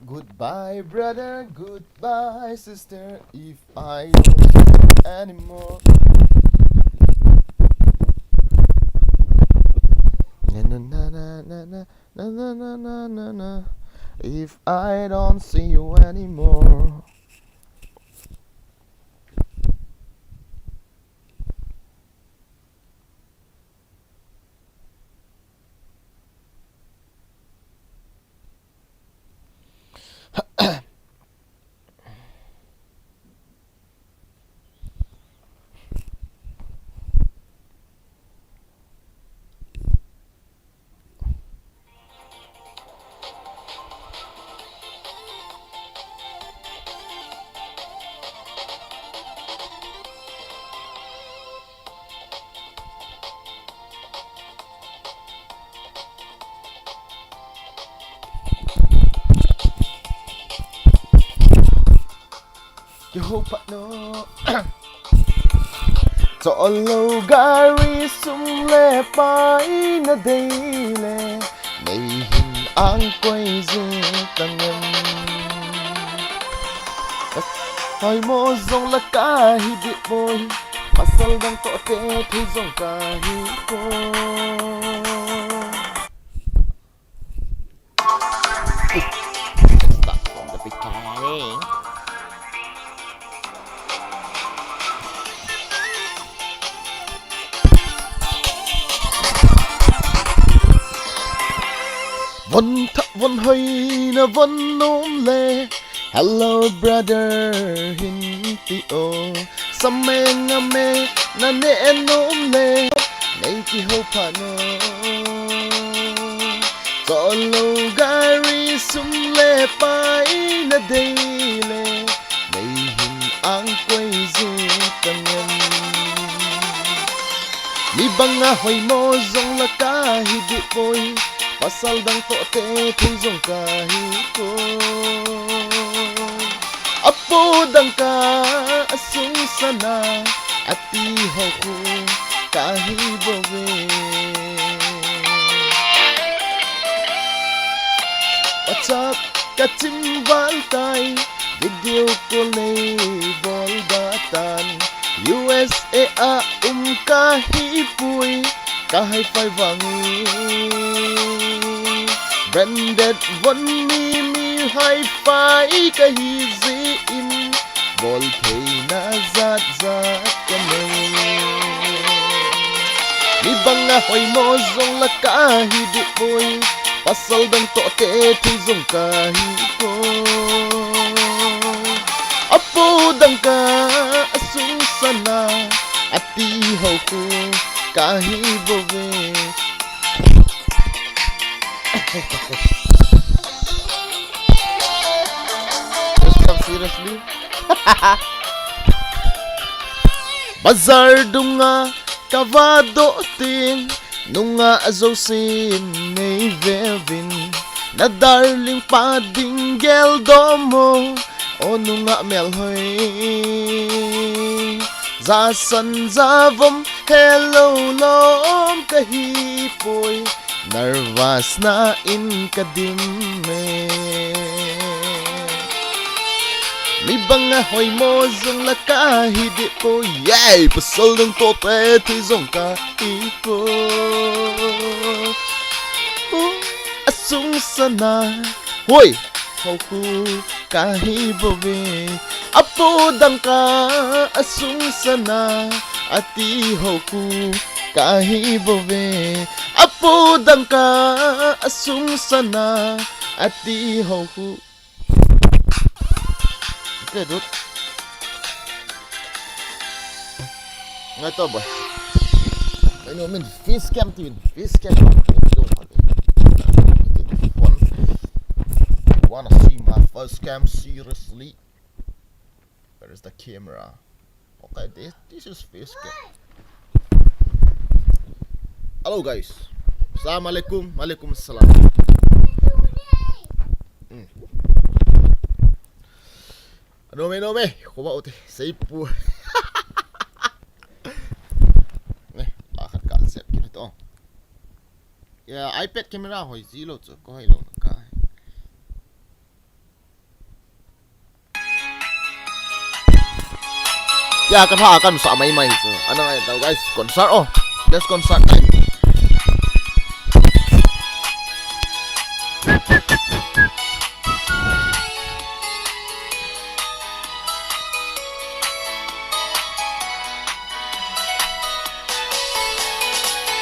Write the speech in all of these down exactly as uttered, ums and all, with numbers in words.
Goodbye, brother, goodbye, sister, if I don't see you anymore. Na, na, na, na, na, na, na, na, na, na, na, na. If I don't see you anymore. Kihou phat nu. Cholo gari sum le pai na dei le, nei hin ang koi je tang em. Hoimo jong la kahi deh poi, pasal dang toh te thu jong kahi poi. Start from the beginning. Von thah von hoina von nom le, hello brother hin ti o. Sameng a me na ne en nom le, nei kihou phat nu. Cholo gari sum le pai na dei le, nei hin ang koi je tang em. Mi banga hoimo jong la kahi deh poi, pasal dang toh te thu jong kahi poi. Apo dang ka asung sana, ati ho khu kahi bou ve. WhatsApp ka chim val tai, video call nei bol da tan. U S A a um kahi poi, ka hi-fi vang e. Branded von mi, mi hi-fi kahi jeh in, bol theina jat jat ka nei. Mi banga hoimo jong la kahi deh poi, pasal dang toh te thu jong kahi poi. Apo dang ka asung sana, ati ho khu kahi bou ve. Seriously? Bazar dunga ka va doh teng, nungah jousen nei ve uvin, na darling pa ding geldoh mo, o nungah melhoi. Jasan javom helou lom kahi poi, nervous na in ka dim e. Mi banga hoimo jong la kahi deh poi, yay, pasal dang toh te thu jong kahi poi. Asung sana, hoi, ho khu kahi bou ve. Apo dang ka asung sana, ati ho khu kahi bou ve. Apo dang ka asung sana, ati ho khu. Okay, dude. Ngai to, boy. Ano, min face cam tin, face cam. Wanna see my face cam, seriously? Where is the camera? Okay, this, this is face cam. Hello, guys. Assalamu alaikum. Alaikum salam. Hmm. Ano me, ano me. Kuba ute. Seipu. Eh, la khat ka set kit to. Ya, iPad camera hoi ji lou chu, ka hoi lou na ka. Tia ka tha kan sa mai mai chu. Ana ngai tau guys, concert o. Best concert time.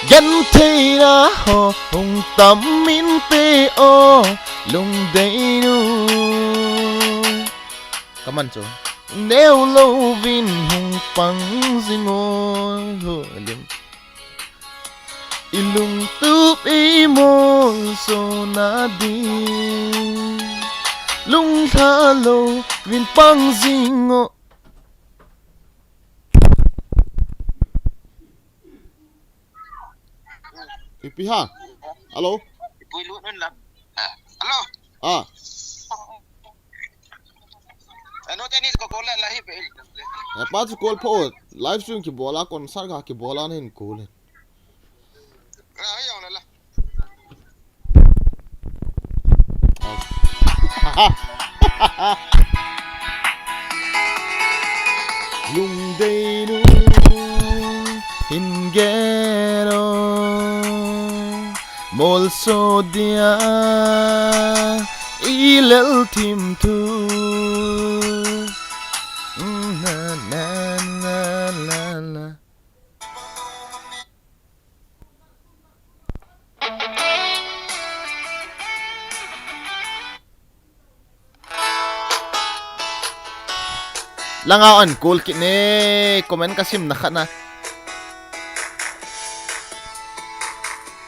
Gentheina ho hung tam inte o, lungdei nu. Kaman chu. Neo louvin hung pang jing o, ho lim. I lungtup i molsona ding. Lunglha louvin pang jing o. Ipi ha? Hello? Ipui lut nun la. Ah, hello? Ah. Ano, Chinese ko call la hi pe. Eh, pa chu call pho. Live stream kibol a, concert kha kibol a, nahin call in. Ah, ayong la la. Lungdei nu hin gel o, molso dia i lel thim thu. Na, na, na, la, la. Langa an call kit ne, comment ka simna khat na.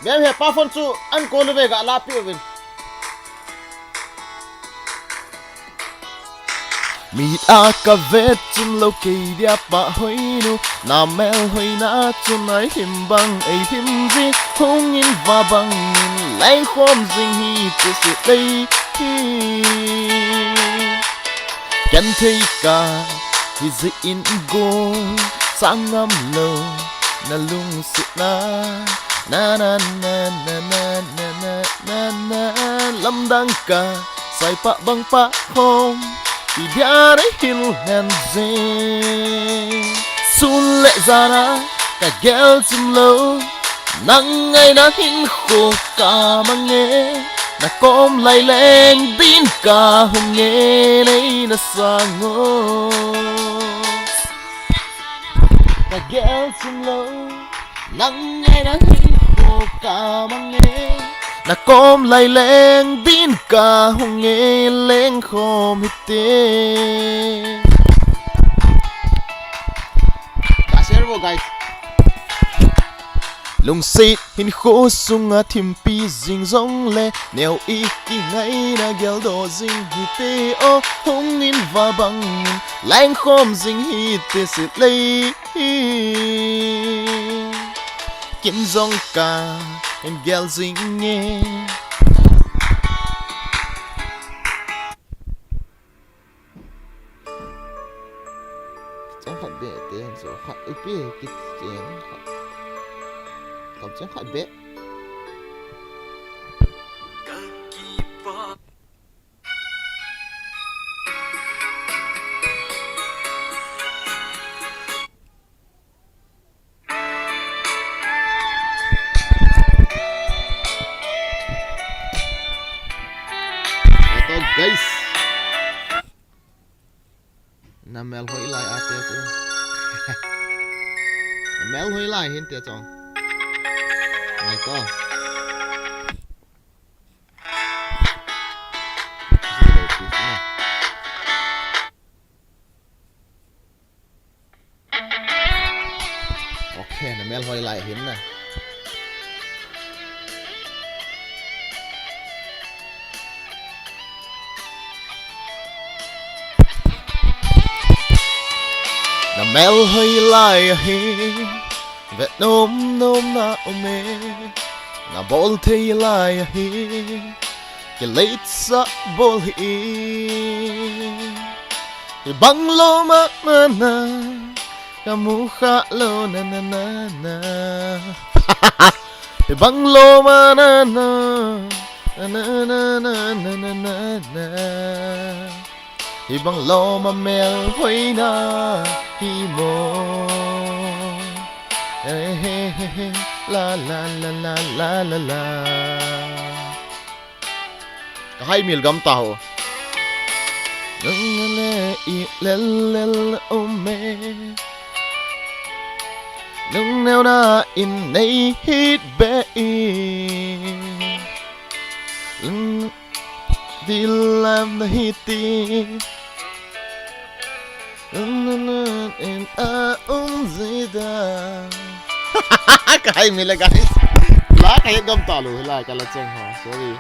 Bem he pa phone chu an call ve ga la pi vin. Mit a ka vet chun lo kei dia pa hoi nu, na mel hoina chun ai him bang ei him ji, hung in va bang in leng khom jing hi ti si lei hi. Ken thei ka hi ji in go, sang ngam lo na lungsit na, na na na na na na na na na, lamdang ka, sai pa bang pa hom, i dia re hil hen je. Sun le zana, ka gel chim lo, nang ngai na hin kho ka mange, na kom lai leng din ka hung nge nei na sang o. Ka gel chim lo, nang ngai na hin kho ka mange, na kom lai leng din ka hung nge leng khom hi te. Ka share vo, guys. Lungsit hin kho sunga thimpi jing jong le, neo i ki ngai na gel do jing hi te o, hung in va bang in, leng khom jing hi te si lei. Kin jong ka, in gel jing nge. Chang khat be te, so khat ipi kit cheng khat. Kam cheng khat be. Ito, guys. Na mel hoi lai a te chu. Na mel hoi lai hin te chong. Ngai to. Okay, na mel hoi lai hin na. Na mel hoi lai ahi, vet nom nom na um e, na bol thei lai ahi, kileit sa bol hi. Ibang lo ma na na, ka mu kha lo na na na na. Ibang lo ma na na, na na na na na na na. Hibang lom a melhoina hi mo. Hey, hey, hey, hey. La, la, la, la, la, la, la. Ka hai mil gam ta ho. Nang le i lel lel um e. Nang neo na in nei hit be i. Dil lam na hi ti. In a um zida. Ka hai mil e, guys. La ka het gam ta lou, la ka la cheng ho. Sorry.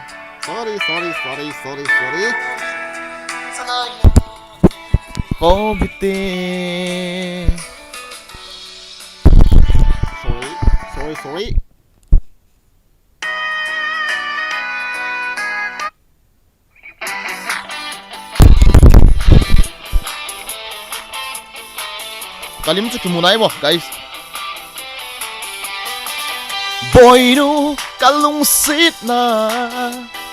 Sorry, sorry, sorry, sorry, sorry. Ko biti. Sorry, sorry, sorry. Ka lim chu kimu nai mo, guys. Boinu ka lungsetna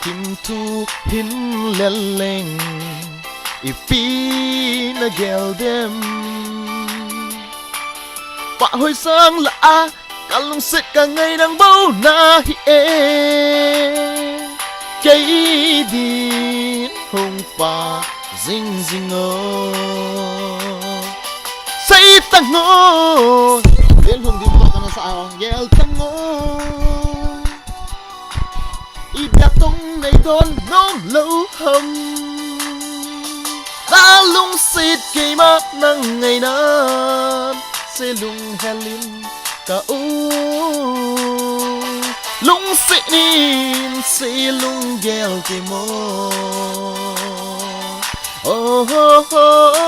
thimthu hin lel leng, ipi na gel dem. Pa hoi sang la a, ka lungset ka ngai nang bou na hi e. Kei din hung pa zing zing o. Sei tang o. Len hung din pa ka na sa o. Gel tang o. I biak tong nei don nom lou ham. Na lungset keima nang ngainan se lunghel in ka u. Lungset in se lunggel te mo. Oh, oh, oh, oh.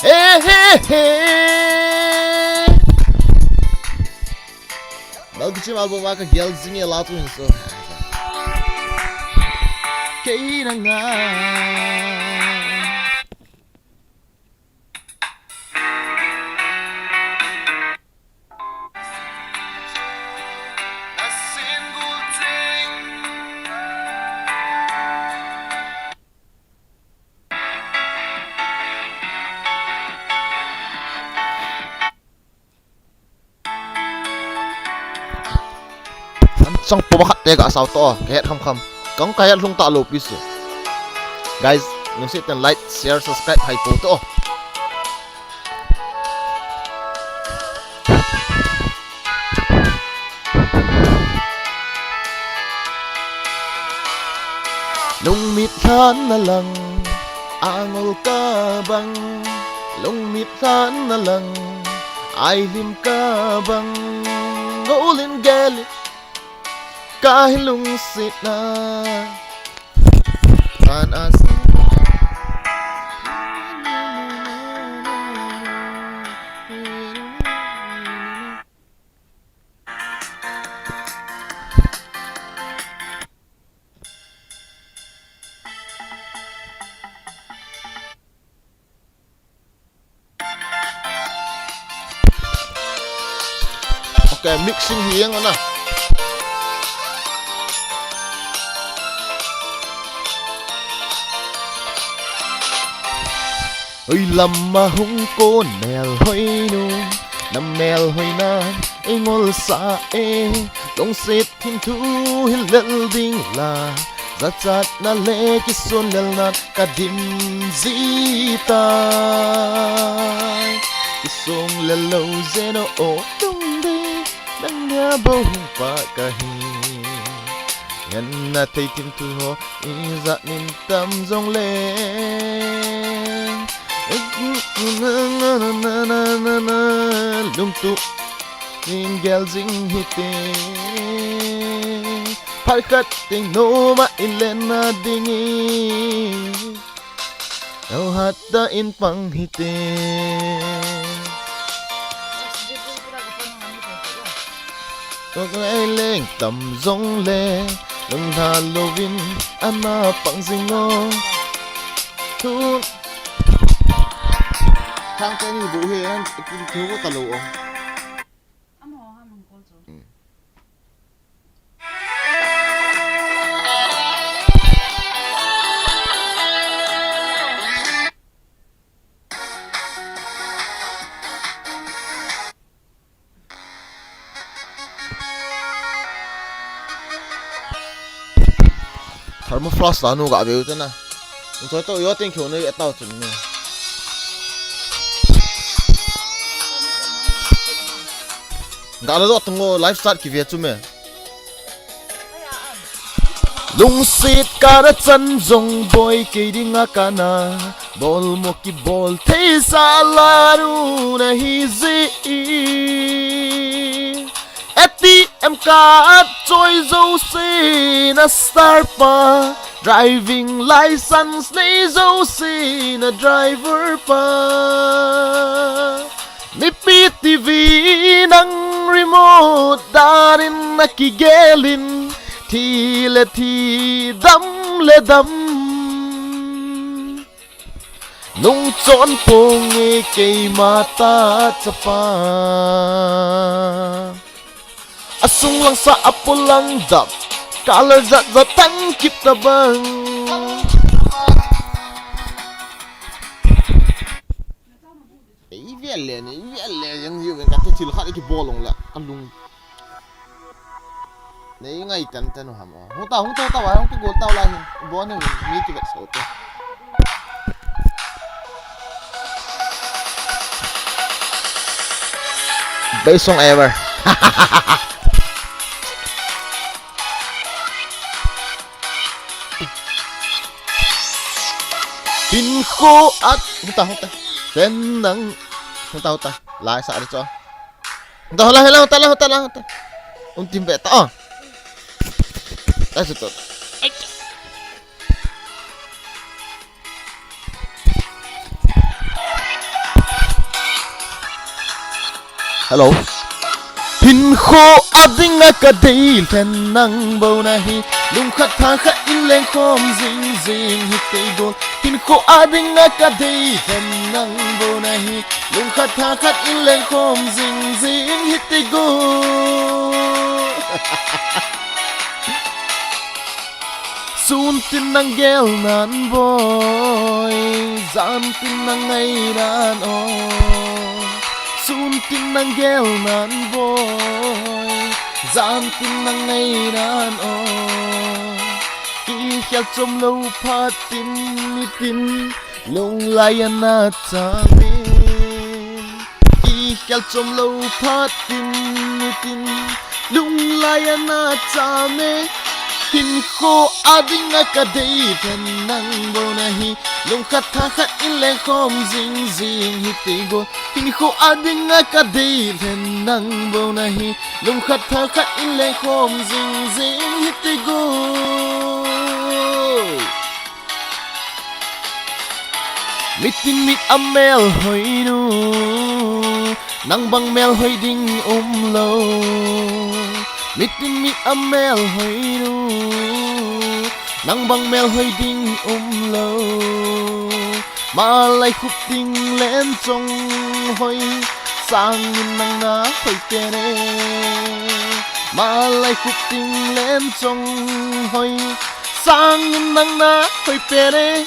Eh, eh, eh. Bal kichim album a ka gel zing e la tu hin so. Kei na nga. An chang po khat te ka sao to, ka het kham kham. Kang ka het lhung ta lou pi su. Guys, nung si ten like, share, subscribe hai po to. Lungmit lhan na lang, angol ka bang. Lungmit lhan na lang, ai lim ka bang. Ngolin gel ka hi lungsetna. Tan as. Okay, mixing hi ang ana. Oi, lama hung kon mel hoi nu, na mel hoi na, ei ngol sa e, lungset thim thu hi lel ding la, za chat na le kisun lel na, ka dim ji tai. Kisung lel lo zen o, o tung ding, nang nia bo hung pa ka hi. Ngan na thei thim thu ho, i za nin tam zong le. Lung tu, ning gel zing hi te. Phat khat ting no ma i len na ding i. Au hat ta in pang hi te. Tok lai leng tam zong le, lung hna lovin, ana pang zing o. Thu. Thang te ni bu he an, kin thu ko ta lo o. Amo ha mong kol chu. Mm. Thermoflask la nu ga veu te na. Nung choi to yo teng kheu nei atau chun ni. Ga la do tung o live chat ki ve chu me. Lungset kana chan jong boi kei dinga kana bol mo kibol thei sa la nu na hi ji. A T M card choi jouse na star pa, driving license nei jouse na driver pa. Mipi T V nang remote danin na kigelin, thi le thi, dam le dam. Nung chon pong e keima ta chapa. Asung lang sa apolang dap. Kala zat zat tang kip ta bang. Ei vel le ni, ei vel le yang yu ka te thil khat ki bolong la. Kalung. Nei ngai tan tan ham. Hung ta, hung ta, ta wa, hung ki gol ta la hin. Bo ne mi ki vet so te. Best song ever. Hinkho a, hung ta, hung ta. Len nang. Hung ta, hung ta. Lai sa ri cho. Hung ta, hung ta, hung ta, hung ta, hung ta. Un tim be ta. Lai sa to. Hello. Hinkho a dinga ka dei lhen nang bou nahi. Lungkhat thakhat in lengkhom jing jing hiti gol. Hinkho a dinga ka dei lhen nang bou nahi. Lungkhat thakhat in lengkhom jing jing hiti gol. Sun tin nang gel nan boi, jan tin nang ngai nan o. Sun tin nang gel nan boi, jan tin nang ngai nan o. Kikhel chom lou phat tin nitin, lung lai ana cham e. Kikhel chom lou phat tin nitin, lung lai ana cham e. Hinkho a dinga ka dei lhen nang bou nahi. Lungkhat thakhat in lengkhom jing jing hiti gol. Hinkho a dinga ka dei lhen nang bou nahi. Lungkhat thakhat in lengkhom jing jing hiti gol. Mitin mit a melhoi nu, nang bang melhoi ding umlou. Mitin mit a melhoi nu, nang bang melhoi ding umlou. Malai khup ding len chong hoi, sangin nang na hoi pen e. Malai khup ding len chong hoi, sangin nang na hoi pen e.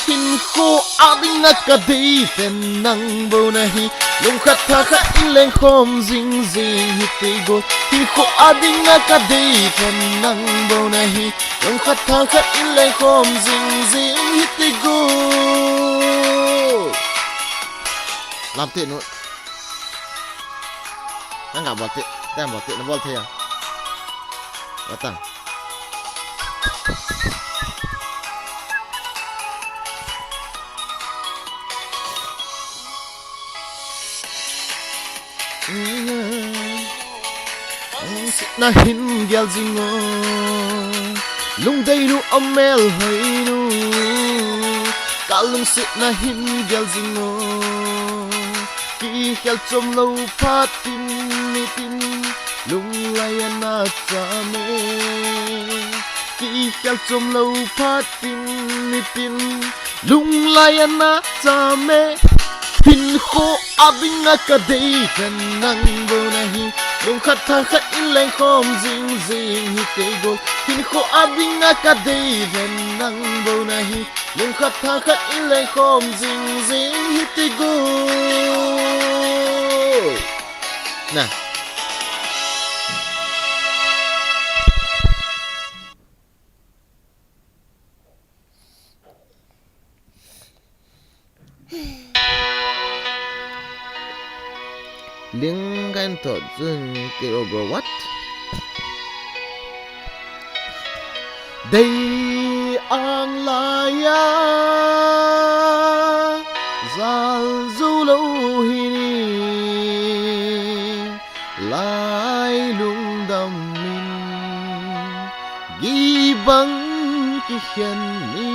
Hinkho a dinga ka dei lhen nang bou nahi. Lungkhat thakhat in lengkhom jing jing hiti gol. Hinkho a dinga ka dei lhen nang bou nahi. Lungkhat thakhat in lengkhom jing jing hiti gol. Lamte nu. Nang ga bol te, tang bol te, na bol te ya. Batang. Lungset na hin gel jing o, lungdei nu a melhoi nu. Ka lungset na hin gel jing o. Kikhel chom lou phat tin nitin, lung lai ana cham e. Kikhel chom lou phat tin nitin, lung lai ana cham e. Hinkho a dinga ka dei lhen nang bou nahi. Lungkhat thakhat in lengkhom jing jing hiti gol. Hinkho a dinga ka dei lhen nang bou nahi. Lungkhat thakhat in lengkhom jing jing hiti gol. Na. Ling kahin thot chun, kei over what? Dei ang laiya zal jou lou hi ni, lai lungdam in gibang kikhen ni.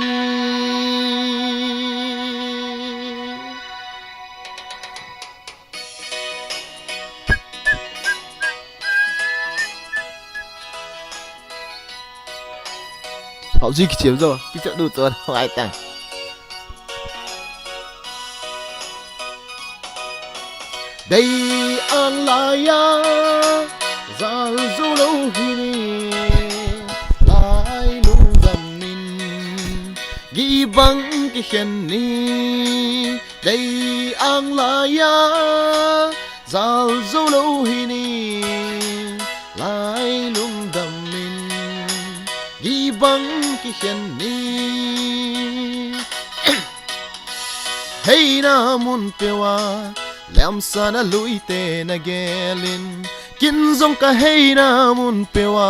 Hauji kichim jo, kichim du ton, ngai tang. Dei ang laiya zal jou lou hi ni, lai lungdam in gibang kikhen ni. Dei ang laiya zal jou lou hi ni, lai lungdam in gibang kikhen ni. Heina mun peuva lemsana luite na gelin, kin jong ka heina mun peuva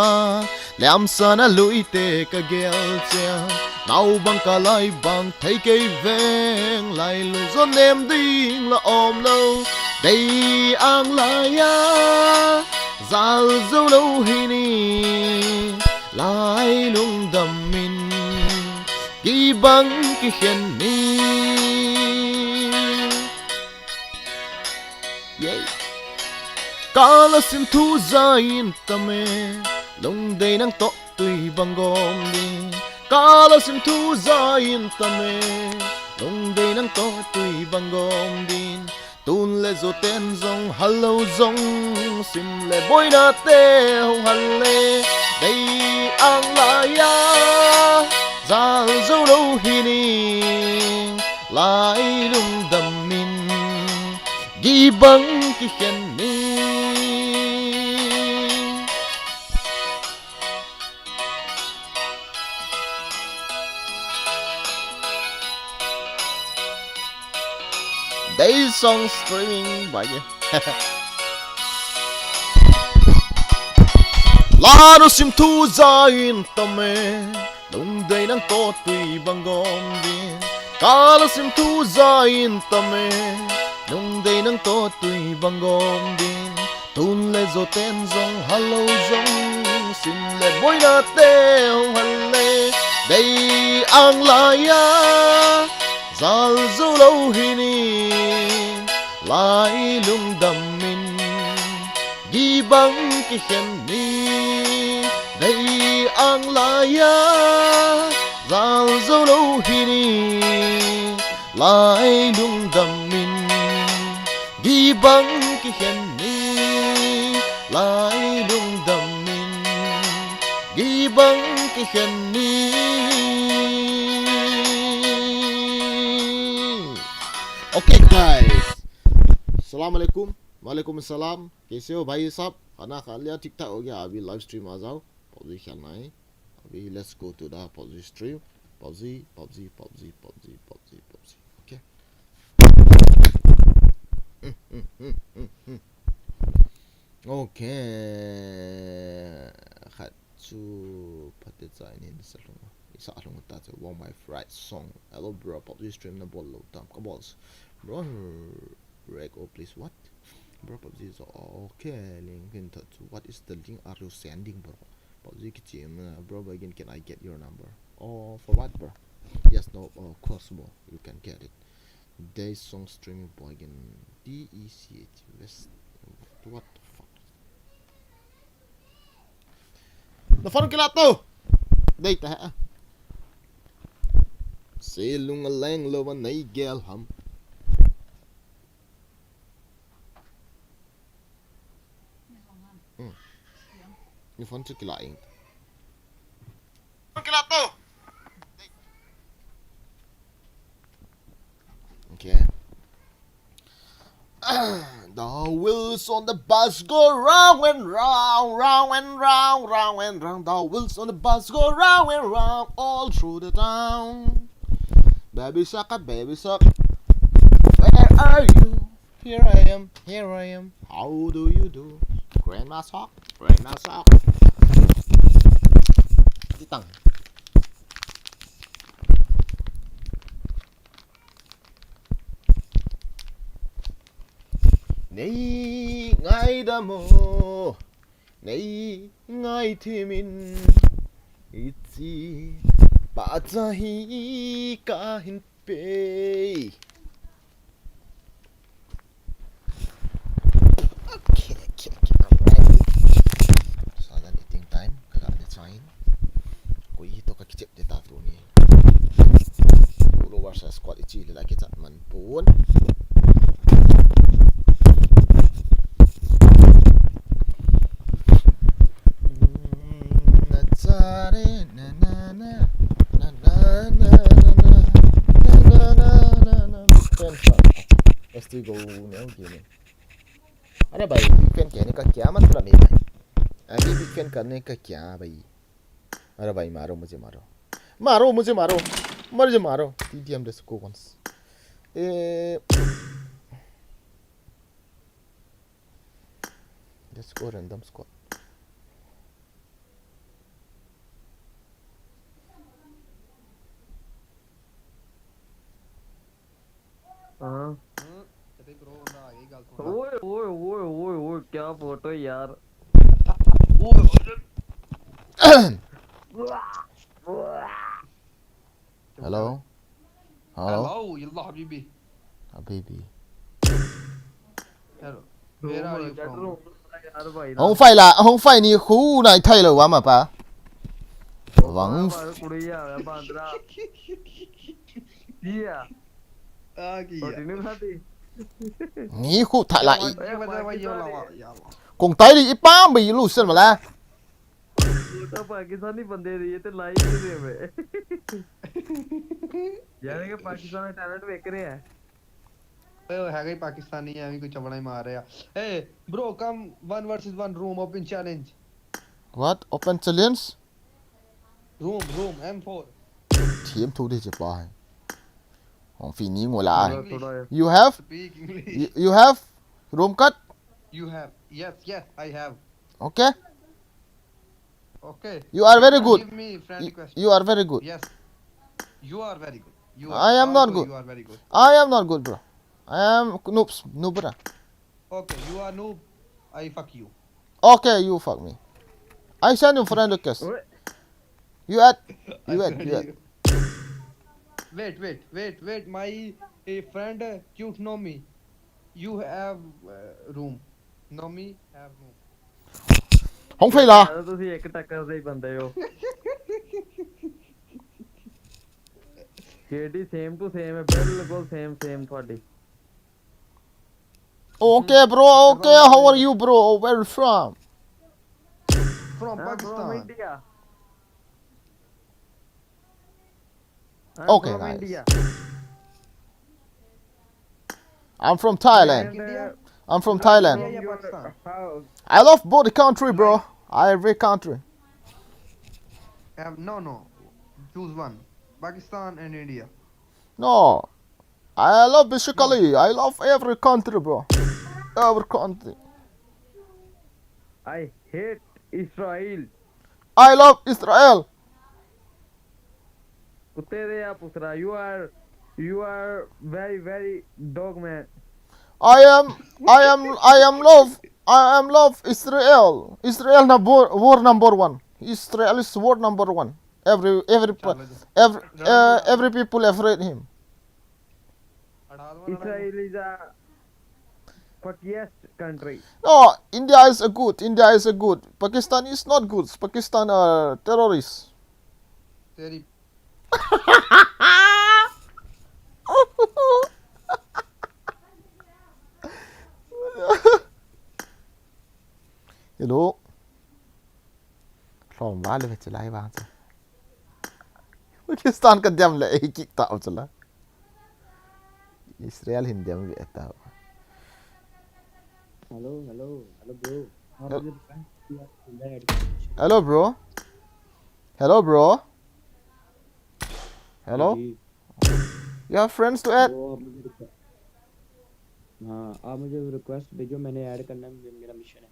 lemsana luite ka gel cheh a, nao bang ka lai bang thei kei veng, lai lung jo nem ding la um lou. Dei ang laiya zal jou lou hi ni, lai lungdam in gibang kikhen ni. Yay. Kala sim thu ja in tame, lungdei nang toh tui bang gom din. Kala sim thu ja in tame, lungdei nang toh tui bang gom din. Tun le joten jong hal lou jong, sim le boina te hung hal le. Dei ang laiya zal jou lou hi ni, lai lungdam in gibang kikhen ni. Dei song streaming by Laro sim thu ja in tame, lungdei nang toh tui bang gom din. Kala sim thu ja in tame, lungdei nang toh tui bang gom din. Tun le joten jong hal lou jong, sim le boina te hung hal le. Dei ang laiya zal jou lou hi ni, lai lungdam in gibang kikhen ni. Dei ang laiya zal jou lou hi ni, lai lungdam in gibang kikhen ni, lai lungdam in gibang kikhen ni. Okay, guys. Salam alaikum. Walaikum salam. Kaise ho bhai sab? Khana kha liya, thik thak ho gaya? Abhi live stream aa jao. PUBG khelna hai. Abhi let's go to the PUBG stream. PUBG, PUBG, PUBG, PUBG, PUBG, PUBG. Okay. Okay. Khat chu phatecha in hin sa lhung. Isa lhung ta chu, wow, my fried song. Hello, bro, PUBG stream na bol lou tam? Ka bol. Bro, reg o, please. What? Bro, PUBG is okay. Link in touch. What is the link are you sending, bro? PUBG kichim, uh, bro, again, can I get your number? Oh, for what, bro? Yes, no, of course, bro. You can get it. Dei song streaming boy again. D E C H West. What the fuck? Na phone kila to. Dei ta ha. Se lung a leng lo va nei gel ham. Hmm. Ni phone chu kila ing. Phone kila to. Okay. The wheels on the bus go round and round, round and round, round and round. The wheels on the bus go round and round all through the town. Baby shark, baby shark, where are you? Here I am, here I am. How do you do? Grandma sock, grandma sock. Titang. Nei ngaidam o, nei ngaithimin, hiche pahcha hi kahin pei. Okay, okay, okay, alright. Sajan eating time, kaga de chain. Koi hitoh kakichep de ta tuni. Solo versus squad ichi le la kichat man pon. Let's go now, gaming. अरे भाई, big fan कहने का क्या मतलब है भाई? अभी big fan करने का क्या भाई? अरे भाई, मारो मुझे, मारो। मारो मुझे, मारो। मुझे मारो। T D M, let's go once. A, let's go random squad. हाँ। हम्म, कहते bro, ना आगे गल सुन। ओए, ओए, ओए, ओए, ओए, क्या फोटो यार। ओए, ओए। Hello? Hello? Hello, يلا حبيبي. حبيبي. Hello. Where are you from? Hung fai la, hung fai ni khu nai thai lo wa ma pa. Wang. Kuliya, bandra. Iya. Agi ya. Ni khu tha la i. Kong tai li i pam bai lu sen ma la. Pakistani bande ye te lai ye de me. Yaar, ye Pakistan mein talent dekh rahe hain. ਓਏ, ਓਏ, ਹੈਗਾ ਹੀ ਪਾਕਿਸਤਾਨੀ, ਐਵੇਂ ਕੋਈ ਚਵੜਾ ਹੀ ਮਾਰ ਰਿਹਾ। Hey, bro, come one versus one room, open challenge. What? Open challenge? Room, room, M four. Thiam thu de che pa hai. Hung fini ngo la. English. You have? Speak English. You, you have room card? You have. Yes, yes, I have. Okay. Okay. You are very good. Give me friend request. You, you are very good. Yes. You are very good. You are also, you are very good. I am not good. I am not good, bro. I am noobs, noob, bro. Okay, you are noob. I fuck you. Okay, you fuck me. I send you friend request. What? You add. You add. You add. Wait, wait, wait, wait. My, eh, friend, uh, cute know me. You have, uh, room. Know me have room. Hung fai la. Yaar, tussi ek takkar se hi bande ho. K D same to same hai, bilkul same, same thodi. Okay, bro. Okay, how are you, bro? Where you from? From Pakistan. India. Okay, nice. I'm from Thailand. I'm from Thailand. I love both country, bro. Every country. Um, no, no. Choose one. Pakistan and India. No. I love basically, I love every country, bro. Every country. I hate Israel. I love Israel. Kutte de aap us raha, you are, you are very, very dog man. I am, I am, I am love, I am love Israel. Israel na war, war number one. Israel is war number one. Every, every, every, uh, every people afraid him. Israel is a funniest country. No, India is a good. India is a good. Pakistan is not good. Pakistan are terrorists. तेरी Hello. Lhom vale ve chulai vang chu. Pakistan ka dem le ei kick ta u chula. Israel hin dem ve ta. Hello, hello, hello, bro. How are you? Hello, bro. Hello, bro. Hello. You have friends to add? हाँ, आप मुझे रिक्वेस्ट भेजो, मैंने ऐड करना है, मे- मेरा मिशन है।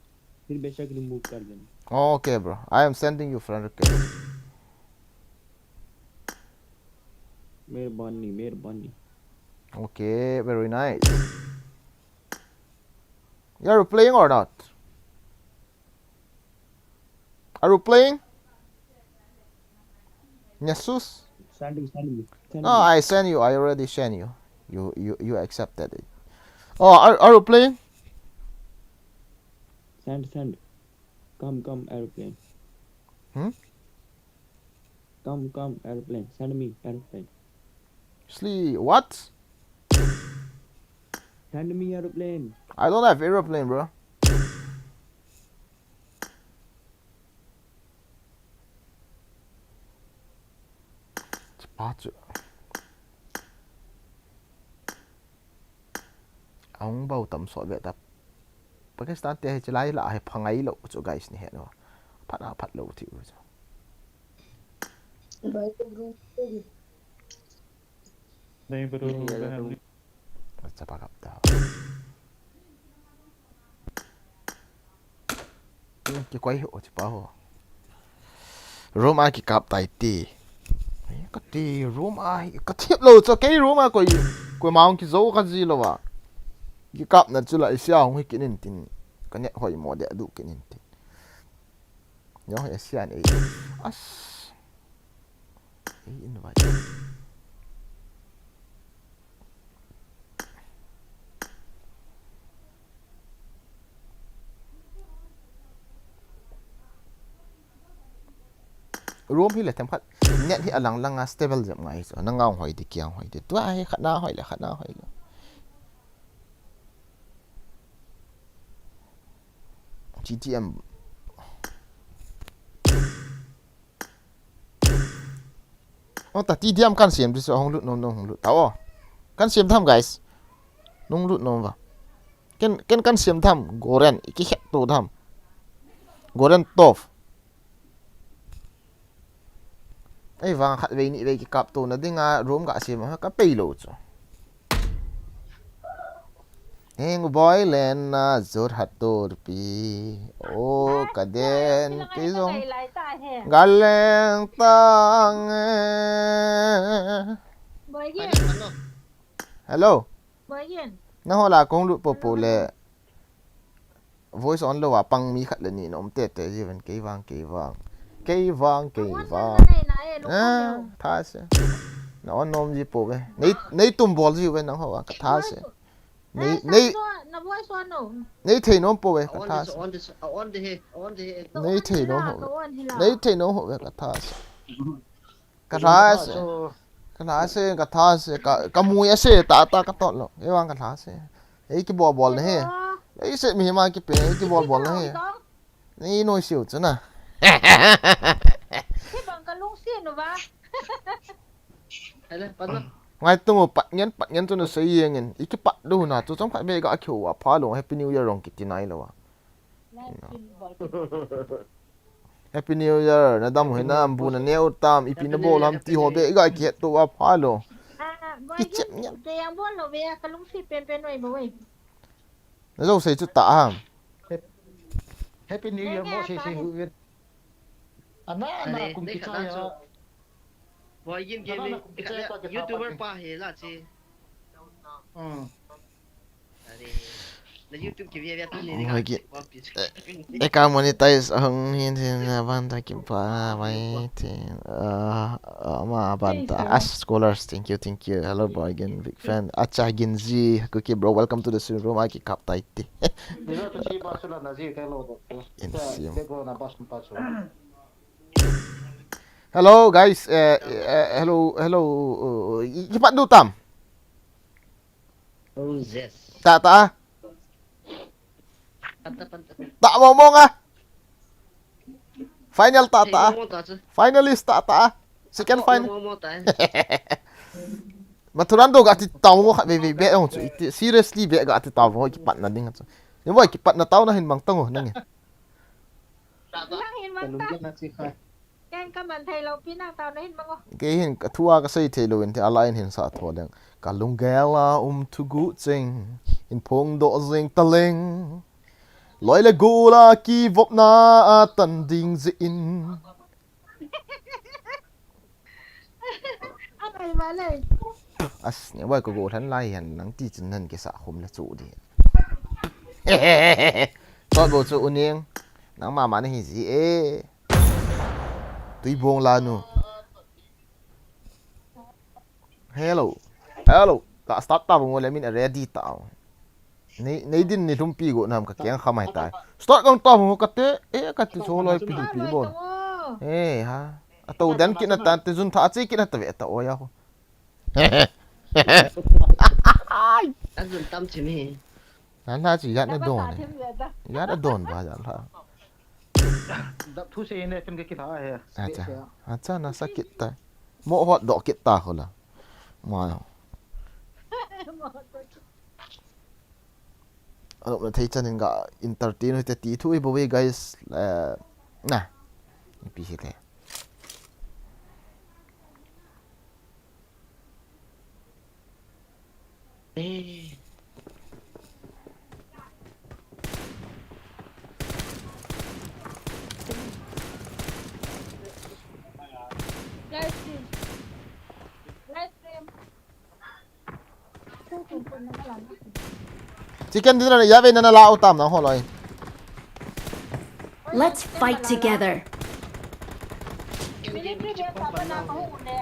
फिर बेशक रिमूव कर देना। Okay, bro. I am sending you friend request. मेहरबानी, मेहरबानी। Okay, very nice. You are playing or not? Are you playing? Jesus? Send me, send me, send No, me। I send you. I already send you. You you you accepted it. Oh, are are you playing? Send, send। Come, come, aeroplane। Hmm? Come, come, aeroplane। Send me aeroplane। Sli, what? Send me aeroplane। I don't have aeroplane, bro. Chapa chu. Ahung bou tam sot ve ta. Pakistan te hi chilai la hi phangai lo chu guys ni he no. Phat a phat lo ti u chu. नहीं bro. Chapa kap ta. Kikoi ho chapa ho. Room a kikap tai ti. Kati room a hi, ka thip lo chu kei room a koi, koima hung kijo ka ji lo a. Kikapna chu la isia hung hi kinin tin. Ka net hoi mo de du kinin tin. Yo, isia nei. As. Ei invite. Room hi le themkhat net hi alang lang a stable jep ngai chu. Nang ang hoi di kiang hoi di. Tua hi khat na hoi le khat na hoi le. G T M. O ta T D M kan siam di so hung lut nom nom hung lut ta o. Kan siam tham guys. Nung lut nom va. Ken ken kan siam tham goren iki het to tham. Goren tof. Ei vang khat vei ni vei kikap to na dinga room ka siam ha ka pei lo chu. Heng boy len na zur hat tur pi. O ka den ki zong. Galeng tang eh. Boy Gin, Hello. Boy Gin. Na hola kong lut po po le. Voice on lo a pang mi khat le ni nom te te ji ven kei vang kei vang. Kei vang kei vang. Ah, tha se. Na on nom ji po ve. Nei nei tum bol ji ve nang ho ka tha se. Nei nei Na voice on no. Nei thei nom po ve ka On tha this, se. on this, on the head, on the head. Nei thei nom ho. Ka on hi la. Nei thei nom ho ve ka tha se. Ka tha se. Ka tha se ka tha se ka ka mui a se ta ta ka tot lo. Ei vang ka tha se. Ei ki bol bol na he. Ei se mi ma ki pe ei ki bol bol na he. Nei noi siu chu na. Ki bang ka lung si no va. Hello, Padma. Ngai tung u pat ngen pat ngen chu na sei yeng in. I ki pat du na chu chom khat be ga khiu a pha lo Happy New Year rong ki ti nai lo wa. Happy New Year, na dam hoi na bu na neu tam, ipi na bol ham ti ho be, i ga ki het to a pha lo. Ah, Boy Ki chem Gin, nyam. Te yang bol lo ve ka lung si pen pen noi bo we. Na zo sei chu ta ham. Happy New Year mo sei sei hu ven. Ana ana Are, kum dei ki khat cha na ya. chu. Boy Gin Ana Gaming, ana kum ki cha ya ki YouTuber pa. Pa he la chi. Hmm. Are, na YouTube ki via via tu ni Boy ka. Gin. Eka monetize ahung hin hin na ban ta ki pa mai tin. Ah, ah, ma ban ta as scholars. Thank you, thank you. Hello, Boy Gin, big fan. Acha Gin ji, Cookie bro, welcome to the stream room. Aki kap tai ti. Ni la tu chi ba su la na ji ka lo do. In sim. Te go na ba su pa su. Hello guys, eh, eh, hello, hello. Uh, i- ipat du tam. Oh, yes. Ta ta. Panta, panta. Ta mo mo nga. Final ta ta. Mo ta chu. Finalist ta ta. Second Mo, final. mo, mo ta. Mathuran do ga ti tau ngo khat ve ve be ong chu. Iti seriously be ga ti tau ngo ki pat na ding chu. Ni mo ki pat na tau na hin mang tang ngo nang. Nang hin mang ta. Ken ka man thei lo pi nang tau na hin mang o. Ke hin ka thua ka sei thei lo in te ala in hin sa tho leng. Ka lunggel a um thu gu cheng. in phong doh jeng taleng. Loi le gol a kivopna a tan ding jeh in. Angai ma le. As, ne wai ko go than lai han nang ti chin nan ke sa khum la chu di. Tot bo chu uning. Nang mama na hi ji e. Tui bong la nu. Hello. Hello. Ka start ta bong le min ready ta. Nei, nei din ni lhumpi go nam ka keng kha mai tai. Start kong ta bong ka te, e ka ti so loi pi pi bon. E ha. A to dan kit na tan te jun tha a che kit na ta ve ta o ya ko. Ai. An jun tam chi mi. Nan la chi ya na don. Ya na don ba ya la. Dap thu se ne pen ke kit ha he. Acha. Acha na sa kit ta. Mo hot do kit ta ko la. Mo. Anop na thei chan in ga entertain u te ti thu i bo we guys. Eh, na. Pi hi te. Eh. Live stream. Live stream. Chicken dinner ya ve na na la u tam na ho loi. Let's fight together. Military base a bana ka hung le.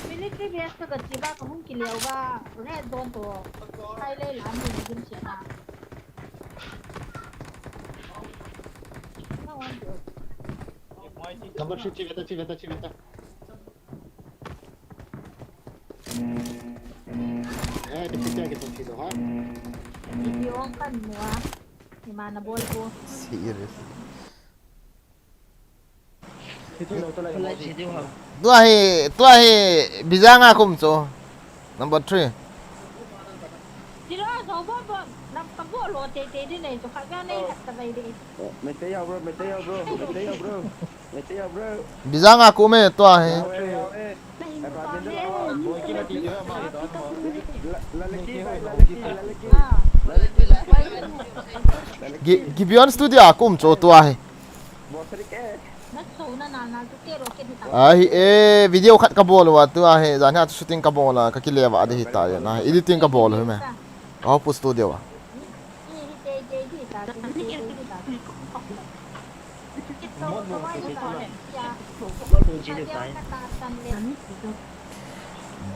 Military base ka ka chi ba ka hung ki leo ba. Red zone to. Kai le la mi ni gin chi na. Number three, chicken, chicken, chicken. Eh, di picture ke tong silo ha. Video ang kan mo ah. Imana bol ko. Serious. Tua hi, tua hi, Bijanga kum chu. Number three. Silo so bo bo, nam ka bo lo te te di nei chu kha ga nei hat ta bai di. Mete ya bro, mete ya bro, mete ya bro. Bijanga kum e tua hi. Gi-, Gibeon Studio a kum chu tua hi. Ahi e, video khat ka bol uva tua hi, jan hi a shooting ka bol a, ka kile uva di hi ta ya na, editing ka bol hi me. Ka ho pu studio a.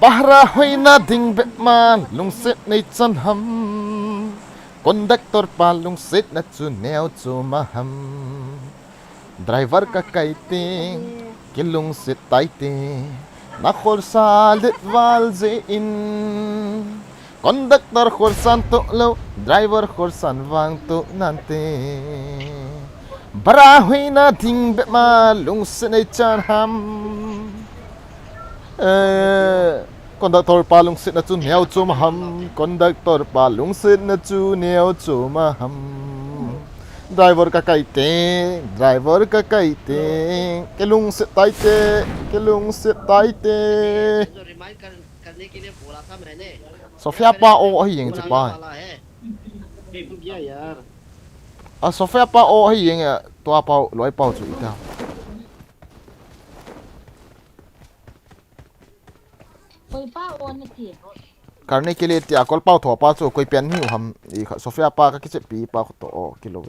Bahra hoina ding bep ma lungset nei chan ham. Conductor pa lungsetna chu neo chu ma ham. Driver ka kai ting, kilungset tai te. Na khorsa let val je in. Conductor khorsan to lo, driver khorsan vang to nante. Bara hoina ding bep ma lungset nei chan ham. Eh, conductor pa lungsetna chu neo chu ma ham. Conductor pa lungsetna chu neo chu ma ham. Driver ka kai te, driver ka kai te. Ke lungset tai te, ke lungset tai te. Remind kar- करने के लिए बोला था मैंने। Sophia pa o ahi jeng chu pa. वाला है। ये रुक गया यार। A Sophia pa o ahi jeng a tua pa loi pa chu ita. Koi pa o na ti. Karne ke liye tia kol pa tho pa chu koi pen hi ham i kha Sophia pa ka kiche pi pa to o kilo.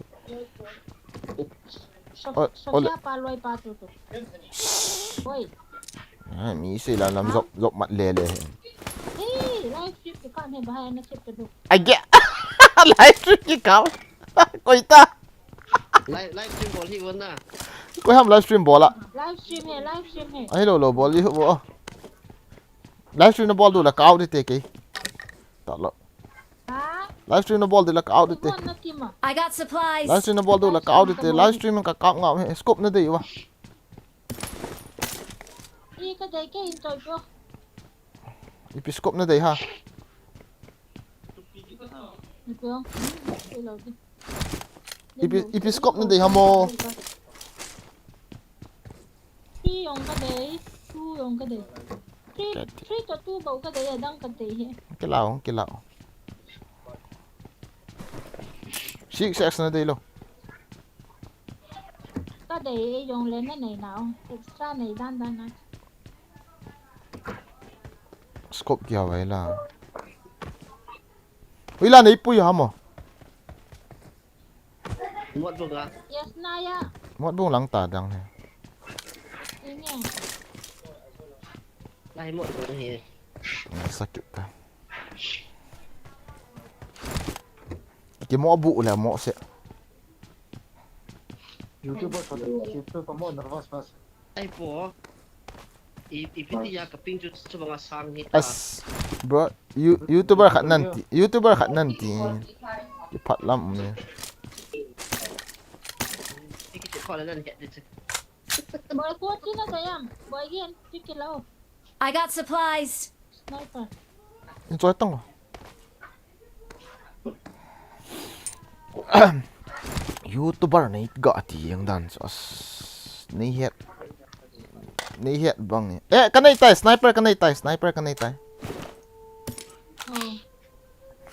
So-, o, o le- Sophia pa loi pa tu tu. Oi. Ah, mi sei lam lam jop, jop mat le le. Hey, live stream ki kam he bahai na chep tu. Ai ge. Live stream ki kam. Koi ta. Live, live stream bol hi won na. Koi ham live stream bol a. Live stream he, live stream he. Ai lo lo bol hi wo. Live stream na bol du la kau de te ke. Ta lo. Ha? Live stream na bol de la kau de te. Koi na ti ma. I got supplies. Live stream na bol du la kau de te. Live stream ka kap ngam he. Scope na dei uva. I ka dei ke in toi ko. Ipi scope na dei ha. Ni ko. Ni lo di. Ipi, ipi scope na dei ha mo. Pi yong ka dei. Tu yong ka dei. Three, three to two bou kadei a, dang kadei hi. Kila o, kila o. Six X nadei lou. Kadei e, jong le nanei nau. Extra nei dan dan a. Scope kia vai la. Ui la nei pui ham o. Mot bung a. Yes, naya. Mot bung lang ta dang he. Inge. Lai mot bung he. Sakit ta. Kimo bu le mo se. YouTuber sa, YouTube pa mo nervous mas. Ai po. I, i piti ya ka ping chu chu banga sang hi ta. As, bro, you, YouTuber khat nan ti, YouTuber khat nan ti. Ki phat lam um ni. Ki ki phat lam nan he ti chu. Boy ko ti na kayam. Boy gen ti ki lo. I got supplies. Sniper. In choi tang. YouTuber nei ga ti yang dan chu as. Nei het. Nei het bang. Eh, ka nei tai, sniper ka nei tai, sniper ka nei tai. Oh.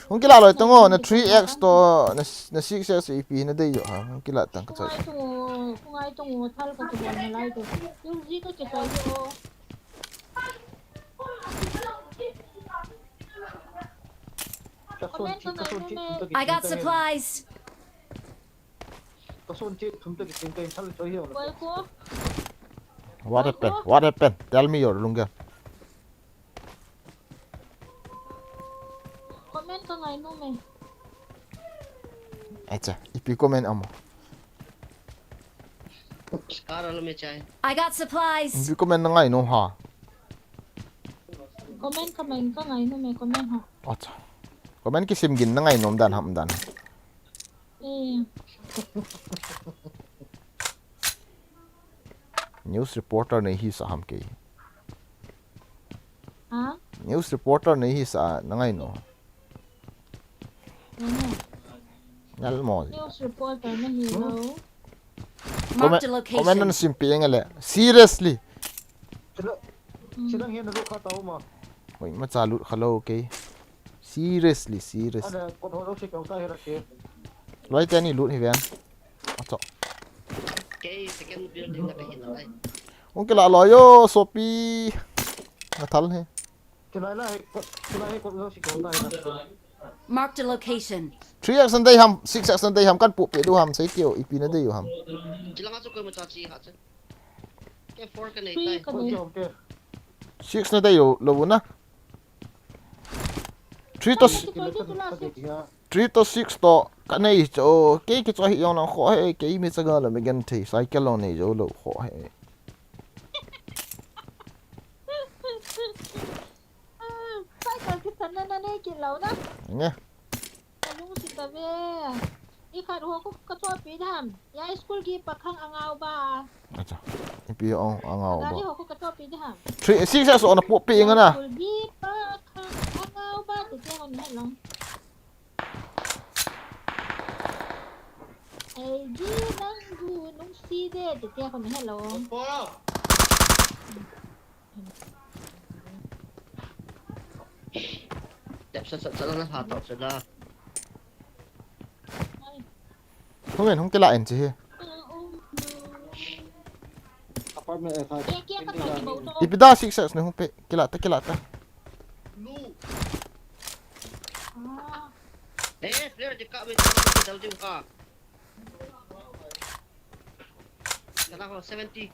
Hung kila loi tang o, na three X to, na, na six X ipi nadei jo ha. Hung kila tang ka choi. Ngai tang o, ngai tang o, thal ka tu na lai tu. Yung ji ka ke sai o. I got supplies. What happened? What happened? Tell me your lunga. Comment ka ngai nom e. Acha, ipi comment amo. Scar alo me chai. I got supplies. Ipi comment na ngai nom ha. Comment, comment ka ngai nom e, comment ha. Acha. Comment kisim gin na ngai nom dan ham dan. Eh. News reporter nei hisah ham kei. Ha? News reporter nei hisah na ngai nom. Ngal mo. News reporter na hi lo. Mark the location. Comment nan simpi eng le. Seriously. Sila, sila hian a lut kha ta uma. Hoi, ma cha lut kha lo kei. Seriously, serious. Ana, kot ho lo si kau ta hi ra ke. Loi te ni lut hi ven. Acho. Kei second building na ka hin lai. Ung kila lo yo, sopi. Na thal he. Kila la he, kot, kila he kot lo si kau ta hi ra. Mark the location. Three X na dei ham, six X na dei ham, kan pu pe du ham, sei tio, ipi na dei u ham. Chilanga chu koi ma cha chi ha chu. Ke four ka nei tai. Three ka nei. Six na dei u lo na. Three to, three to six to ka nei cho. Kei kicho hi jong lang kho he, kei mi chaga la mi gen thei, cycle long nei jo lo kho he. Cycle kichan na na nei kit lo na. Nge. Ka lungset tave. I khat ho khu ka chohpeh ding ham. Ya school gi pakhang angau ba. Acha. Ipi ong angau ba. Gari ho khu ka chohpeh ding ham. Three, six X ona pu pi nga na. School gi pakhang angau ba. Te te hon he long. Ei gi nang gu nung si de. Te te hon he long. Tep sa sa sa na ha tau sa na. Hung en, hung kila en chi hi. Apartment eh, kha. Ipi da six X ne hung pe, kila ta, kila ta. Eh, player di ka me dal di ka. Kana ho seventy.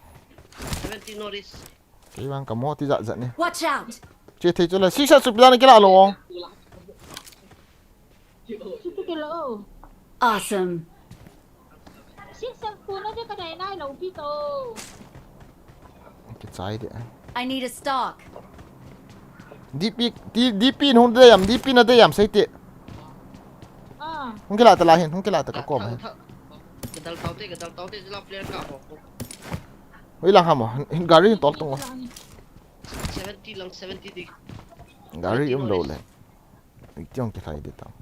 Seventy noris. Kei vang ka mo ti jat jat ni. Watch out! Che thei chu la, six X chu pila na kila lo. Chu chu kila o. Awesome. Six X khu na de ka dai nai lo pi to. Kichai de. I need a stock. D P, D-, D P hung de yam, D P na de yam sei te. Ah. Hung kila ta la hin, hung kila ta ka kom hin. Ka dal tau te, ka dal tau te, la player ka ho. Hoi lang ham o, hin gari hin tol tung o. Seventy lang, seventy di. Gari um lo le. Ui tiong kilhai di tang.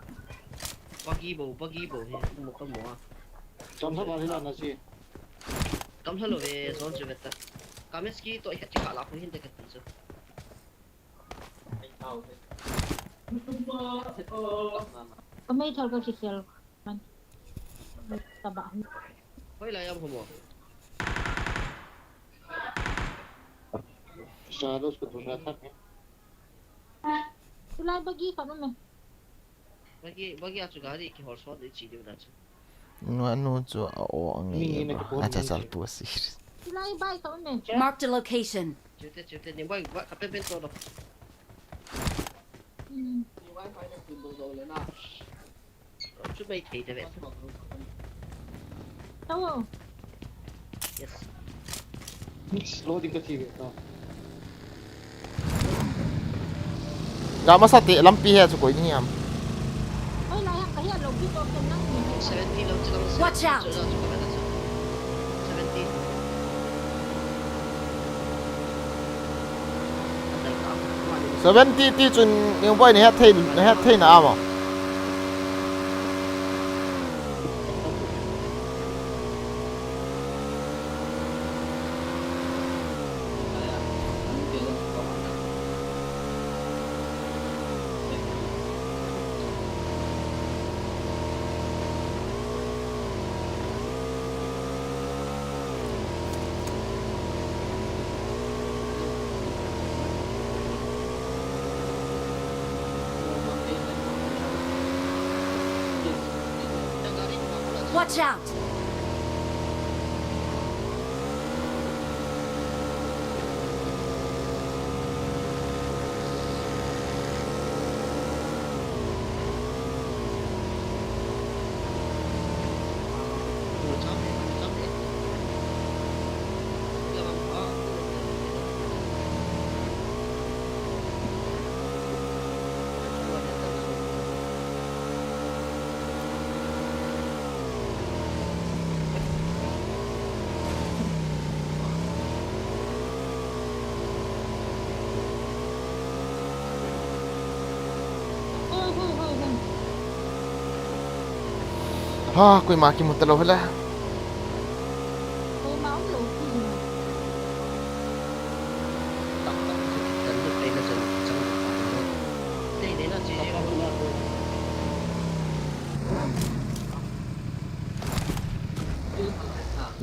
Bagi bo, bagi bo he, mo ka mo a. Chom sa ba hila na si. Kam halo he, zon chu veta. Kameski to ikha chika la ko hin te ka ti chu. Ka mei thal ka kisel. Taba. Hoi lai am homo. Shadows ko thosha thak. Tulai bagi ka me. Bagi, bagi achu gari kihol sot dei chi diu da chu. Nu, nu chu a o ang. Acha chal pu si. Tulai bai ka me. Marked a location. Chute, chute, ni bai, bai, ka pen pen to do. Hmm. Ni bai bai na kun do do le na. Chu mai thei ta ve. Hello. Yes. Loading ka chi ve ta. Ga masa te lampi he chu koi ni ham. Oi, lai ham ka hian lo pi to ken nang ni. Seventy lo chu. Watch out. Seventy. Seventy ti chun, Newboy, na het thei, na het thei na ama. Watch out! Ha, koima kimu talou hile.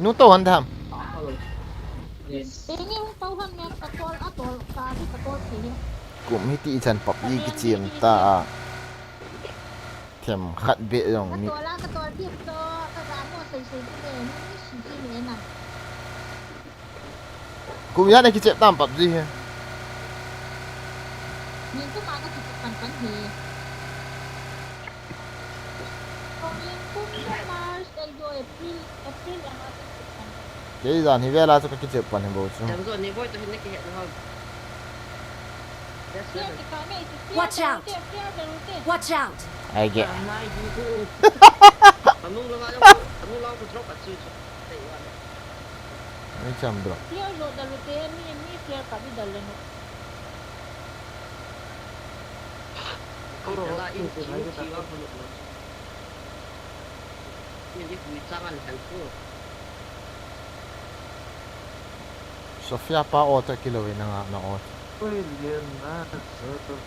Nu to han tham. Kum hiti chan PUBG kichem ta a. Them khat beh jong mi. Kum ijat a kichep tam PUBG hi. Kei jan hi vela chu ka kichep pan hi bou chu. Watch out! Watch out! Ai ge. Ai cham bro. Sofia pa o ta kilo ina nga na o. Oi, lian na, sort of.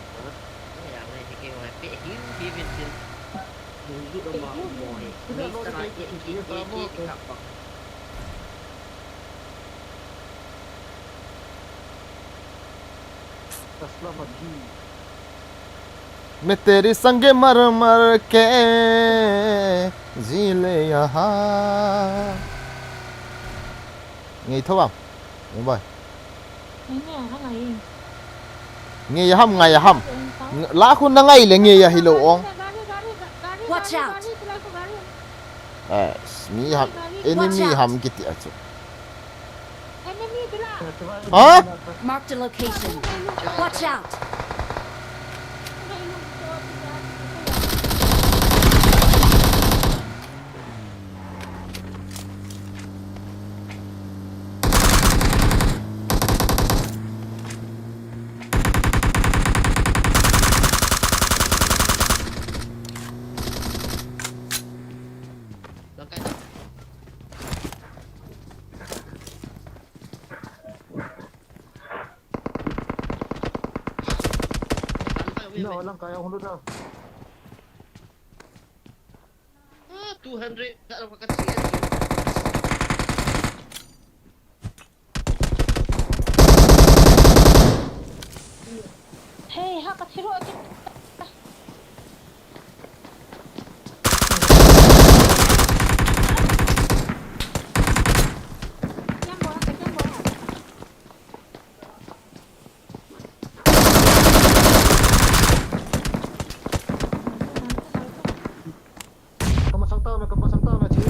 मैं तेरी संग मर मर के जी ले यहाँ। Ngei tho bang. Ngei bai. Ngei ham, ngei ham. La khu na ngai le ngei a hilou ong. Watch out. Eh, mi ham, enemy ham kiti a chu. Ha? Marked a location. Watch out. No, lang kaya hulu na. Ah, two hundred. Kala ka kasi. Hey, ha ka thiro ki. Kiam bo, kiam bo. Kamasang tau na, kamasang tau na, chi.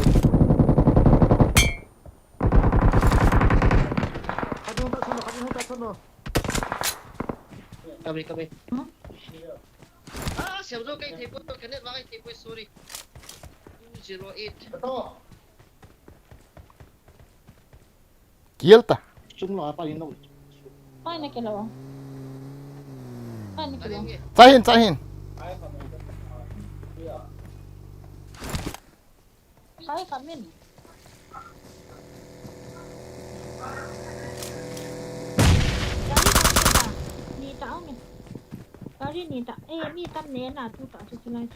Kadu ta chano, kadu ta chano. Kami, kami. Hmm? Ah, siam jo kai thei po, kanet wa kai thei po, sorry. Two zero eight. Kiel ta. Chung lo apa ni no. Pai na kilo. Pai na kilo. Chahin, chahin. Pai ka min. Gari ka min ta. Ni ta ang. Gari ni ta. Eh, mi tam ne na tu ta tu tu lai.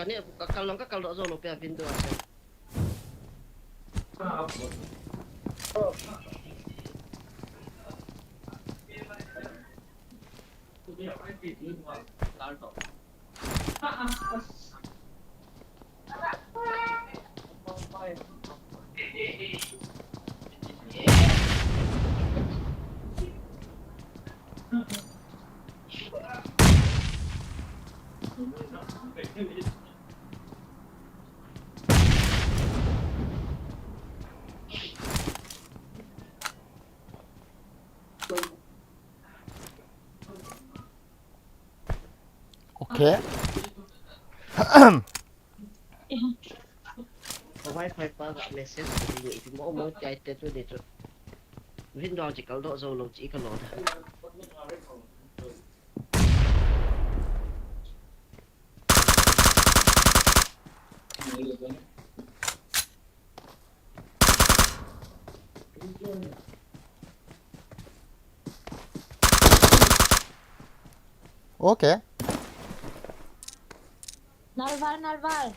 Kani ka kalong ka kaldoh jou lou pia window a se. Okay. Ka Wi-Fi pa ka message ka ding, ipi mo mo chai te chu de chu. Window chi kaldoh jou lou chi ka lo da. Okay. Nalval, nalval.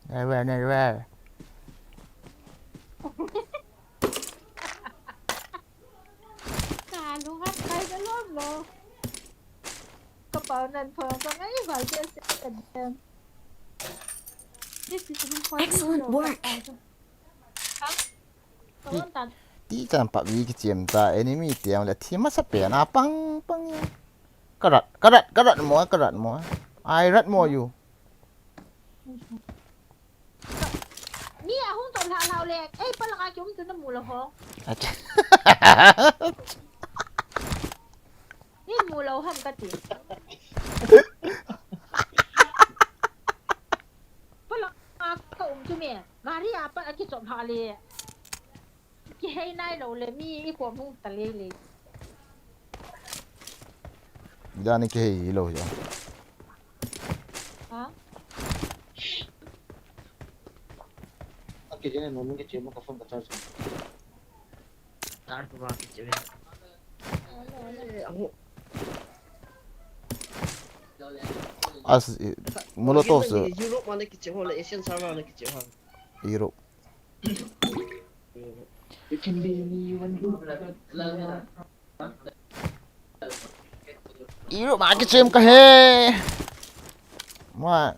Nalval, nalval. Ka lung hat kai ka lom lo. Ka pau nan pho ka ngai val ke se ka dem. This is room for you. Excellent work. Ha? Ka lom tan. Ti chan PUBG kichem ta enemy tiang le thi masa pen a pang pang ya. Karat, karat, karat mo, karat mo. Ai rat mo you. Mi ahung to hla hlau le, ei, palak a kium tu na mu lou ho. Acha. Ni mu lou ham kati. Palak a ka um tu me, gari a pat a kichop hla le. Kihei nai lou le mi i kom hung ta lei lei. Jani kihei lou ya. Ha? Aki jene no mi kiche mo ka phone ka charge. Tar ko ba kiche. Eh, aho. As, eh, Molotov se. Europe ma na kiche ho le Asian server ma na kiche ho. Europe. Europe ma kichem ka he. Ma.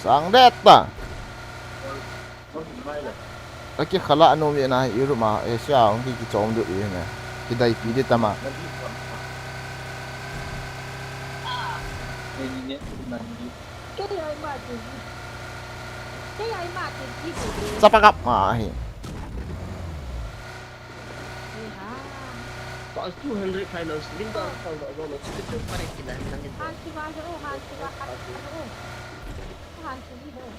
Sang det ta. Aki khala no mi na Europe ma Asia hung ki kichom du i ne. Kidai pi di tama. Kei ai ma ti. Chapa kap ma hi. Pas two hundred finals, win down, down, down, down, down, down, pare kila, nangin. Han si ba ho, han si ba, han si ba ho. Han si ba ho.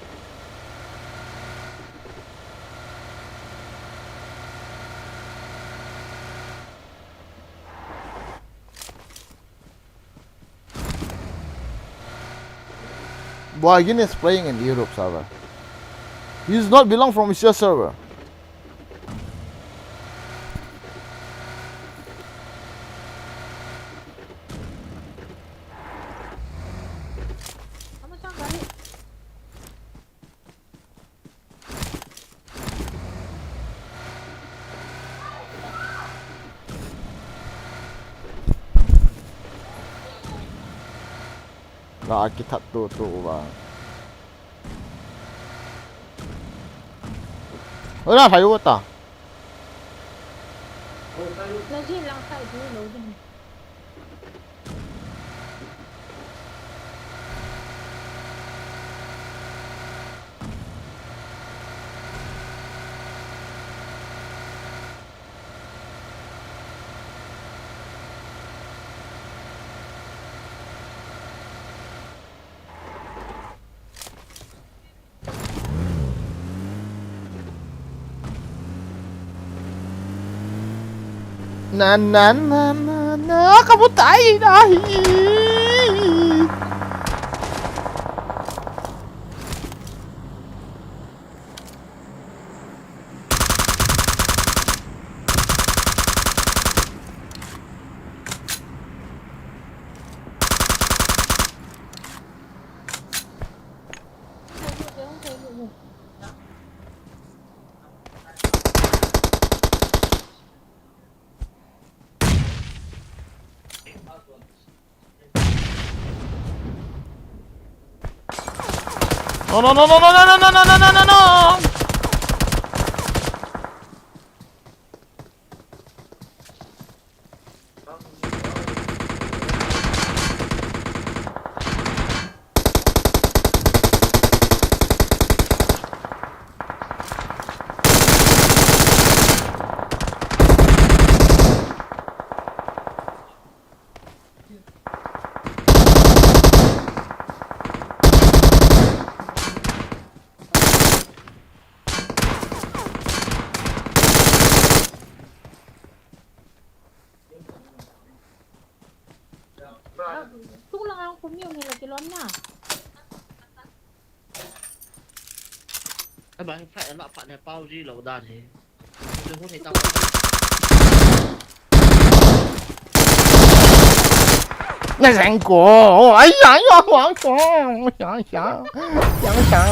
Boy, Gin is playing in Europe server. He is not belong from Asia server. La kithat tu tu uva. Ora hai uta. Na ji lang sai du lo din. Na, na, na, na, na, kamu tai na hi. No, no, no, no, no, no, no, no, no, no, no, no. Tung lang ang kumiyong nila kilom na. Aba, fight a lah pat ne pau ji lo dan hi. Chu hu ne ta. Na jeng ko. Ai ya ya wa ko. Ya ya. Ya ya.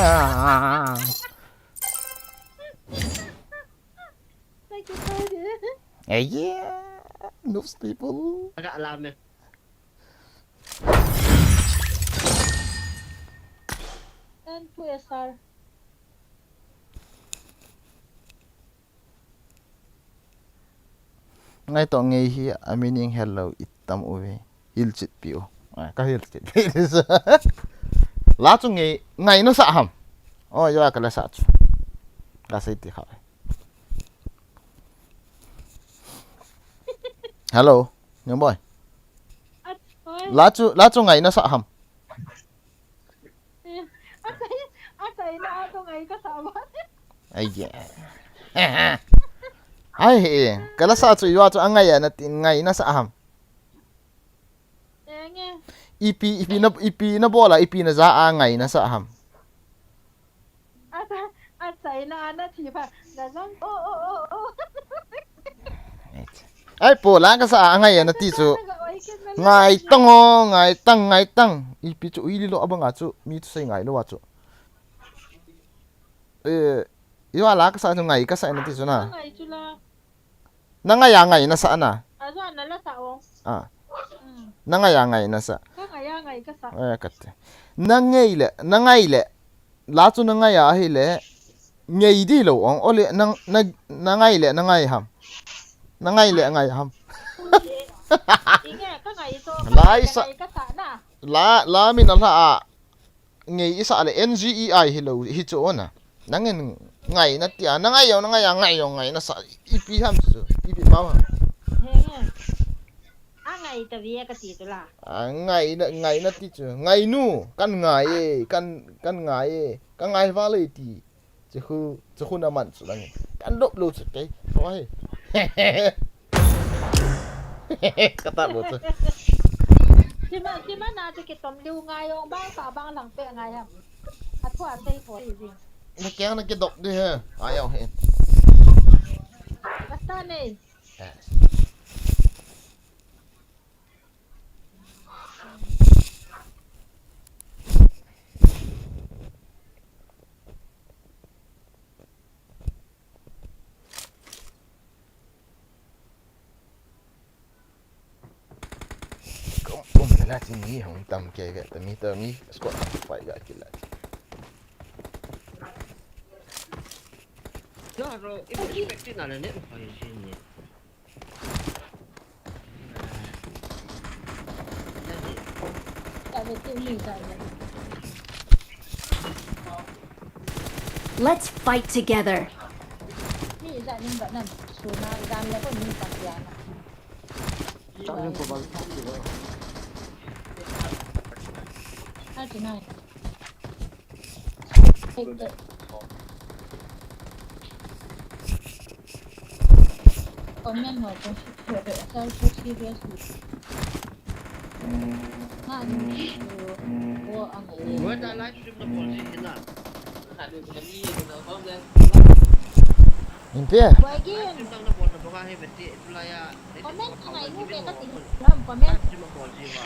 Thank you, Friday. Eh, yeah. Noobs people. Agak alam eh. And two S R. Ngai to ngei hi a meaning hello itam uve. Hilchet pi u. Ah, ka hilchet pi. La chu ngei, ngai na sa ham. Oh, yo ka la sa chu. Ka sei ti kha. Hello, young boy. Oi. La chu, la chu ngai na sa ham. Eh, a kai, a kai na a to ngai ka sa ba. Ai ye. Ai he, ka la sa chu yo chu a ngai a na tin ngai na sa ham. Eh, nge. Ipi, ipi na, ipi na bola, ipi na ja a ngai na sa ham. Asa, asa, ina ana thipa. Gazang, oh, oh, oh, oh. Ai, po la ka sa a ngai na ti chu. Ngai tang o, ngai tang, ngai tang. Ipi chu ui li lo abang a chu. Mi chu sei ngai lo a chu. Eh, iwa la ka sa chu ngai ka sa na ti chu na. Ngai chu la. Na ngai a ngai na sa na. A zo na la sa o. Ah. Mm. Na ngai a ngai na sa. Ka ngai a ngai ka sa. Eh, ka te. Na ngai le, na ngai le. La chu na ngai a hi le. Ngai di lo ong o le na, na, na ngai le, na ngai ham. Na ngai le, ngai ham. Inge, ka ngai to. Lai sa. Ngai ka sa na. La, la mi na la a. Ngei i sa le N G E I hi lo hi chu na. Nang en ngai na tia, na ngai yo, na ngai ya, ngai yo, ngai na sa. Ipi ham chu, ipi pau ham. He, he. A ngai ta via ka ti tu la. A ngai na, ngai na ti chu. Ngai nu, kan ngai e, kan, kan ngai e. Ka ngai va le ti. Chu khu, chu khu na man chu lang. Kan dop lo chu kei. Oi. Ka ta lo chu. Sima, sima na chu ki tom liu ngai yong bang sa bang lang pe ngai ham. A thua sei ko i ji. Na keng na ki dop di he. Ai au he. Ka ta nei. Eh. Kum, kum na la chin mi hong tam ke ve ta mi ta mi squad fight ga kila. Claro, i expect na le ne fight chin ni. Let's fight together. Comment ho ko. Sir, so serious. Ha, ni ko ang. Wata live stream na bol ji hina. Inpe. Boy game. Stream na bol na bol he beti tulaya. Comment ka ngai nu ve ka ti. Ram comment. Live stream na bol ji wa.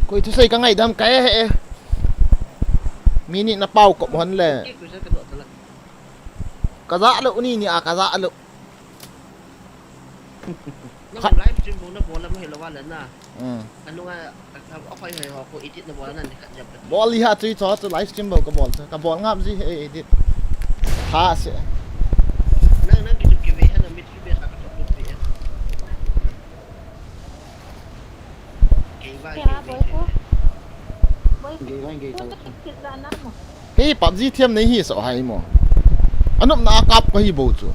Koi thusei ka ngaidam ka e he. Minute na pau kop hon le. Ka ja lo ni ni a ka ja lo. Na live stream bol na bol la mo helo wa la na. Hmm. Anu nga a khoi hoi ho ko edit na bol na ni ka jab. Bol li ha chu cho chu live stream bol ka bol chu. Ka bol ngam ji he edit. Ha se. Nang nang ki chu ki ve ha na mit ki ve ha ka to ki ve. Kei ba. Kei ha kei boy ko. Boy ko. Kei ba kei ta. Kit la na mo. Hei, PUBG thiam nei hi so hai mo. Anop na kap ko hi bo chu.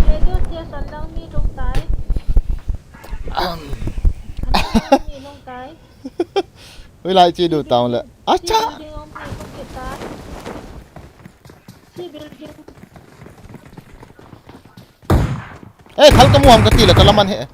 Radio tia san dang mi dong tai. Am. An dang mi dong tai. Hui lai chi du taung le. Acha. Building om mi dong ke tai. Si building. Eh, thal ka mu ham ka ti le ka laman he.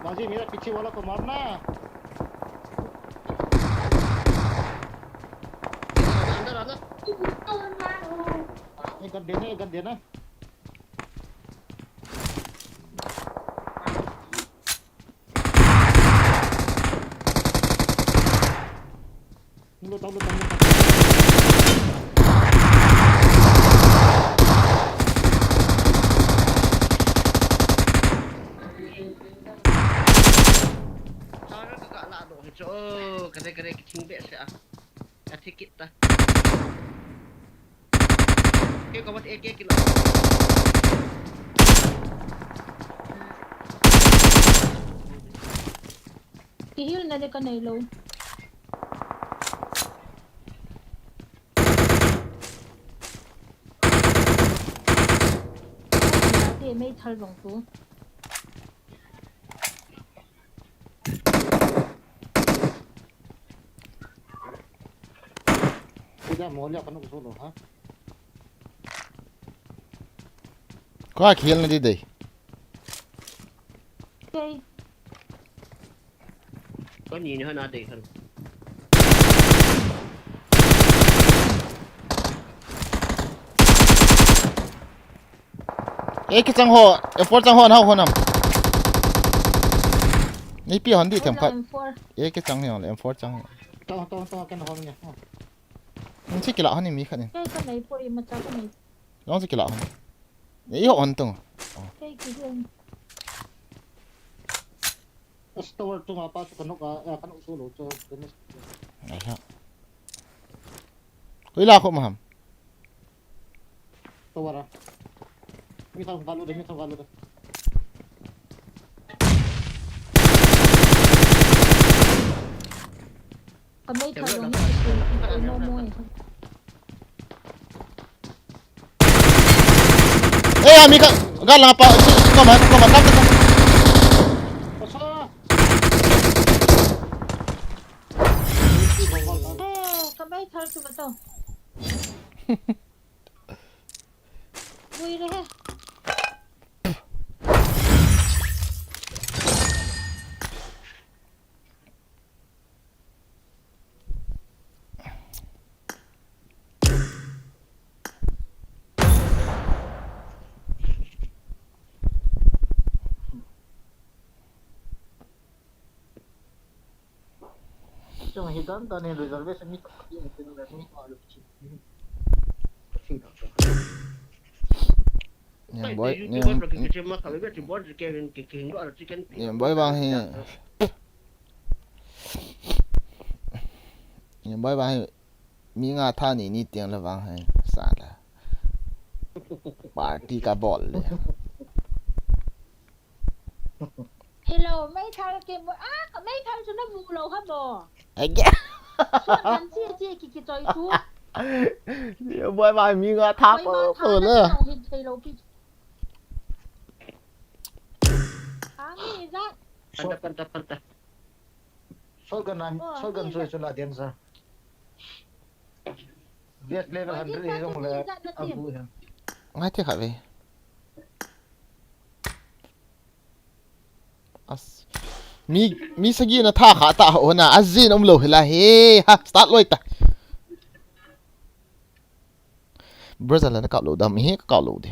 बाजी, मेरा पीछे वाला को मारना। अंदर आना। एक गन देना, एक गन देना। Kare kare kithing be se a. Athi kit ta. Ke ko bat ek ek kilo. Ki heal na de ka nei lo. Te mei thal vong tu. Koi a khel na di dei. Kei. Kani ni hana dei khan. Eh, kichang ho, M four chang ho, nau ho nam. Nei pi hon di them khat. M four. Eh, kichang ni hon, M four chang. Tong, tong, tong, kan hon ni. Ni chi kila hon ni mi khat ni. Kei ka nei poi, ma cha ka nei. Long chi kila hon. Ni ho hon tung. Kei ki hon. Store chunga pa chu ka nok a, eh, ka nok solo chu, ka nok. Ai ha. Koi la kho ma ham. Store a. Mi thang ka lo de, mi thang ka lo de. Ka mei thang lo ni, ka mo mo e. Eh, ami ka, ga langa pa, si, si, koma, koma, tam, tam, tam. Eh, ka mei thang chu ba to. Vui le he. Chung hi dan dan in reservation mi tak tak in tin le mi ma lu chi. Niang boy, niang, niang boy bang hi. Niang boy bang hi. Mi nga tha ni ni tiang le vang hi. Sa la. Party ka bol le. Hello, mei thar ke mo, ah, ka mei thar chu na mu lo ha mo. Ai ge. Suan han chi chi ki ki choi chu. Boy ba mi nga tha po po le. Hit thei lo pi. Ang ni za. Panta, panta, panta. Shotgun an, shotgun chu chu la diam sa. Best level hundred hi jong le, a bu hi. Ngai te kha ve. As. Mi, mi sagi na tha kha ta ho na, a jin um lo hi la he, ha, start loi ta. Brother la na kap lo dam, he ka kap lo de.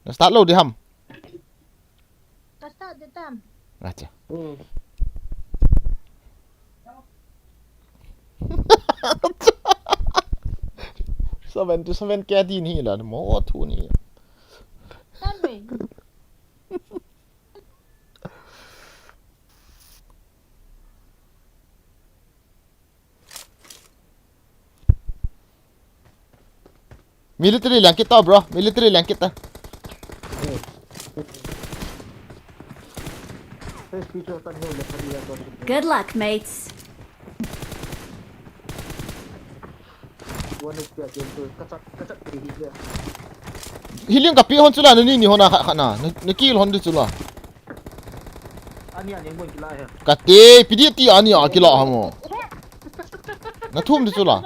Na start lo de ham. Ka start de tam. Acha. Hmm. Seventy seven K D ni la, mo thu ni. Tam me. Military lang kita, bro. Military lang kita. Good luck, mates. Healing ka pi hon chula, na ni ni hon a kha, kha na. Na, na kill hon di chula. Ani, ani, mo kila he. Kate, pi di ti ani a kila ha mo. Na thum di chula.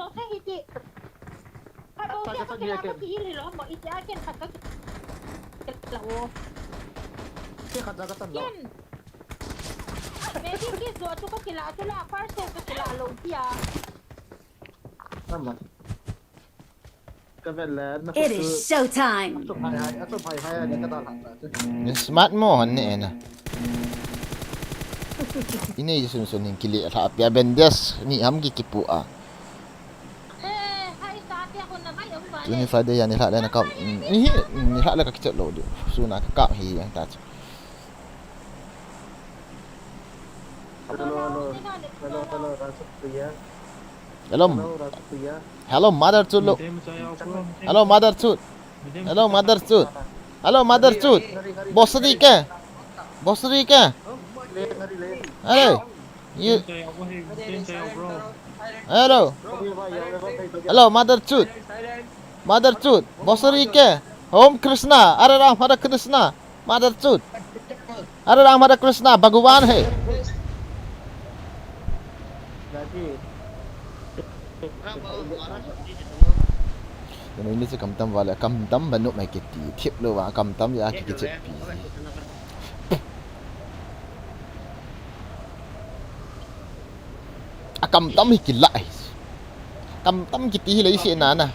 Ke khat ja ka tan lo. Ken. Maybe ke zo chu ka kila, chu la first set ka kila lo tia. Tama. Ka vel le na. It is show time. Achu phai hai, achu phai hai le ka da la ta chu. Ni smart mo hon ni na. Ini sun sun hin kile la pia bendes ni ham ki kipu a. Tuni Friday ya ni hla le na ka, ni hi, ni hla le ka kichat lo di. Suna ka ka hi yang ta chu. Hello, hello. Hello, hello, Rajat Priya. Hello. Hello, Rajat Priya. Hello, mother chu lo. Hello, mother chu. Hello, mother chu. Hello, mother chu. Bosri ke? Bosri ke? Hello. You... Hello. Hello, mother chut. Mother chut. Bosri ke? Om Krishna. Hare Ram, Hare Krishna. Mother chut. Hare Ram, Hare Krishna. Bhagwan hai. Kani ni chu kamtam vale, kamtam manu mai kiti, thip lou va, kamtam ya ki kichep pi. A kamtam hi kila hi. Kamtam kiti hi lei se na na.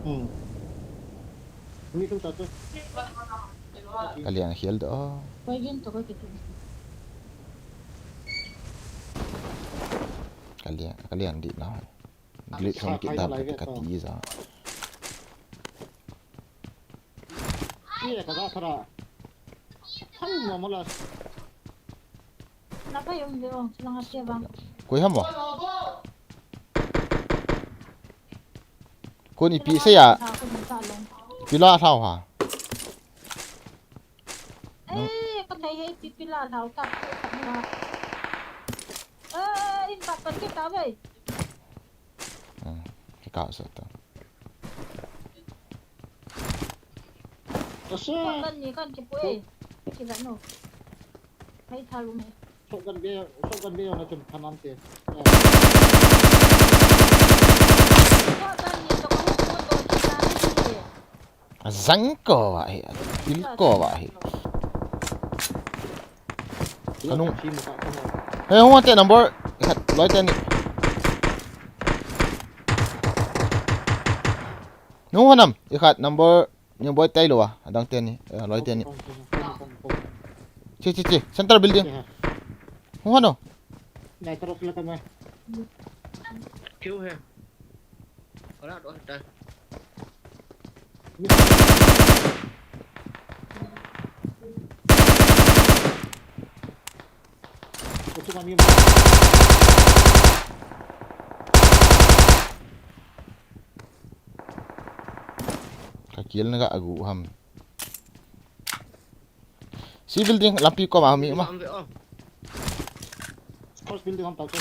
Hmm. Ni tu ta tu. Kaliang hial do. Koi jin to koi kitu. Kaliang, kaliang di na. Glitch hong kit dap kati kati za. Ye, ka za thara. Thang mo mo la. Na pa yung yung, silang ate bang. Koi ham mo? Kun ipi sa ya. Pila thao ha. Eh, ka thei hei pi pila thao ta. Eh, in ta pan kita ve. Hmm, kikao sa to. Kasi. Kan ni kan kipu eh. Kila no. Hai thalu me. Shotgun be, shotgun be na chun kanan te. Shotgun ni to ko ko to kila ni. Azang ko wa hi, pil ko wa hi. Anung. He, hung te number, loi te ni. Nung hanam, ikhat number, ni boi tai lo wa, adang te ni, eh, loi te ni. Chi, chi, chi, center building. Hung hano. Nai tarok la kama. Kyu hai? Kala do hai ta. Ka kill na ka agu ham. Si building lampi ko ma mi ma. Sports building ham tau ko.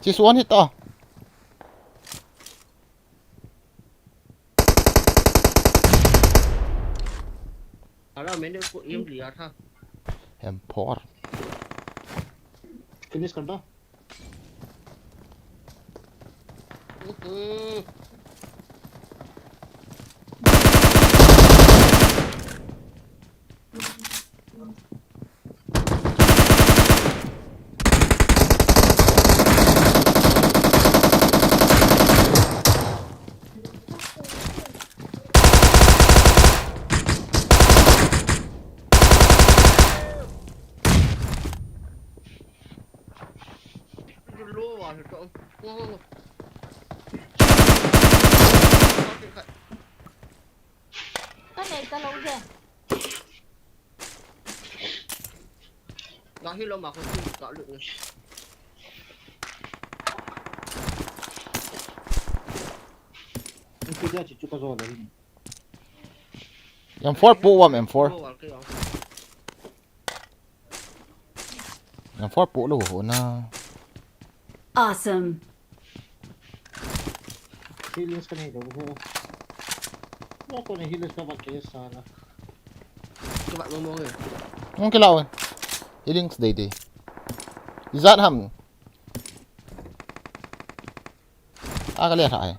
Si suan hit to. अरे मैंने उसको एम लिया था। M four. Finish कर दो। हम्म। Ka nei ta lo ve. Nga hi lo ma ko tu ka lu ni. Ni tu dia chi chu ka zo le ni. M four po wa M four. Lo wa ke ya. M four po lo ho na. Awesome. Healings ka nei do ho. Mo ko nei healings ka ba ke sa la. Ka ba mo mo e. Mo ke la o. Healings dei dei. Izat ham. A ka le tha ai.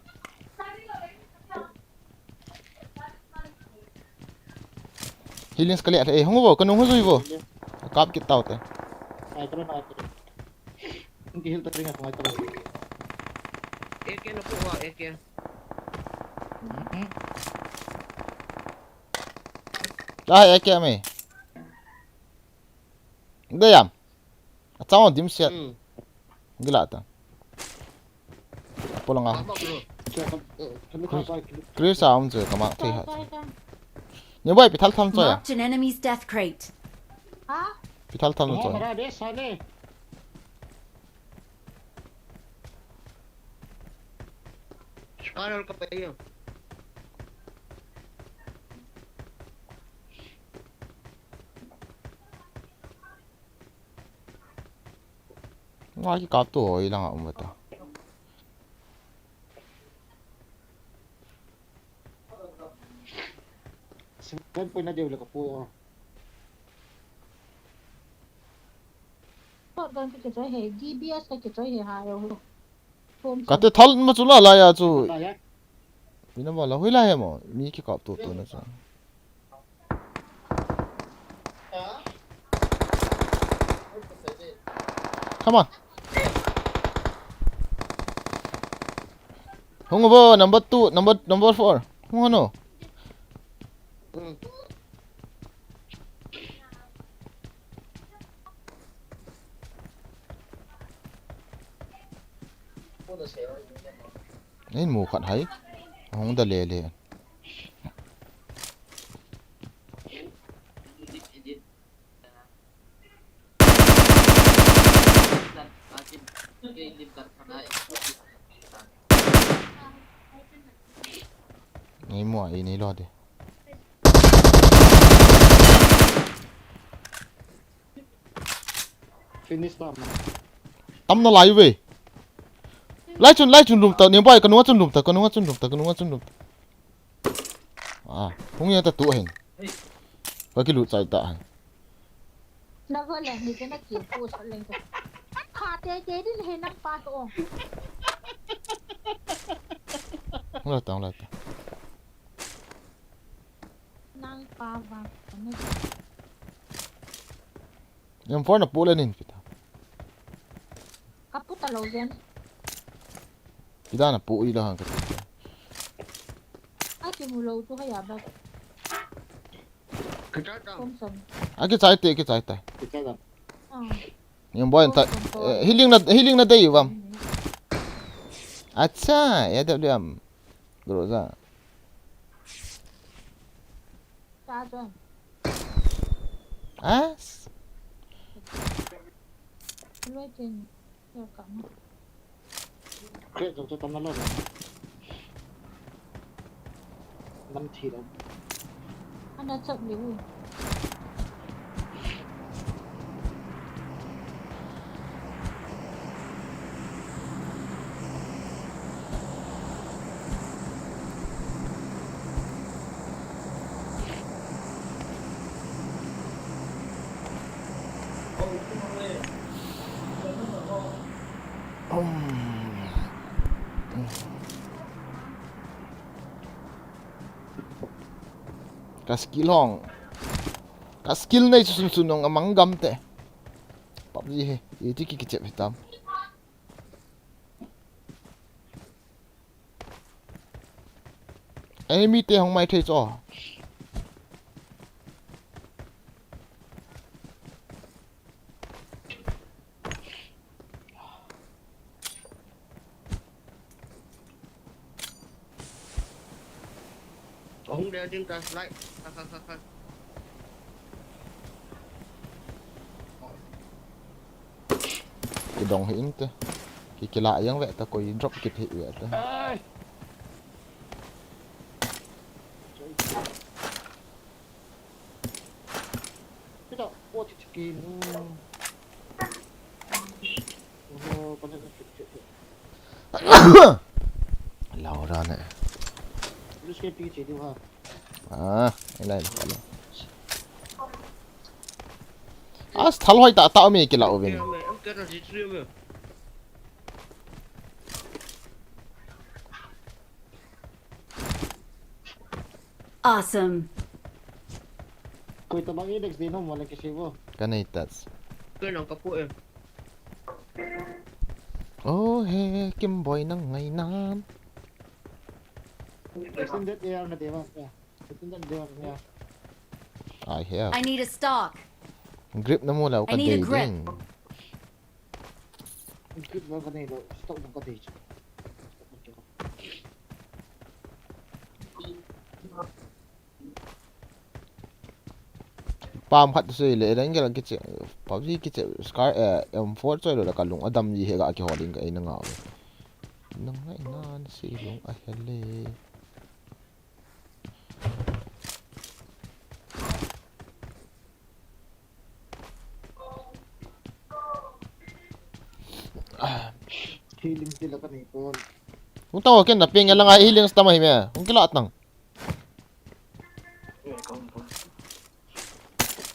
Healings ka le tha ai. Hung vo, ka nung hu zui vo. Kap kit tau te. Ai, ka na te. Hung ki heal ta ring a, ai ta. A K na pu wa, A K. Ai, A K me. Dayam. Achang dim siat. Hmm. Gila ta. Apolanga. Chris a um chu kama thei ha. Ni bai pithal tham chu ya. Marked an enemy's death crate. Ha? Pithal tham chu. Mara de sale. Scanner ka pa iyo. Nga ki kap tu hoi langa um ta. Seven point na deu le ka pu. Shotgun ka kichoi he, D B S ka kichoi he ha yo. Ka te thal ma chu la la ya chu. La ya. Mina ma la hui la he mo. Mi ki kap tu tu na chu. Come on. Hung vo, number two, number, number four. Hung ano. Nei mu khat hai. Hung da le le. Nei mu a, ei nei lo de. Finish tam na. Tam na lai ve. Lai chun, lai chun lum ta, ni bai ka nunga chun lum ta, ka nunga chun lum ta, ka nunga chun lum ta. Ah, hung ya ta tu hin. Ka kilut chai ta hin. Na va le ni ke na ki pu sa leng ko. Kha te te din he nang pa to. La ta, la ta. Nang pa va. Yang phone na pu le nin kita. Ka pu ta lo zen. Kita na pu i la han ka pu. Ai ki mu lo tu ha ya ba. Kichai ta. Kom som. A kichai te, kichai ta. Kichai ta. Ah. Yang boy ta. Kom som to. Eh, healing na, healing na dei vam. Acha, ya da liam. Groza. Cha chun. As. Loi chen. Yo ka ma. Kre jong chu tam na lo. Nam thi lo. Ana chap le u. Ka skill hong. Ka skill nei chu sun sun hong amang gam te. PUBG he. Iti ki kichep hitam. Enemy te hong mai thei cho. Hung dia ding ta slide. Kha, kha, kha, kha. Kidong hi inte. Ki kila yang ve ta koi drop kit hi ve ta. Ai. Kita, oh, chicken. Oh, kena, kena, kena, kena. Laura ne. Lu skepi che diu ha. Ah, elai la. As thal hoi ta ta mi kila uvin. Em kena ji chu em. Awesome. Koi tabang index din ho mo le kisi bo. Ka nei tats. Koi nang ka pu em. Oh he, Kim Boy nang ngai nan. Extended A R na dei ba? Yeah. Extended A R, yeah. I have. I need a stock. Grip na mu lau ka dei ding. I need a grip. Grip na ka nei lo, stock na ka dei chu. Pam khat sui le, Erangel kiche, PUBG kiche, Scar, eh, M four choi lo la ka lung adam ji he ga kihol in ka eina ngau. Nang ngai nan si lung a hele. Healing ti la ka nei pon. Hung tao ken na ping la ngai healing stam hi me. Hung kila tang.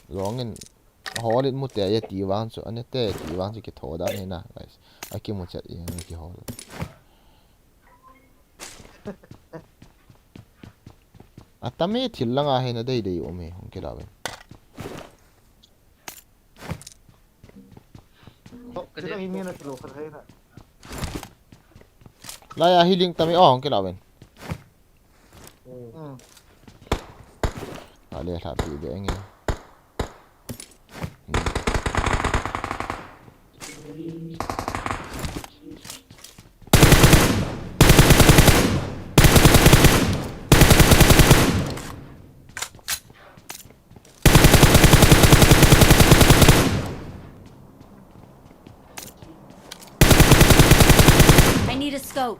Longin hol in mu te ya ti vang chu, ane te ti vang chu kitho dan hi na, guys. A kimu chet in kihol. Atame thil langa hi na dei dei um e, hung kila ve. Chutang hi mi na thilo khat hai na. Lai a healing tam e, oh, hung kila ven. Hmm. Ale, lha pi be nge. I need a scope.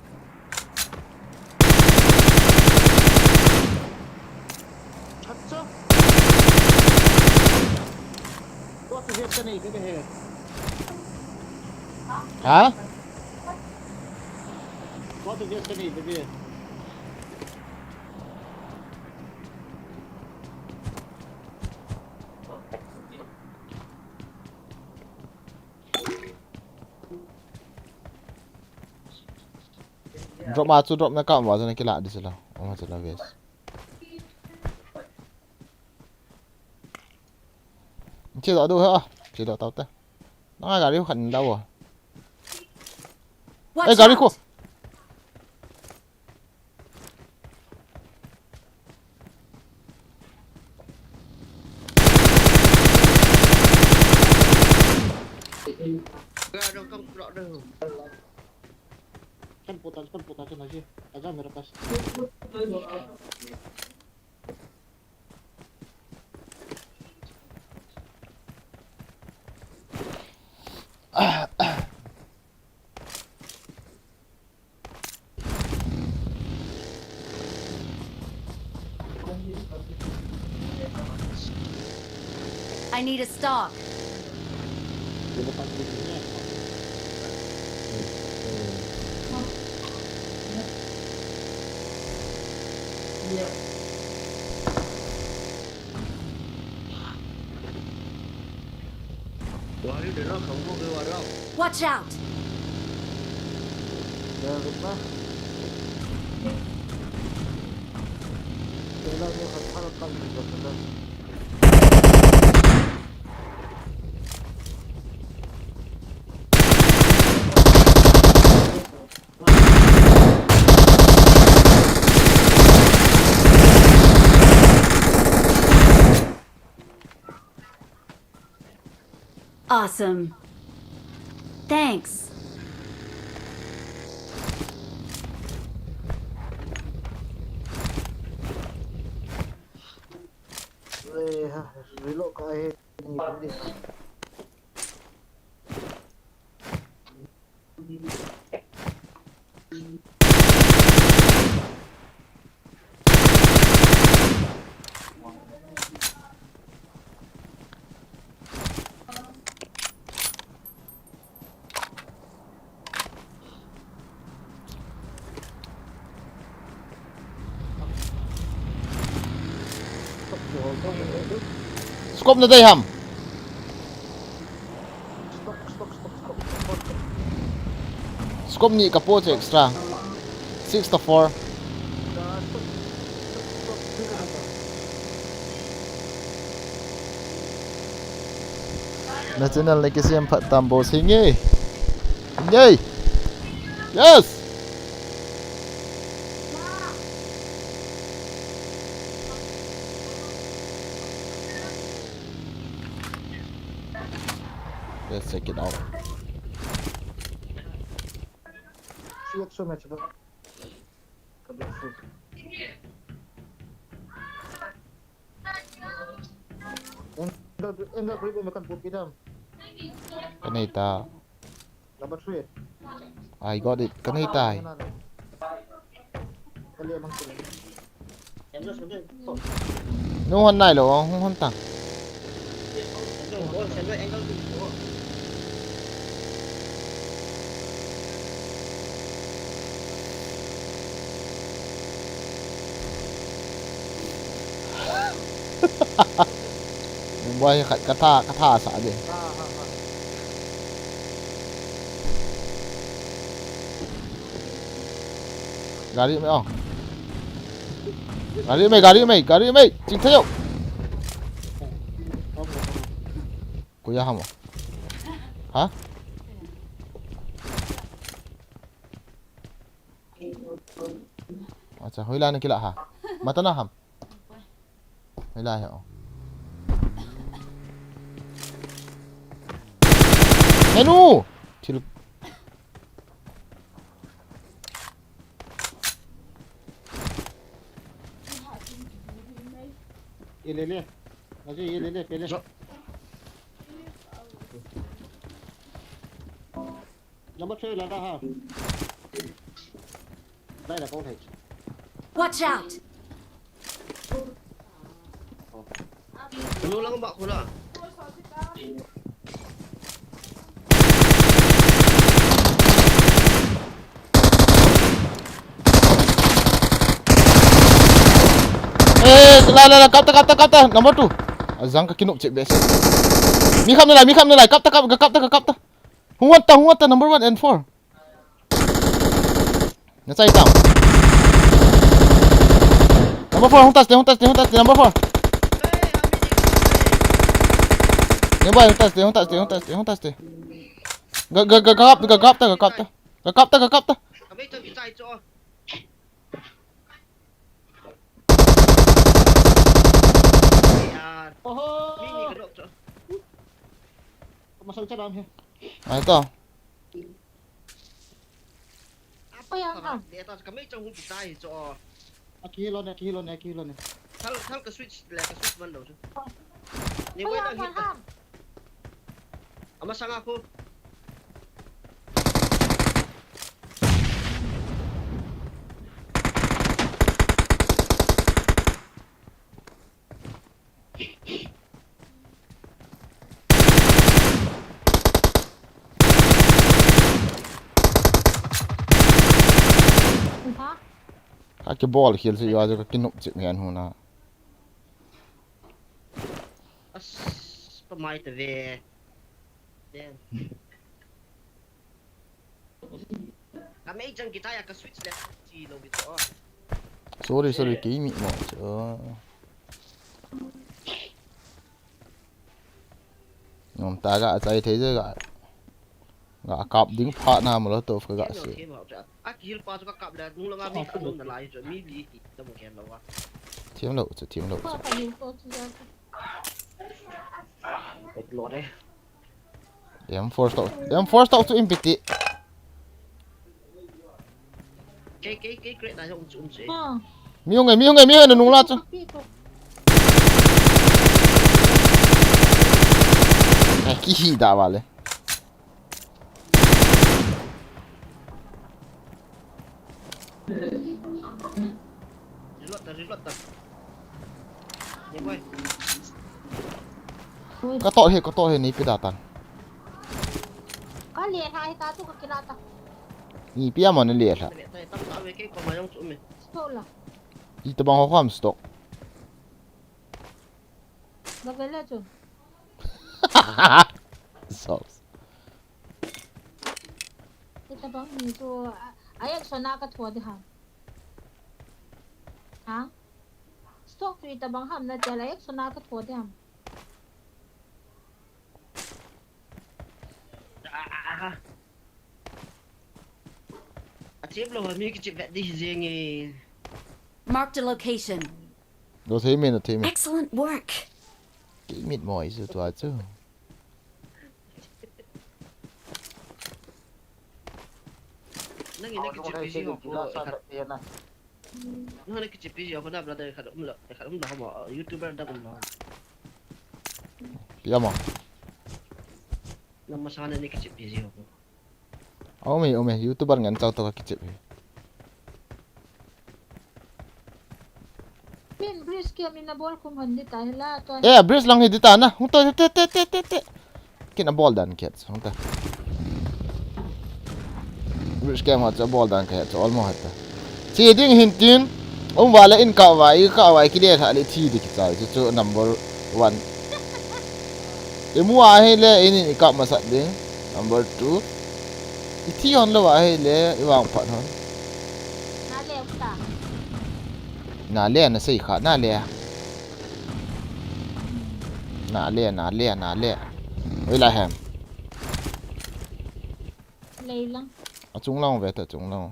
अच्छा। What is it, Sunny? Give me here. Huh? What is it, Sunny? Give me here. Drop ma chu drop na ka ma chu na kila di sila. O ma chu na ves. Che do do ha. Che do tau ta. Na gari khan da wo. Watch out! Eh, gari ko. Kan putar, kan putar, kan aja. Aja mere paas. I need a stock. Watch out! Awesome. Thanks. Scope na dei ham. Scope ni ka po che extra. Six to four. Na channel na kisem phat tam bo si nge. Nge. Yes. Let's check it out. Angle, angle grip mo kan pupi dam. Kanei ta. Number three. I got it. Kanei tai. Kali amang sila. Nung hon nai lo, hung hon ta. Nung boy khat ka tha, ka tha sa de. Gari mai, oh. Gari mai, gari mai, gari mai. Ching thayo. Kuya hamo. Ha? Acha, hoilai na kila ha. Mata na ham. Hoilai ha. Henu! Thil. Ye le le. Acha, ye le le, pele. Number three lada ha. Dai la kong thei. Watch out! Anu lang ba ko na. Eh, la, la, la, kapta, kapta, kapta, number two. Ajang ka kinop cheh be se. Mi kham nalai, mi kham nalai, kapta, kap, kapta, kapta. Hung wan ta, hung wan ta, number one and four. Na chai tam. Number four, hung tas te, hung tas te, hung tas te, number four. Nearby, hung tas te, hung tas te, hung tas te, hung tas te. Ga, ga, ga, ga kap ta, ga kap ta, ga kap ta. Ga kap ta, ga kap ta. Kamei chang kichai cho. Yaar. Oho. Mi ni ka drop cho. Kamasang cha dam he. Ai to. Apa yang ham? Dia atas kamei chang hung kichai cho. Aki lo ne, aki lo ne, aki lo ne. Thal, thal ka switch le, ka switch man lo cho. Ni wai na hit ta. Amasang ako. Ka kibol khel si yo, ka kinop chip ngen huna. As, pamai ta ve. Damn. Kamei chang kichai a ka switch le chi lo bit o. Sorry, sorry, kei mi mo cho. Nom ta ga chai thei je ga. Ga kap ding pha na mo lo to ka ga se. A kihil pa chu ka kap le, nung langa mi khat um nalai chu, mi li ti ta mo ken lo wa. Thiam lo chu, thiam lo chu. Pa ka hil to chu ya. Explode eh. M four stock. M four stock chu in piti. Kei, kei, kei crate na jong chu um chu. Ha. Mi hung e, mi hung e, mi hung e, nung la chu. Pi to. Ai, kihi da vale. Reload ta, reload ta. Ye boy. Ui. Ka to he, ka to he, ni pi da tan. Ka le ha he ta tu ka kila ta. Ni pi a mo ni le ha. Le ta, tam ta ve ke ko ma jong chu me. Stock la. I ta bang ho kham stock. Ga ve le chu. Socks. Hitabang hi chu, a, a action a ka tho di ham. Ha? Stock chu hitabang ham na tia la action a ka tho di ham. Ah, ah, ah. A chip lo mi ki chip vet di jeng e. Marked a location. Lo thei me, lo thei me. Excellent work. Ki mit mo isu tua chu. Nang ina ki chip busy ho ko. Nang ina ki chip busy ho ko na brother khat um lo, khat um lo mo, YouTuber da um lo. Pia mo. Nang masang na ni ki chip busy ho ko. Aume, aume, YouTuber ngen chau to ka kichep hi. Min bridge kia mina bol kum han di ta hila to. Eh, bridge lang hi di ta na. Hung to, te, te, te, te, te. Kina bol dan kiat, hung ta. Bridge kia ma cha bol dan kiat, cha almost hata. Chi ding hin tin, um va le in ka va, i ka va, ki le tha le thi di ki chai, chu chu number one. I mu a hi le, in i kap masat ding. Number two. I thi hon lo a hi le, i vang phat hon. Na le u ta. Na le, na sei kha, na le. Na le, na le, na le. Oi la hem. Lei lang. A chung lang ve ta, chung lang.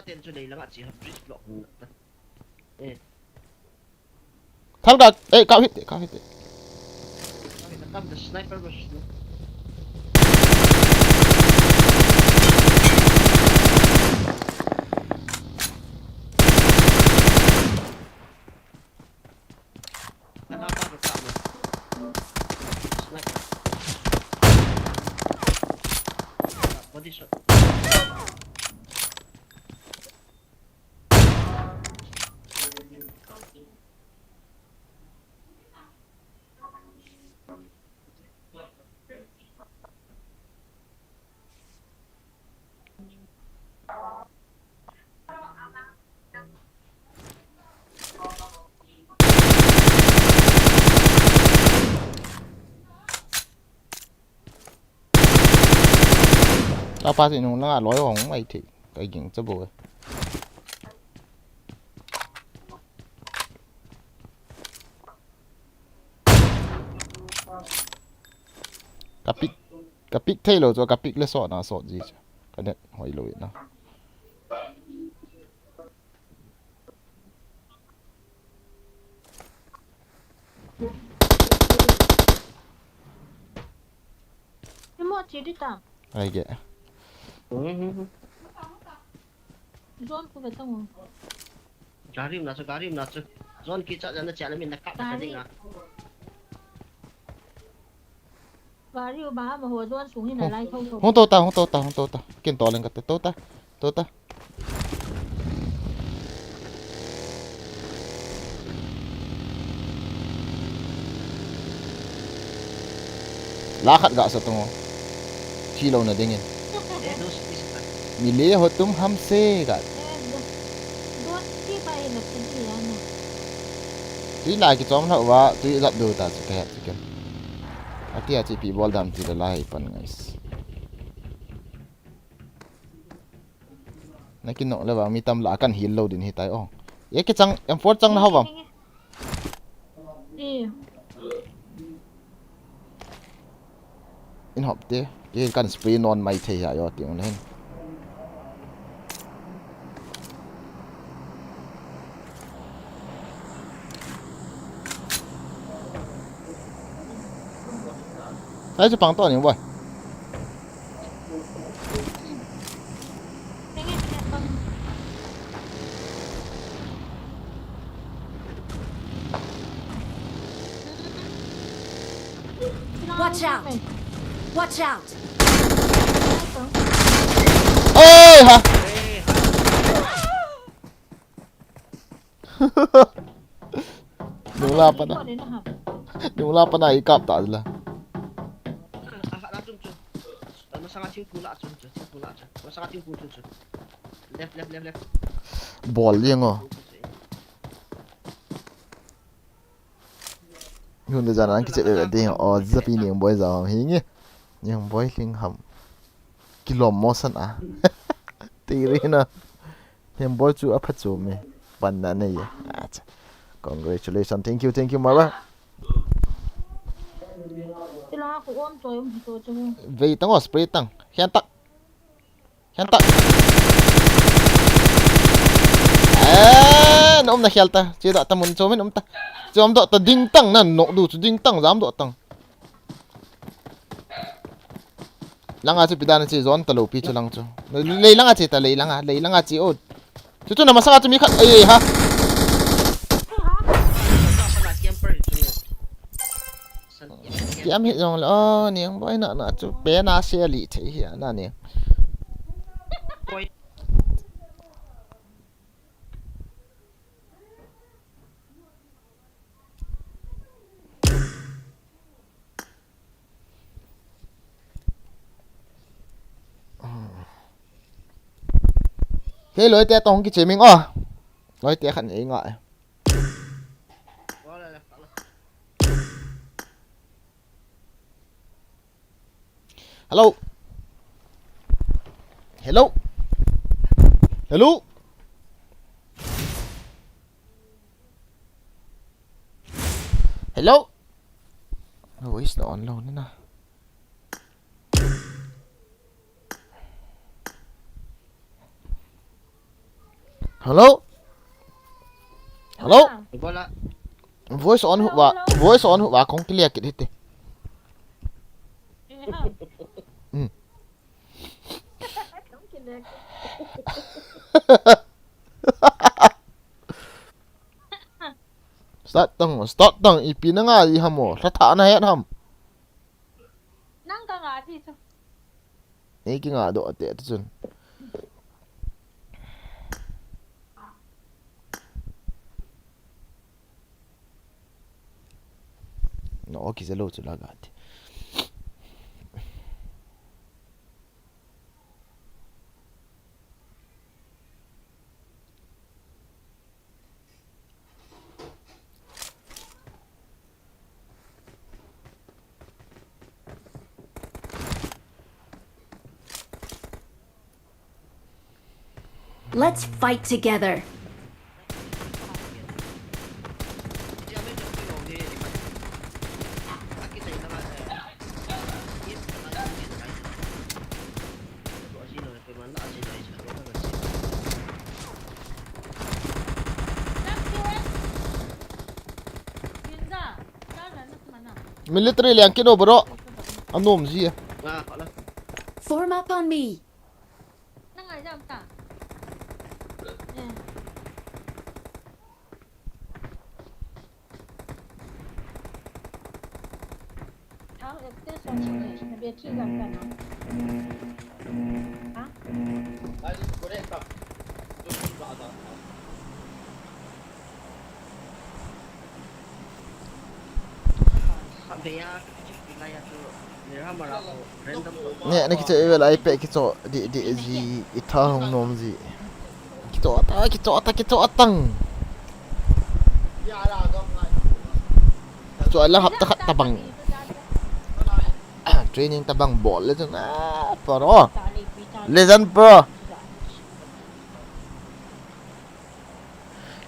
Ten chu lei langa chi ha bridge block hung na. Eh. Thal ga, eh, ka hit, ka hit. Tam the sniper versus no. Body shot. Apa si nung langa loi hong mai thei. Ka ging cha bo. Ka pick, ka pick thei lou chu, ka pick le sot na sot ji chu. Ka net hoi lou na. Imo chi di ta. Ai ge. Zone khu ve tang o. Gari um na chu, gari um na chu. Zone kicha jana cha le min na kap ta ding a. Gari u ba ma ho zone sung hin a lai tho tho. Hung to ta, hung to ta, hung to ta. Kin to leng ka to ta. To ta. La khat ga sa tong o. Thi lou na ding in. Mi le ho tum ham se ga. Tui la kichom lhah uva, tui lap do ta chu kahe chu ken. Ati a chu ipi bol dam ti la lai pan guys. Na kinok le vang mi tam la kan hil lou din hitai o. Ye kichang, M four chang na ho vang. In hop te, ke kan spray non mai thei ha yo ti ung le hin. Ai chu pang to ni boy. Watch out! Watch out! Oi ha. Nula pana. Nula pana i kap ta la. Masanga thingphung la chu, thingphung la chu. Masanga thingphung chu chu. Left, left, left, left. Bol jeng o. Hun de jana kiche ve ding o, japi Niang boy ja hi nge. Niang boy hling ham. Kilom mo san a. Ti ri na. Niang boy chu a pha chu mi. Pan na nei. Acha. Congratulations. Thank you, thank you, Mara. Ti la khu om to, om to chu. Vei tang o, spray tang. Hian tak. Hian tak. Eh, na um na khial ta. Che da ta mun chom in um ta. Chom do ta ding tang na nok du chu ding tang jam do tang. Langa chu pi dan che zone ta lo pi chu lang chu. Lei langa che ta, lei langa, lei langa che o. Chu chu na masanga chu mi khat. Ei, ei, ha. Kiam hi jong le, o, Niang boy na, na chu pe na se li thei hi a na ni. Kei loi te tong kiche ming o. Loi te khan ei ngai. Hello. Hello. Hello. Hello. Voice na on lo ni na. Hello? Hello? Ibola. Voice on huwa, voice on huwa, kong clear kit hite. Hmm. Start tang, start tang, ipi na nga i ham o, sa tha na het ham. Nang ka nga ti chu. Ei ki nga do te tu chun. No, okay, zalo chu la ga ti. Let's fight together. Military liang kino bro. Anom ji. Form up on me. Ne, na kicho evel ai pe kicho di di ji i tha hung nom ji. Kicho ta, kicho ta, kicho tang. Kicho la hap ta khat ta bang. Training ta bang bol le chun a pro. Legend pro.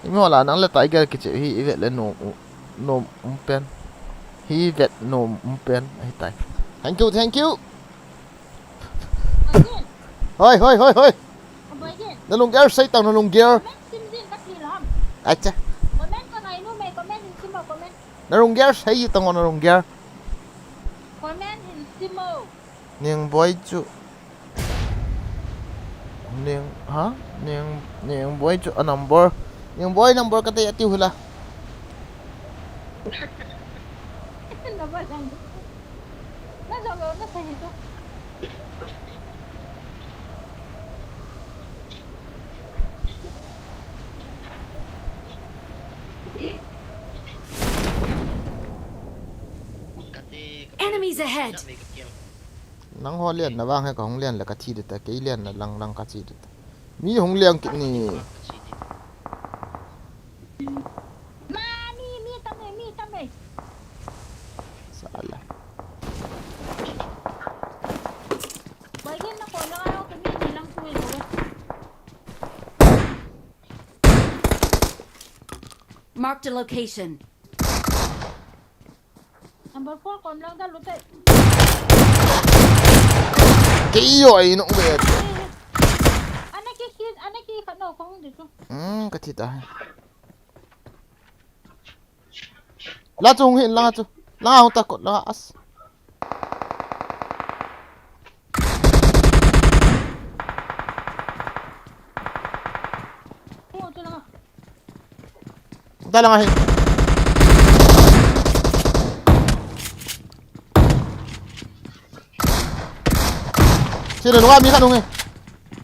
Imi hola nang le Tiger kiche hi i vet le nom u, nom um pen. Hi vet nom um pen ahi tai. Thank you, thank you. Hoi, hoi, hoi, hoi. Na lung gear sei tang, na lung gear. Acha. Na lung gear sei tang, na lung gear. Ning boi chu. Ning, ha? Ning, ning boi chu a number. Ning boi number ka te ati hula. Enemies ahead. Nang ho lian na vang he ka hung lian le ka thi de ta, kei lian na lang lang ka thi de ta. Mi hung lian kit ni. Ma, mi, mi tam e, mi tam e. Sala. Bai gen na ko na ka mi ni lang tu e ko. Marked a location. Number four, kom lang da lute. Kei yo ai no me. Ana ki ki, ana ki khat no kong de chu. Hmm, ka thi ta. La chung hin la chu. La hung ta kot la as. Kong chu la. Da lang ahi. Sila nunga mi khat nunga.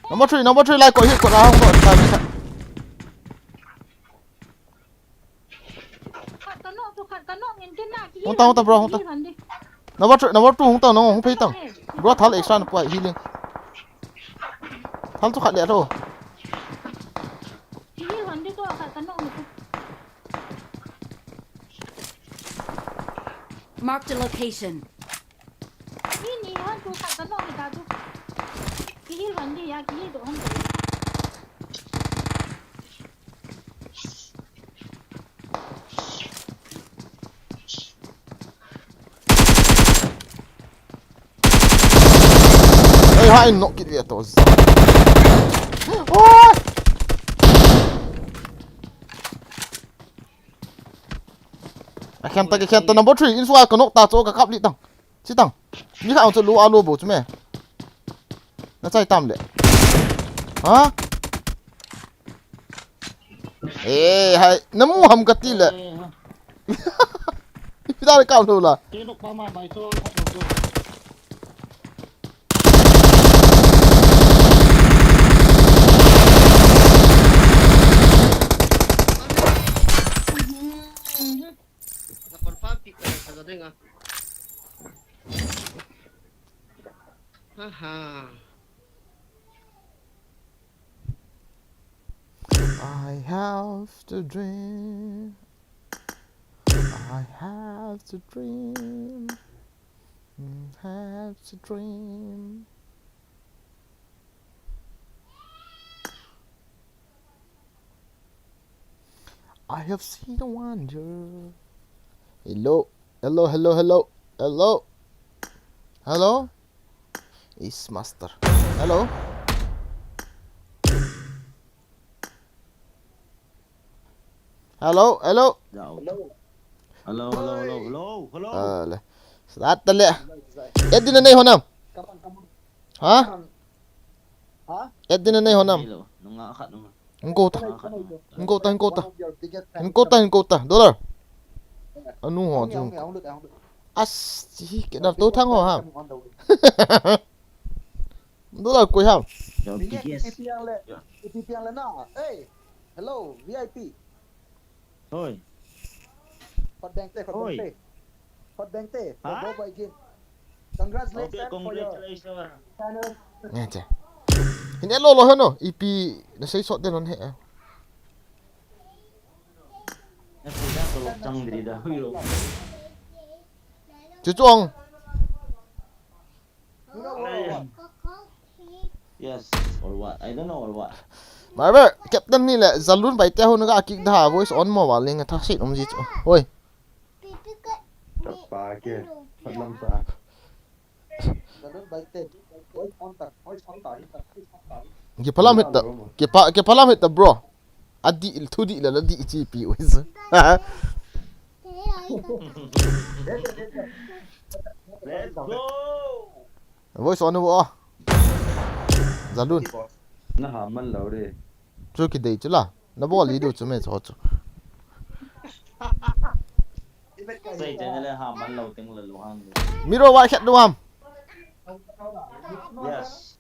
Number three, number three, lai ko hi ko la hung ko ta mi khat. Khat ka nok chu, khat ka nok in tin na ki. Hung ta, hung ta, bro, hung ta. Number three, number two, hung ta, no, hung phei ta. Bro, thal extra na poi healing. Thal chu khat le tho. Ki heal hon di chu, khat ka nok ni chu. Marked a location. Ni ni hon tu khat ka nok ni ta tu. Ki heal hon di ya, ki heal to hon to. Ei, ha, in nok kit ve to. Oi! Khen ta, khen ta, number three, insung a ka knock ta chu ka kap lih tang. Chi tang. Mi kha ang chu lu a lu bo chu me. Na chai tam le. Ha? Eh, hai, na mu ham ka ti le. Ipi da le kap lo la. Sa confirm pick ka sa gadeng ah. Haha. I have to dream. I have to dream. I have to dream. I have seen a wonder. Hello. Hello, hello, hello. Hello. Hello? Is master. Hello? Hello, hello. Hello. Hello, hello, hello, hello, hello. Hello. Start tale. Add din na nei honam. Ha? Ha? Add din na nei honam. Hello. Nunga khat nunga. Hung ko ta. Nunga khat nunga. Hung ko ta, hung ko ta. Hung ko ta, hung ko ta. Dollar. Anu ho chu. As, chi ke dar to thang ho ham. Dollar koi ham. Yo, P T S. Hey, hello, V I P. Hoi. Khot beng te, khot beng te. Khot beng te, for Bob Aijin. Congratulations for your channel. Nge che. Hin elo lo heno, ipi na sei sot den on he. Na sei da to chang diri da, hui lo. Chu chuang. Yes, or what? I don't know or what. Marvel, Captain ni le Zalun bai te ho na ga kick da voice on mo wa ling tha sit um ji chu. Hoi. Tapa ke, phatlam sa. Ki phalam hit ta, ki pa, ki phalam hit ta, bro. Adi il thu di la la di chi pi voice. Let's go. Voice on wo. Zalun. Na ha man lo re. Chu ki dei chu la. Na bol i du chu me chu chu. Sei channel ha man lo teng la lo hang. Miro wa khat du ham. Yes.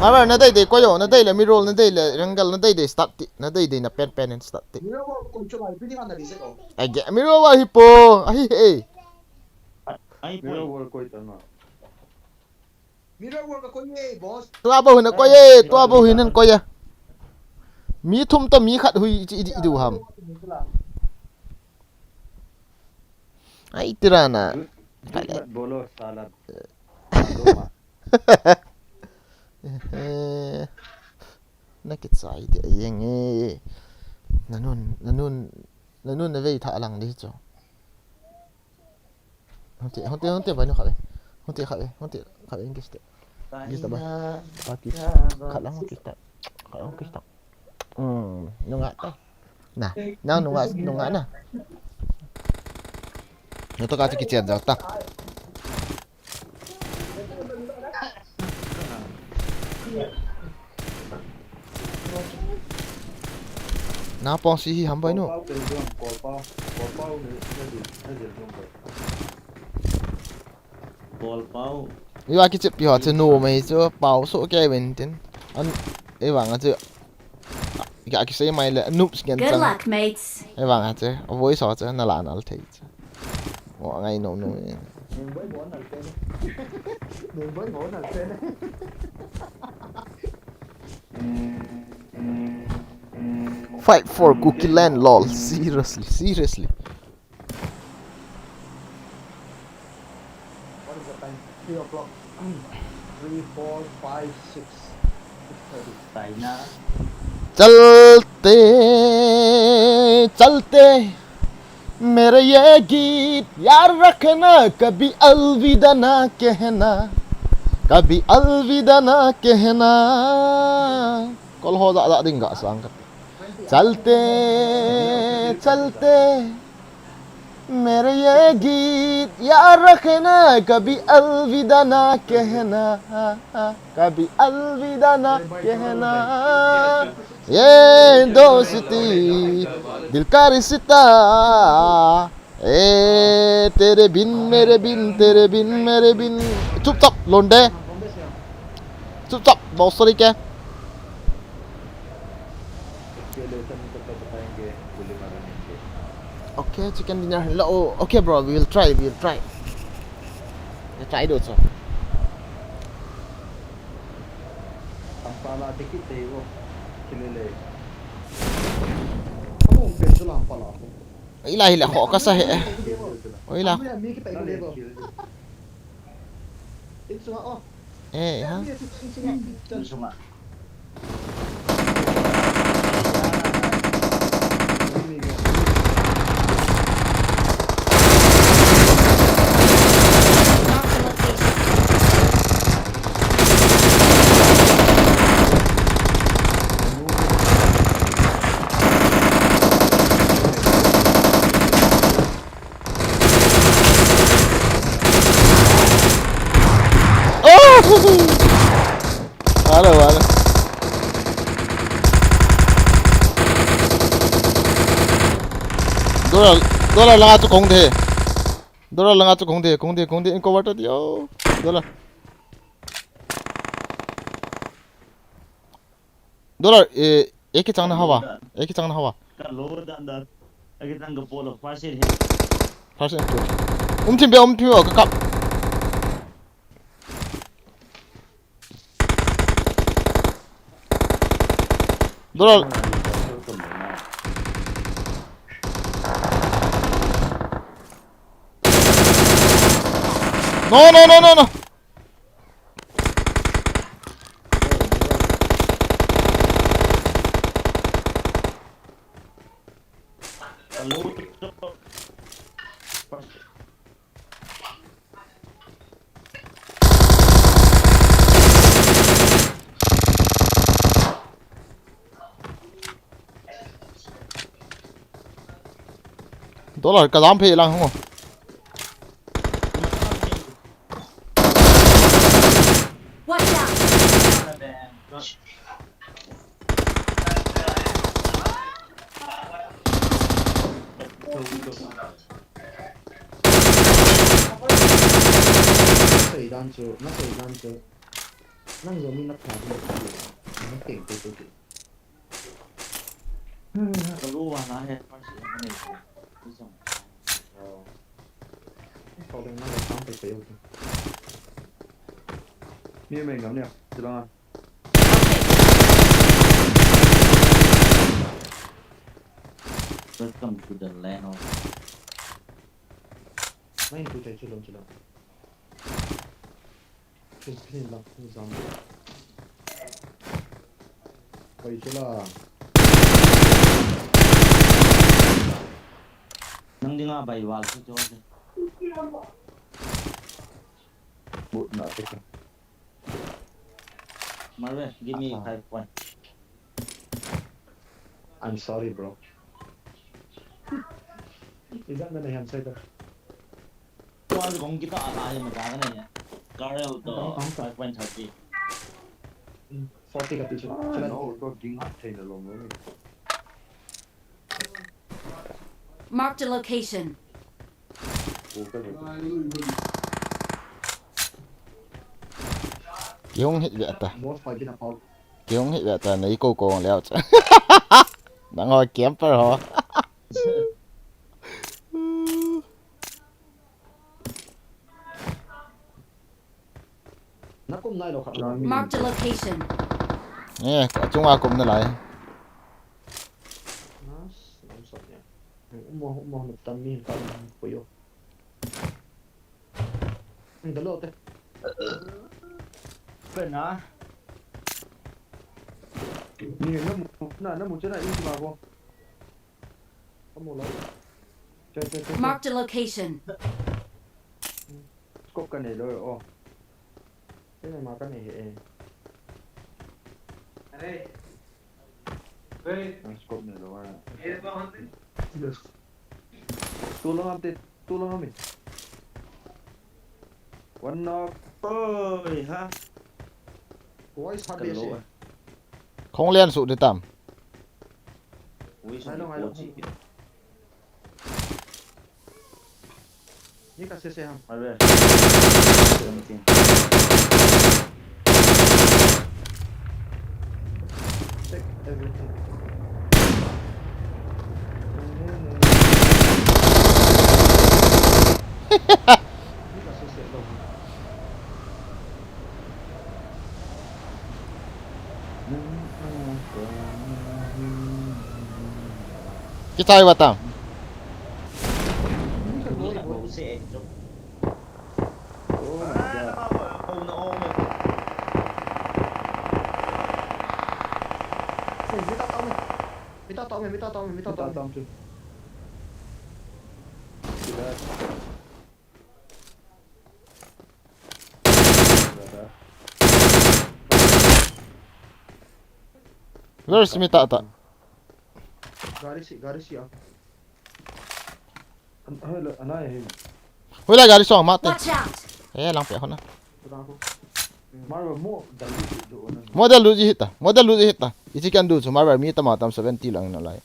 Marvel, na dei dei koi o, na dei le Mirror, na dei le Rangal, na dei dei start ti, na dei dei na pen pen in start ti. Ai ge, Mirror wa hi po, ahi he. Ai po. Tua bo hin koi e, tua bo hin koi e. Mi thum to mi khat hui chi i di du ham. Ai tirana. Bolo sala. Na kichai ti a yeng e. Na nun, na nun, na nun na vei tha lang di chu. Honte, honte, honte, bai nu kha ve. Honte kha ve, honte kha ve, English te. English te bai. Pa ki, kha lang honte ta. Kha lang honte ta. Hmm, nunga ta. Na, na nunga, nunga na. Nunga to ka ti kichen jao ta. Na pong si hi ham bai nu. Bol pau. Iwa kichep pi ho che nu mai chu pau so ke ven tin. An, iwa nga chu. Ka kisei mai le noobs ngen chang. Good luck, mates. Ei vang a che, a voice ho che, na la nal thei che. Mo ngai no no. Fight for Kuki land, lol. Seriously, seriously. What is the time? Three o'clock. Three, four, five, six. Six thirty. चलते चलते मेरे ये गीत याद रखना, कभी अलविदा ना कहना, कभी अलविदा ना कहना. Kol ho da da ding ga sang ka. चलते चलते मेरे ये गीत याद रखना, कभी अलविदा ना कहना, कभी अलविदा ना कहना। ये दोस्ती दिल का रिश्ता, ए तेरे बिन मेरे बिन, तेरे बिन मेरे बिन। चुपचाप लोंडे, चुपचाप बहुत सरी के। Okay, chicken dinner. Hello. Okay, bro. We will try. We will try. We try do so. Ampala ticket te wo. Kilele. Amo pe so la ampala ko. Ila hila ho ka sa he. Oi la. Amo ya mi ki pe ko le ko. Insung a, oh. Eh, ha? Insung a. Oh! Vale, vale. Dollar, dollar langa chu kong de. Dollar langa chu kong de, kong de, kong de, in cover to dio. Dollar. Dollar, eh, eh, kichang na hawa. Eh, kichang na hawa. Ka lo dan da. Aki tang ka polo, first aid he. First aid kit. Um thim be, um thim be, ka kap. Dollar. No, no, no, no, no. Dollar ka jam phei lang ho. Watch out! Nasei dan chu, nasei dan chu. Nang jong mi na pha ding, na teng teng teng. Ka lu wa na he, pa si na ne. Ni jong. Kau ding na le sang teng teng. Mi mai ngam ne, ti bang a. Welcome to the land of. Main tu chai chulom chulom. Fifteen lakh ni zam. Pai chula. Nang dinga bai wal chu chu. But na te. Marve, give me five point. I'm sorry, bro. Is that gonna hand side? Tuan kong kita ala ya mata ka na ya. Karel to five point thirty. Forty ka ti chu. No, to ding hat thei na lom lo ni. Marked a location. Kihung hih ve ta. Kihung hih ve ta, nei ko ko leo cha. Nang ho camper ho. Na kum nai lo khat lo. Marked a location. Eh, achunga kum nalai. Nas, nam sot nia. Umo, umo, na tam mi, tam mi, puyo. Ang dalo te. Pena. Ni, na mu, na, na mu chena in ba ko. Kamu lo. Che, che, che, che. Marked a location. Scope ka nei lo, oh. Che nei ma ka nei he, eh. Are. Hey. Ang scope nei lo, ah. Yes. Tulung am te, tulung am e. One knock. Oi, ha. Voice ha be se. Kalo. Khong len su de tam. Ui, sa lo, ngai lo. Ni ka se se ham. Are. Take everything. Ni ka se se lo. Kichai vata. Where is mi tata? Gari si, gari si ah. An, hoila, anai him. Hoila gari song mate. Watch out! Eh, lang pe hona. Marva mo dal du du ona. Model lu ji hita. Model lu ji hita. Isi kan du chu marva mi tama tam seventy lang na lai.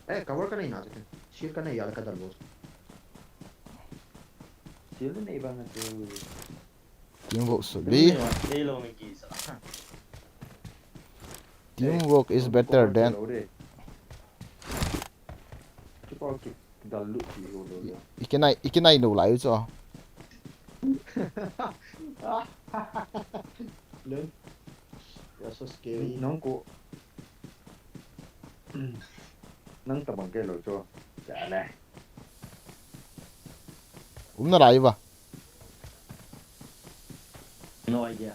Eh, cover ka nei na chu. Shield ka nei ya la ka dal bo. Shield nei bang chu. Teamwork should be. Teamwork is better than. Ikinai, ikinai no lai cho. You're so scary. Nang ko. Nang tabang ke lo cho. Chale. Umna lai ba. No idea.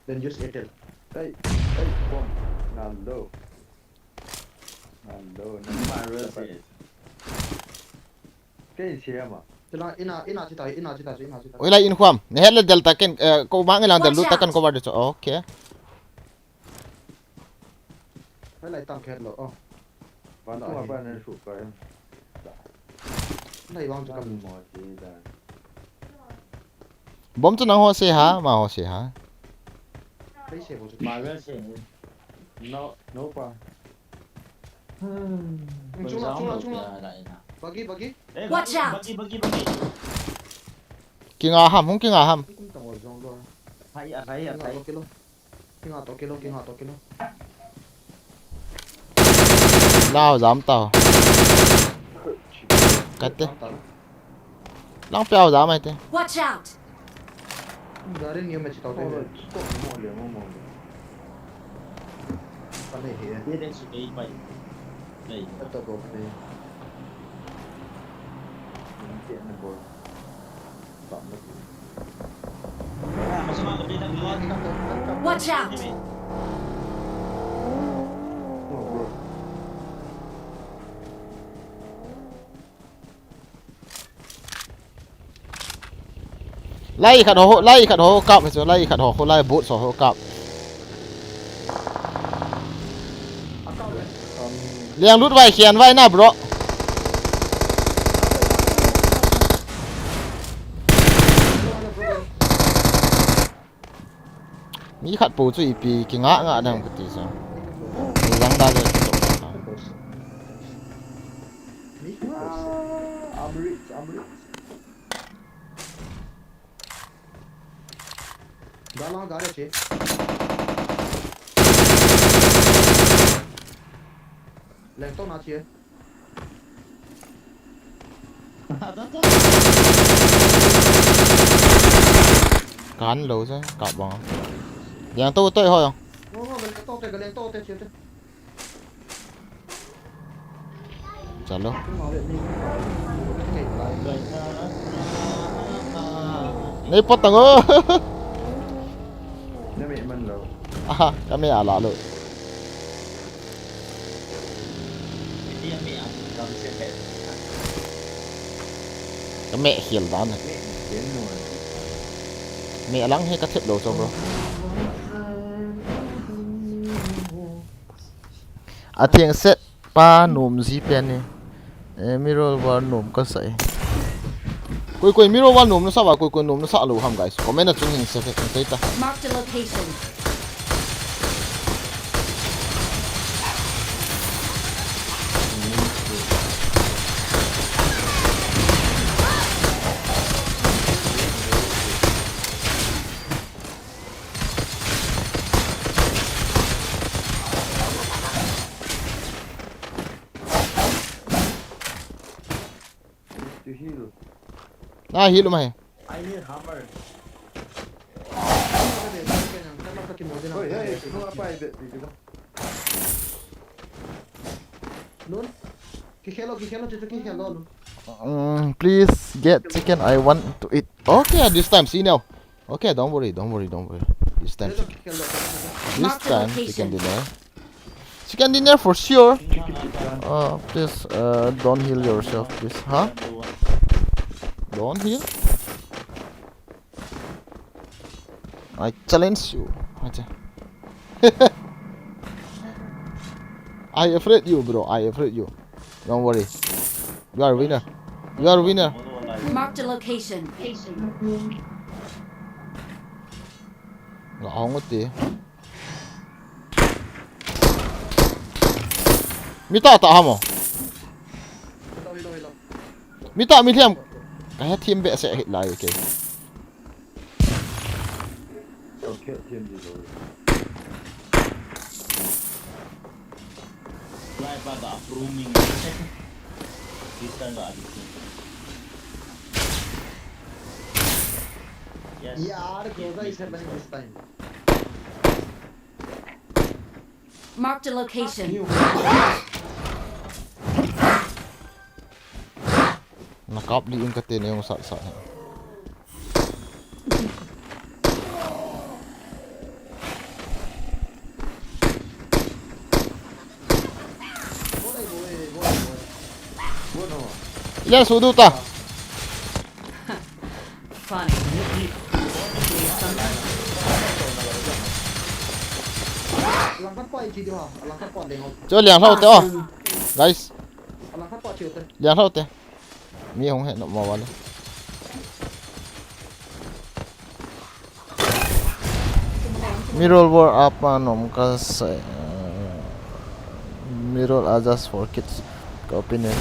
Then use Airtel. Hey, hey, bomb. Nalo. Nalo. Nalo. Kei siama. Tila ina ina chita ina chita ina chita. Oi lai in khuam. Ne hel del ta ken ko mang ilang del lu ta kan ko bar de cho. Okay. Lai tang khet lo. Oh. Ban tu ma ban su pa. Lai bang chu kam mo ti da. Bom chu nang ho se ha, ma ho se ha. Kai se bo chu. Ma ga se. No, no pa. Chung la, chung la, chung la. Bagi, bagi. Watch out. Bagi, bagi, bagi. Kinga ham, hung kinga ham. Kum tang wa jong lo. Hai, hai, hai. Kilo. Kinga to kilo, kinga to kilo. Lao jam tao. Kate. Lang piao jam ai te. Watch out. Gari ni me chitao te. Mo le mo mo. Pane he. Ye den su kei pai. Nei. Ato go pe. Ni te ne bol. Watch out! Lai khat ho, lai khat ho kap, lai khat ho, lai boat so ho kap. Liang lut vai khian vai na bro. Mi khat pu chu ipi kinga nga dam kati sa. Lang da le. Amrit, Amrit. Gala gare che. Lengto na che. Kan lo sa ka bang. Yang to to ho yang. Ngo ngo lengto te, lengto te che te. Chalo. Nei pot tang o. Aha, kami ala lo. Kami hil dan. Me alang he ka thep lo cho bro. A thing set. Pa nom ji pen ni. Eh, Mirror War nom kasa e. Koi koi Mirror War nom nasa uva, koi koi nom nasa lou ham, guys. Comment a chun hin sei, hin sei ta. Marked a location. Need to heal. Na heal mai. I need hammer. Oi, oi, no, apa, oi, oi, oi. Nun? Kikhel o, kikhel o, chuchu kikhel o, nun. Mm, please get chicken. I want to eat. Okay, this time, see now. Okay, don't worry, don't worry, don't worry. This time, chicken. This time, chicken dinner. Chicken dinner for sure. Uh, please, uh, don't heal yourself, please, huh? Don't heal. I challenge you. Acha. I afraid you, bro. I afraid you. Don't worry. You are winner. You are winner. Marked a location. Nga hong uti. Mi tah tah ham o. Mi tah mi lhiam. Ka he thim be se hit lai ke. Yes. Yeah, Groza is happening this time. Marked a location. Na kap li in kate na jong sat sat. Ila sudu ta. Funny. Cho liang hlo te o. Guys. Liang hlo te. Mi hong he no ma wale. Mirror War apa nom ka sa. Mirror are just for kids. Ka opinion.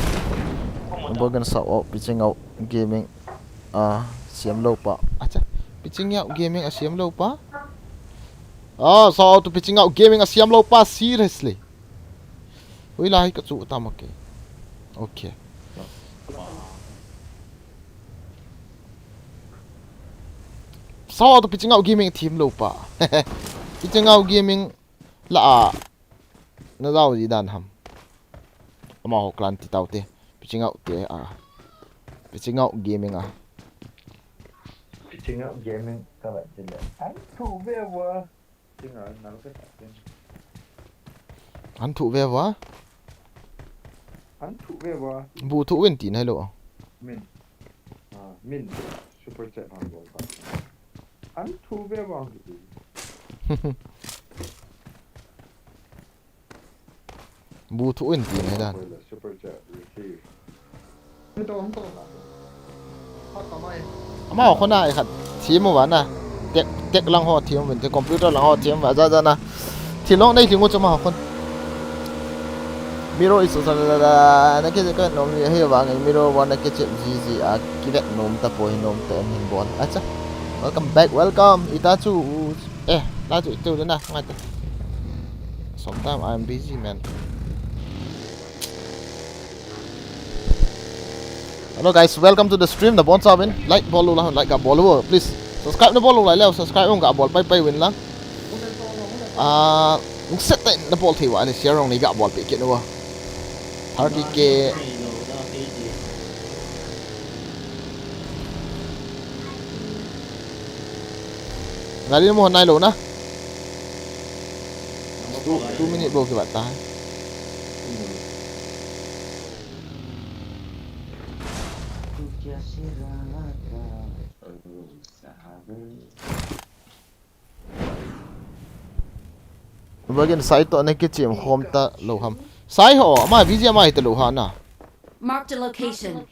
Bogan sa o pitching out gaming. A siam lou pa. Acha. Pitching out gaming a siam lou pa. Ah, so to pitching out gaming a siam lou pa, seriously. Ui lai ka chu tam okay. Okay. So to pitching out gaming a siam lou pa. Pitching out gaming la a. Na jao ji dan ham. Amaho clan ti tau te. Pitching out te a. Pitching out gaming a. Pitching out gaming ka ba ti le. An thu ve wa. Pitching out na lo ke ta. An thu ve wa. An thu ve wa. Bu thu win ti nai lo. Min. Ah, min. Super chat han lo ka. An thu ve wa. Bu thu in ti nai dan. Amaho khun a khat thim uva na. Tech, tech lang ho thim uvin, te computer lang ho thim uva, ja ja na. Thil long nei thing u chu amaho khun. Mirror is so na ke ka nom ni he wa ngai Mirror wa na ke che ji ji a ki vet nom ta poi nom ta em hin bon. Acha. Welcome back, welcome. Ita chu. Eh, la chu tu na ngai ta. Sometimes I'm busy, man. Hello guys, welcome to the stream. Na bon sa uvin, like bol lou la, like ga bol lou, please. Subscribe na bol lou lai leu, subscribe ga bol pai pai uvin lang. Ah, set na bol thei uva, ni share jong ni ga bol pai kit uva. Thirty K. Gari mo nai lou na. Two, two minute bol ki bat ta. Bagin sai to na kichim khom ta lou ham. Sai ho, ama B G M I te lo ha na. Marked a location.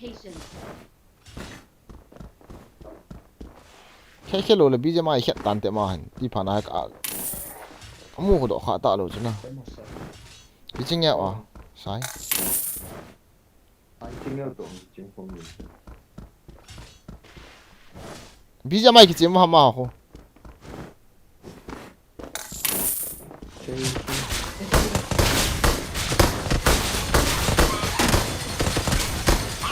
Khe khe lo le B G M I khet tan te ma hin. Ti pha na ka. Amu ko do kha ta lo chu na. Kiching ya wa. Sai. B G M I kichim ha ma ho.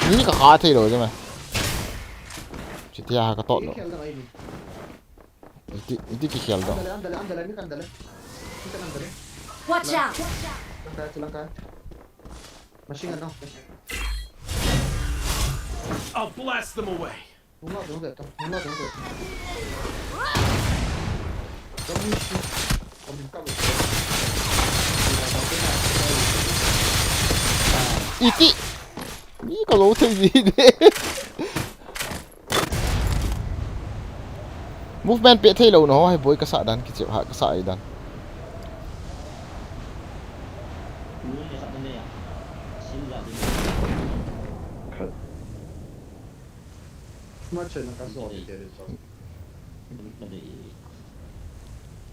Ni ka kha thei lo je ma. Chitia ha ka tot lo. Iti, iti kikhel do. Andale, andale, andale, mi kan andale. Mi kan andale. Watch out! Langkai, langkai. Machine gun, no. I'll blast them away. Nunga, nunga, nunga, nunga. Iti. Ni ka lo thei ji de. Movement pe thei lo na ho, hi boi ka sa dan, kichep ha ka sa ai dan.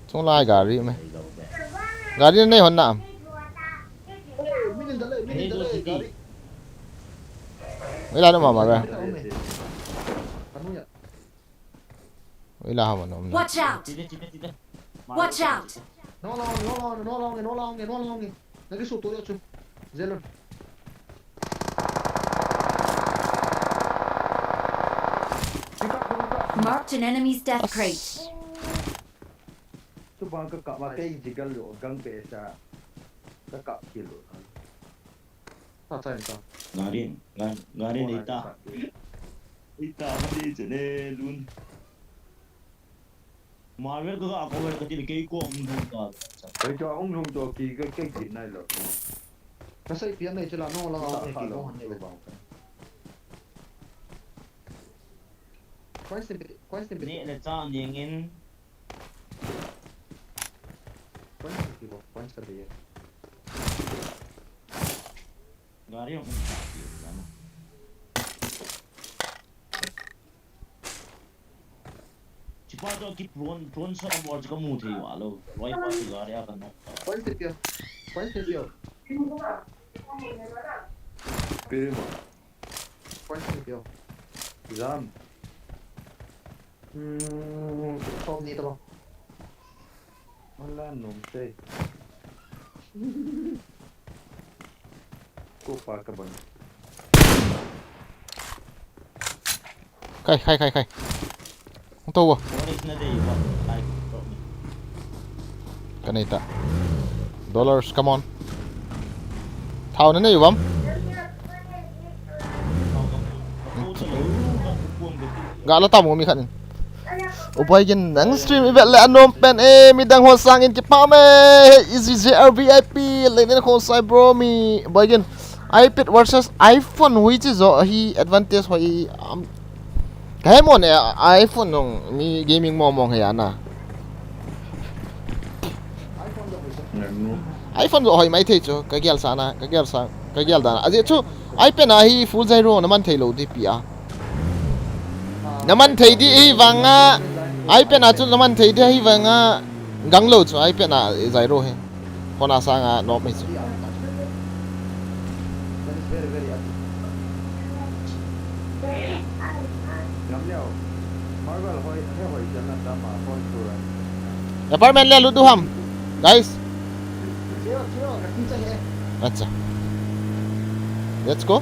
Chung lai gari me. Gari nei hon na am. Ila no mama ra. Ila ha mano. Watch out! Watch out! No la, no la, no la, no la, no la. Nagi su to yo chu. Zelon. Marked an enemy's death crate. Tu bang ka kap ma kei jigal lo gang pe sa. Ka kap kilo. Sa sa ta. Gari, gari, gari nei ta. Ita, hadi chene lun. Marvel ka ka cover ka til kei ko um dun ka. Kei ka um dun to ki ka kei ki nai lo. Ka sai pia nei chila no la ka ki ko han nei ba. Koi se koi se ne le cha ning in. Koi se ki ko koi se de. Gari ang kung sa akin, ano? Chipa to ki prone, prone sa ang wall, chika mu thei wa lo. Wai pa si gari akan no. Point se pia. Point se pia. Pili mo. Point se pia. Jam. Hmm, top ni to. Wala nung sei. Ko pa ka ban. Kai, kai, kai, kai. Hung to wo. Ka nei ta. Dollars, come on. Thao na nei bam. Ga la tam ko mi khat in. O boy, gin nang stream i vet le anom pen e, midang ho sangin kipah me. Hey, Easy J R V I P, le nen ko sai bro mi. Boy, gin iPad versus iPhone hui chi jo hi advantage hoi am. Ka he mo ne iPhone nung mi gaming mo mo he ana. iPhone jo hoi mai thei chu, ka gel sa na, ka gel sa, ka gel dan. Ajeh chu iPad na hi full gyro na man thei lo di pi a. Na man thei di hi vang a, iPad na chu na man thei di hi vang a, gang lo chu iPad na gyro hi. Phone a sang a nop mai chu. Apartment le lut du ham, guys. Acha. Let's go.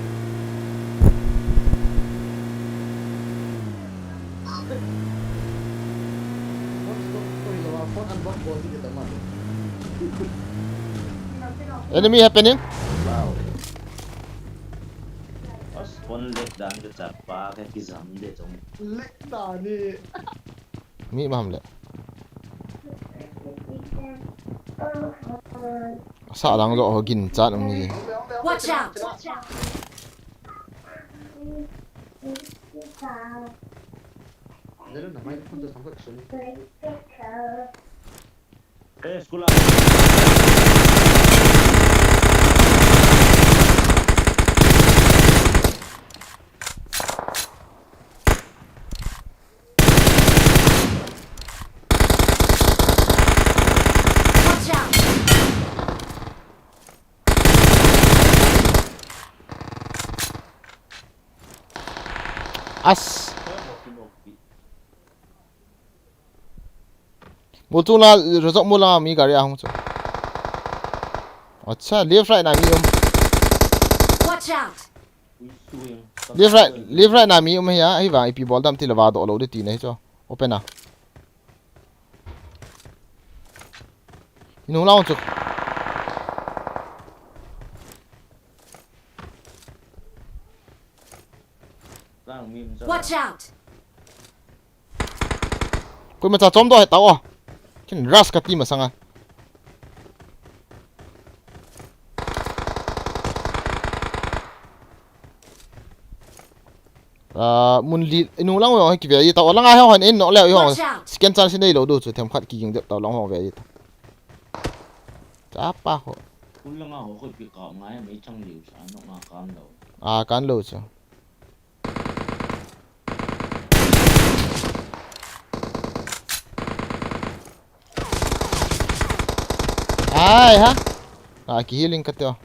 Enemy happening. Wow. Phone lag dan ka chapa ka kijam de chong. Lag dan ni. Mi ma ham le. Sa dang jo ho gin chat um ni. Watch out. Eh, school a. As. Bol chu la, result mo la mi gari ahung chu. Acha, left right na mi um. Watch out! Left right, left right na mi um hi a, hi vang ipi bol dam ti la va doh lou di ti na hi chu. Open a. Inung lang chu. Watch out! Koima cha chom doh he tao. Kin rush kati masanga. Ah, mun li, inung lang ho kive i tao, langa ho han in no le ho. Watch out! Second chance nei lou diu chu, themkhat kiging dep tao lang ho ve i ta. Chapa ho. Kun langa ho koi pi ka ngai, mei chang liu sa, no nga kan lou. Ah, kan lou chu. Ai ha. Ah, ki healing ka teo.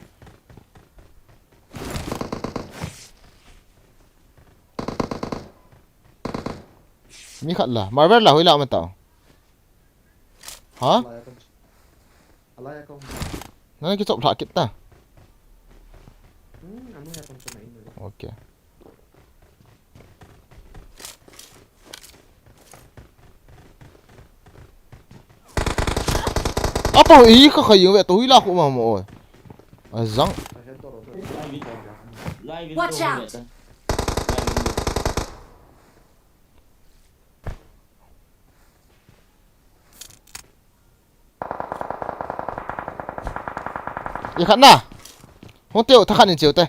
Mi khat la, Marvel la, hoi la ma tao. Ha? Alai akong. Alai akong. Nana kichop lha kit ta. Hmm, anu ya kong chana in. Okay. Apa i kha kha yung ve to hui la khu ma mo oi. Azang. Watch out! I khat na. Hung teu, tha khat in cheu te.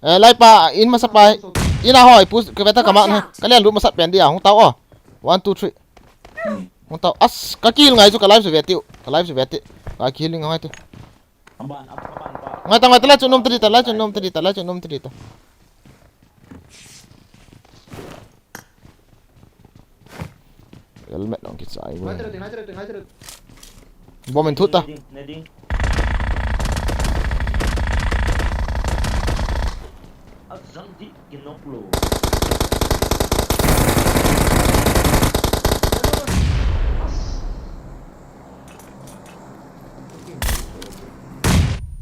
Eh, lai pa, in masa pa. In a hoi, push, ke beta kama na. Ka lian lut masa pen dia, hung tao o. One, two, three. Hung tao. As, ka kill ngai chu, ka live su ve tiu. Ka live su ve ti. Ka kill ngai ti. Ngai ta, ngai ta, lai chu nom ta di ta, lai chu nom ta di ta, lai chu nom ta di ta. Helmet dong kichai. Ngai tero, ngai tero, ngai tero. Bomb in thut ta. Nading, nading. Azang di kinok lo.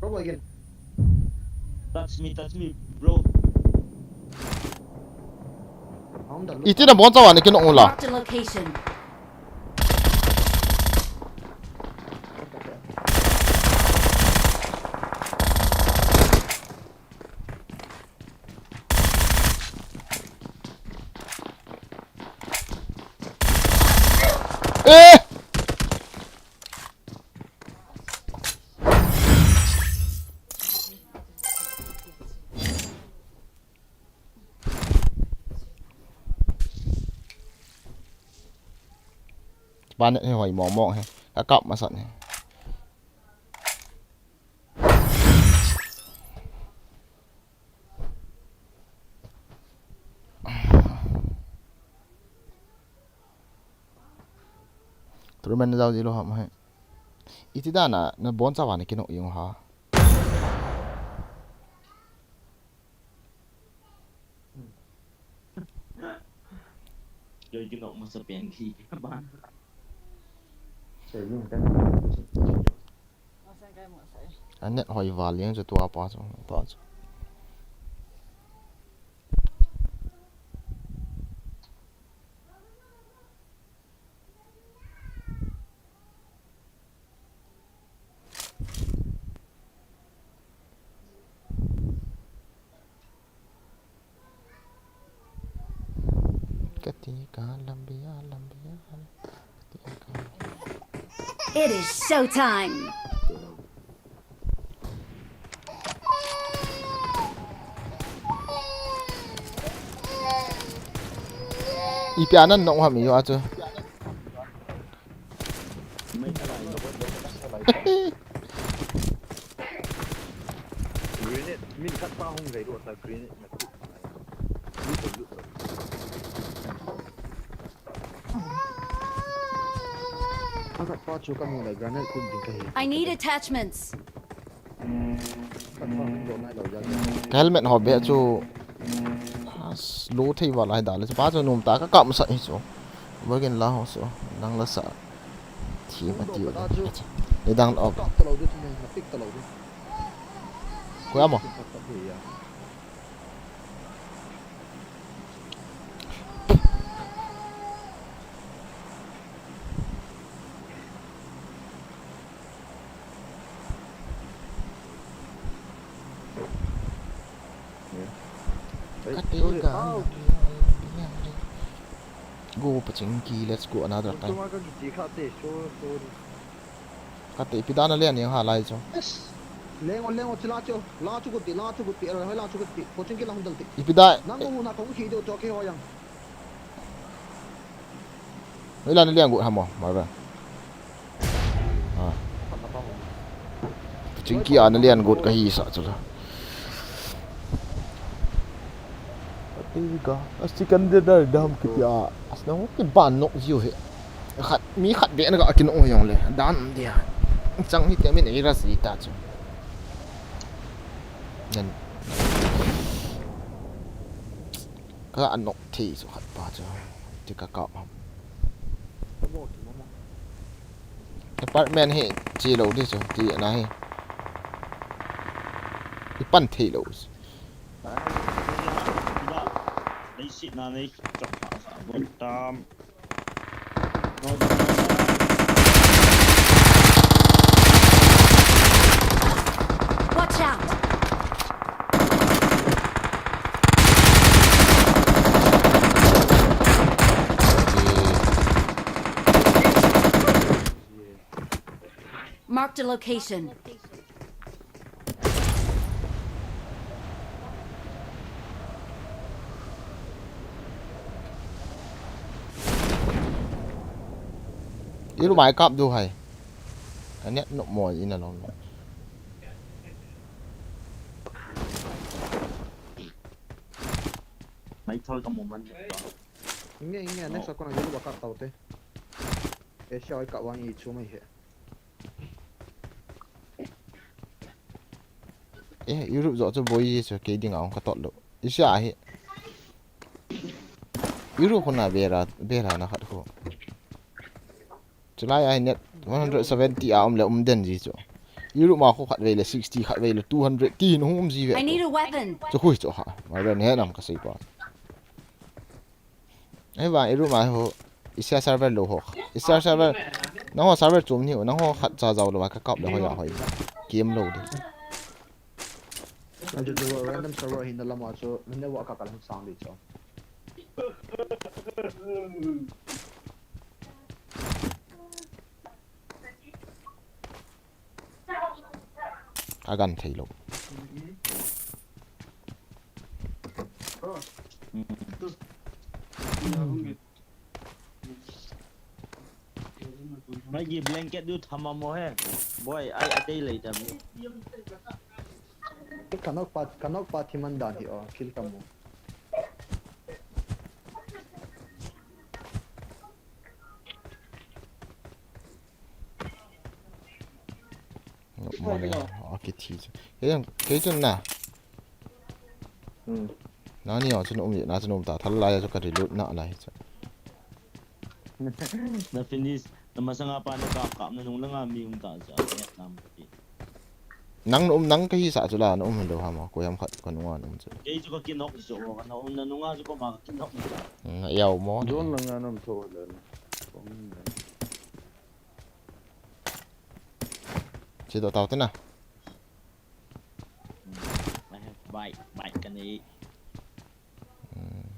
Robo again. Touch me, touch me, bro. Iti na bon chawa ni kinok ula. Marked a location. Eh! Ba net hi hoi mong mong hi. Ka kap masat hi. Truman jao ji lo ham hi. Iti dan a na bon chawa na kinok jong ha. Joi kinok masa pen khi ban. Anet hoi val jeng chu tua pa chu, pa chu. Katika lambia, lambia, katika. It is showtime. Ipi anan nong ham iyo achu. Grenade, min khat pa hung gai ro ta grenade na. Lut lut. Khat pa chu ka mu le grenade kun ding ka hi. I need attachments. Khat pa hung ro nai lo ya. Helmet ho be chu. Slow thei vala hi dale. Pa chu nom ta ka kap sa hi chu. Bagin la ho so. Nang la sa. Thi ma ti. Ni dang la. Kap ta lo di, thum na pick ta lo di. Ko ya mo. Kap ta di ya. Kati ka. Go paching ki, let's go another time. Kati pidana le ani ha lai cho. Lengo, lengo, chila cho. La chu guti, la chu guti, la chu guti. Paching ki la hundal ti. Ipida. Nang mo na kong khi do cho ke ho yang. Hoilang nalian got ham o, Marvin? Ah. Chingki a nalian got kahi sa chu la. Ati ka, asi kan de dar dam kiti a. Asna ho kiban nok jiu he. Khat, mi khat be na ka kinok jong le. Dan dia. Chang hi te min ei ra si ta chu. Nen. Ka anok thei chu khat pa chu. Ti ka kap ham. Apartment hi chi lo di chu ti na hi. I pan thei lo. Leiset na nei chok pha sa bon tam. Watch out! Marked a location. Iru mai kap du hai. Anet no mo ina long. Mai thol ka mo man. Inge, inge, next ako na yellow baka tau te. Asia oi ka wang i chu mai he. Eh, Europe jo chu boi ji chu kei ding a ong ka tot lo. Asia hi. Europe khu na bera, bera na khat khu. Chulai a hi net one hundred seventy a um le um den ji chu. Europe ma khu khat vei le sixty, khat vei le two hundred ti hin hung um ji ve. I need a weapon. Chu khu chu ha. Ma ren he nam ka sei pa. Ei va, Europe ma ho, Asia server lo ho. Asia server, nang ho server chom ni ho, nang ho khat cha jao lo va ka kap le ho ya hoi. Game lo de. Ajo du random server hin da lama chu, network ka kal sang di chu. Agan thei lo. Mai gi blanket du thama mo he. Boy, ai atei lei tam. Kanok pa, kanok pa thiman dan hi o, kill kamu. Mane, a kithi chu. Kei jong, kei chun na. Hmm. Nani o chun um ye, na chun um ta, thal lai chu ka reload na lai chu. Na finish, na masanga pa na kap kap na nung langa mi um ta chu, a net nam ti. Nang na um, nang kahi sa chu la, na um lo ha ma, koi ham khat ka nunga na um chu. Kei chu ka kinok chu, ka na um na nunga chu ko ma ka kinok chu. Na yau mo. Zone langa na um chu le. Che doh tau te na. Bike, bike ka nei. Hmm.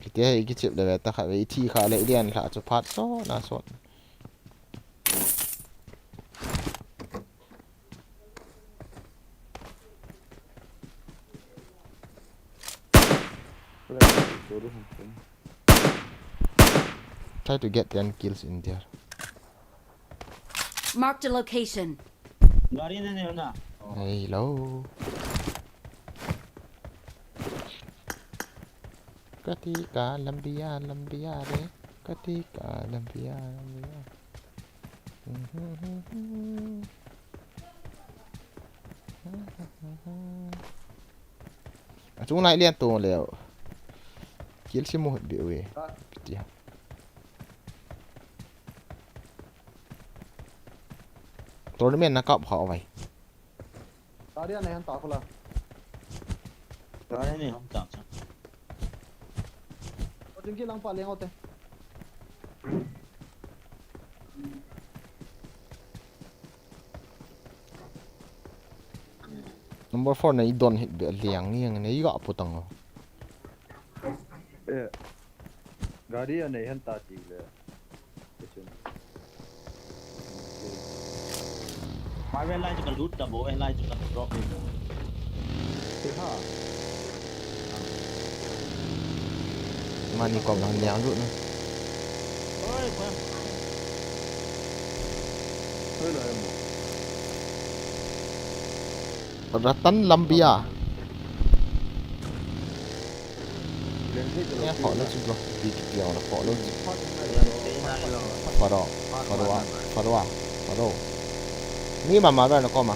Kiti hi kichep le ve ta kha ve, i thi kha le i lian kha chu phat so na so. Try to get ten kills in there. Marked a location. Gari na ne na. Hello. Kati ka lambiya, lambiya re. Kati ka lambiya, lambiya. Achung lai lian tong leo. Kill si mo hit be we. Ah. Pitia. Tournament na kap kha vai. Tadi aneh han ta khula. Tadi aneh han ta cha. O jing ki lang pa leng o te. Number four na i don hit be liang liang na i ga putang o. Eh. Gari anei han ta ti le. Marvel lai chu ka loot ta bo, lai chu ka drop bo. Te ha. Mani kom han liang loot na. Oi, pa. Oi, la mo. Ratan Lambia. Eng phoh lou chu bro. Bi ki piang la phoh lou chu. Phoh lou. Phoh lou. Phoh lou. Phoh lou. Mi ma ma ver na koma.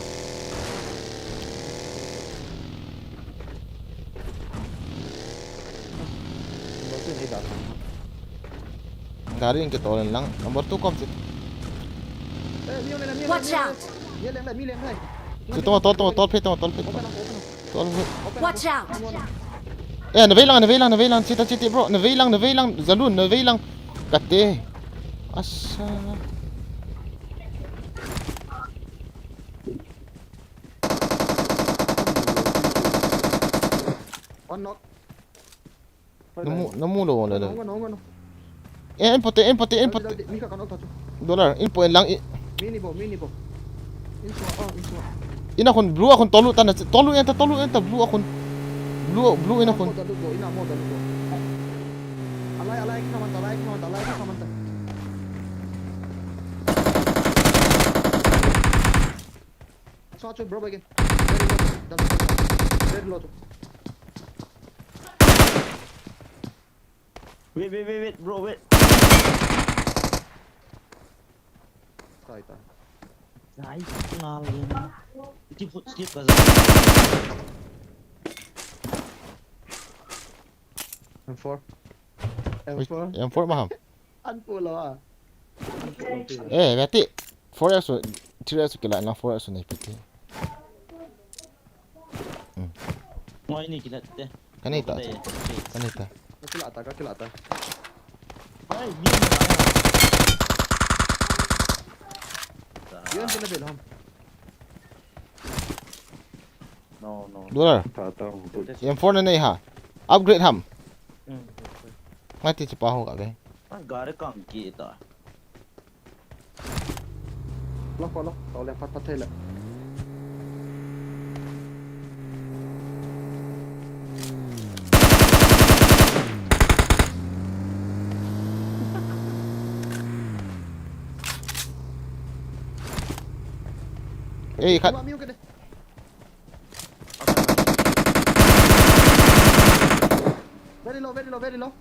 Gari in ke tolen lang. Number two kom chu. Watch out! Chu to to to to phe to to phe. Watch out! Eh, na vei lang, na vei lang, na vei lang, chita chiti bro, na vei lang, na vei lang, Zalun, na vei lang. Kate. Asa. One knock. Namu, namu lou le. Hung on, hung on, hung on. Eh, in pote, in pote, in pote. Jaldi, jaldi. Mi kha kan ok tha chu. Dollar, in po, in lang, in. Mi ni bo, mi ni bo. In sua, oh, in sua. In a khun, blue a khun, tolu tan, tolu enter, tolu enter, blue a khun. Blue, blue in a khun. Ina mo, jaldi bo, ina mo, jaldi bo. Alai, alai, kina manta, alai, kina manta, alai, kina manta. Sua chu, bro, again. Very low, jaldi. Very low chu. Wait, wait, wait, wait, bro, wait. Tai, tai. Nai, ngal yen. Iti foot skip ka. M four. M four. M four ma ham. An pu lo a. Eh, beti. Four X, three X kila na four X nei piti. Hmm. Ngoi ni kila te. Kanei ta. Kanei ta. Ka kila ta, ka kila ta. Ai, ni ni. Yan din na bilham. No, no. Dollar. Ta, ta, M four na nei ha. Upgrade ham. Hmm. Ngai ti chi pa ho ka ve. An gari kam ki ta. Lo ko lo, to le phat phat thei le. Ei, khat. Very low, very low, very low.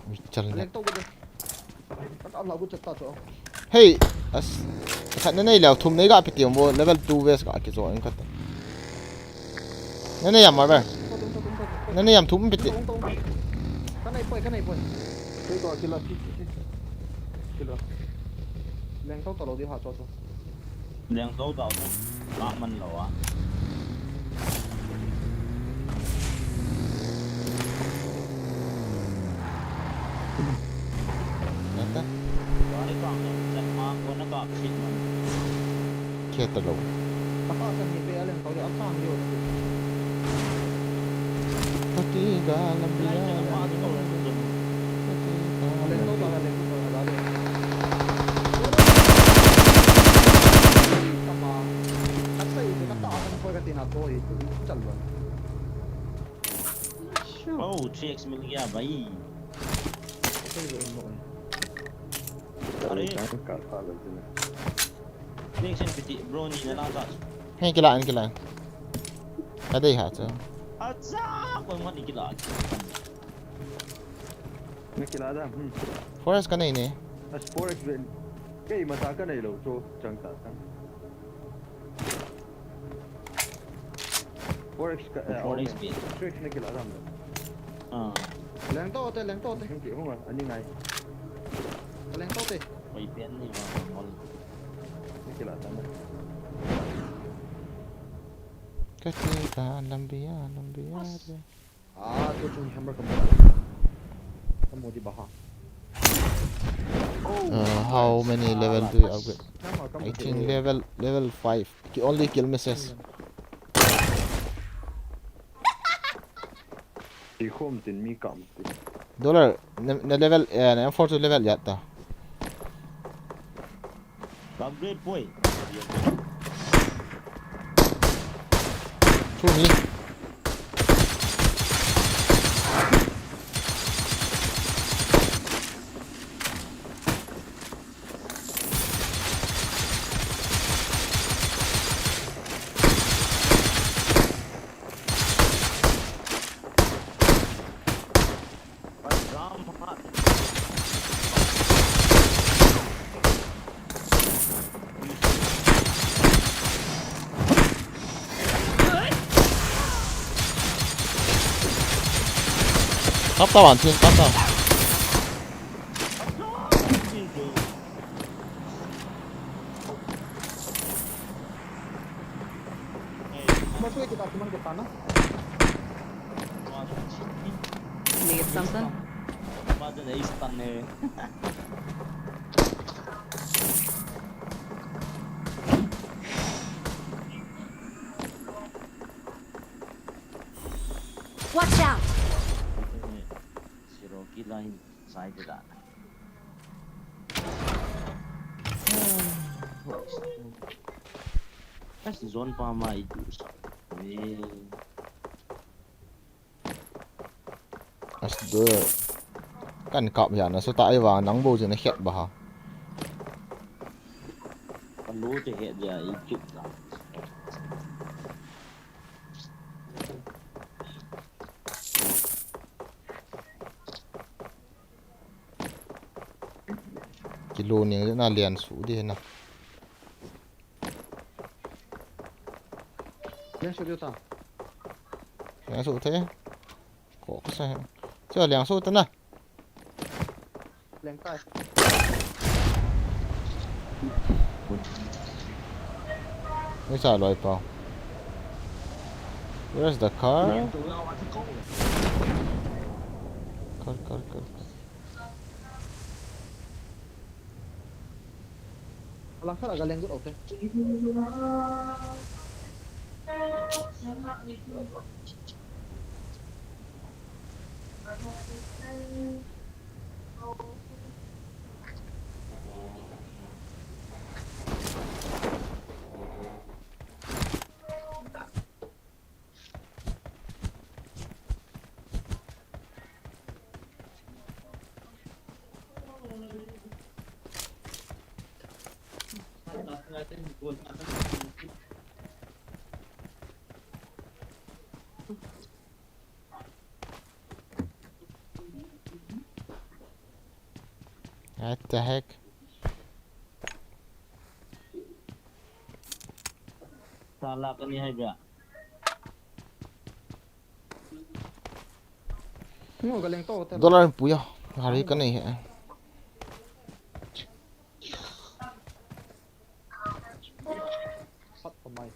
Ui, chal na. Leng to gede. Ka la gu chat ta cho. Hey, as, khat na nei leo, thum nei ga piti mo, level two vest ga ki cho in khat. Na nei yam ma be. To, to, to, to, to. Na nei yam thum piti. To, to, to. Ka nei poi, ka nei poi. Kei to kila, kila. Leng to to lo di ha cho cho. Leng to to. Ma man lo a. Nata. Wari ka ang chan ma ko na ka fit man. Khe ta lo. Ka pa chan ni pe a leng to le a chang yo. Pati ga lam bia. Lai chan ma to lo. Pati ga lam bia. Leng to ta la leng to ta la le. Ka pa. Ka sai ka ta a kan ko ka ti na to i tu chal lo. Oh, three X मिल गया भाई। अरे। Thanks, N P T, bro, ni na lang sa. Hey, kila, kila. Ka dei ha, cha. Acha, ko mo ni kila. Na kila da, hmm. Four X ka nei ne. As four X ben. Kei mata ka nei lo, cho, chang ta, chang. Four X ka, eh, four X pi. Three X na kila ram da. Ah. Leng to te, leng to te. Leng to te. Oi, pen ni ma, ol. Ni kila ta na. Kati ta, lambia, lambia. Ah, tu chung hammer ka mo. Ka mo di baha. Uh, how many level do you upgrade? I think level, level five. Ki only kill misses. Ti khum tin mi kam tin. Dollar, na, na level, eh, na M four two level yat ta. Upgrade poi. Through me. Kap ta wan chin, kap ta. Need something? Watch out! Zero kila hin sai te da. Zone pa ma i tu sa. As do. Kan kap ya na so ta ai wa nang bo je na khet ba ha. Kan lo te het ya i kit la. Kilo ning na lian su di na. Lian su di ta. Lian su te. Ko ko sa. Cho lian su ta na. Leng kai. Ni sa loi pau. Where's the car? Car, car, car, car. Alang khat a ga leng got out te. What the heck? Sala kani hai bia. Ngo ga leng to te. Dollar puya. Hari ka nei he. Sat pa mai.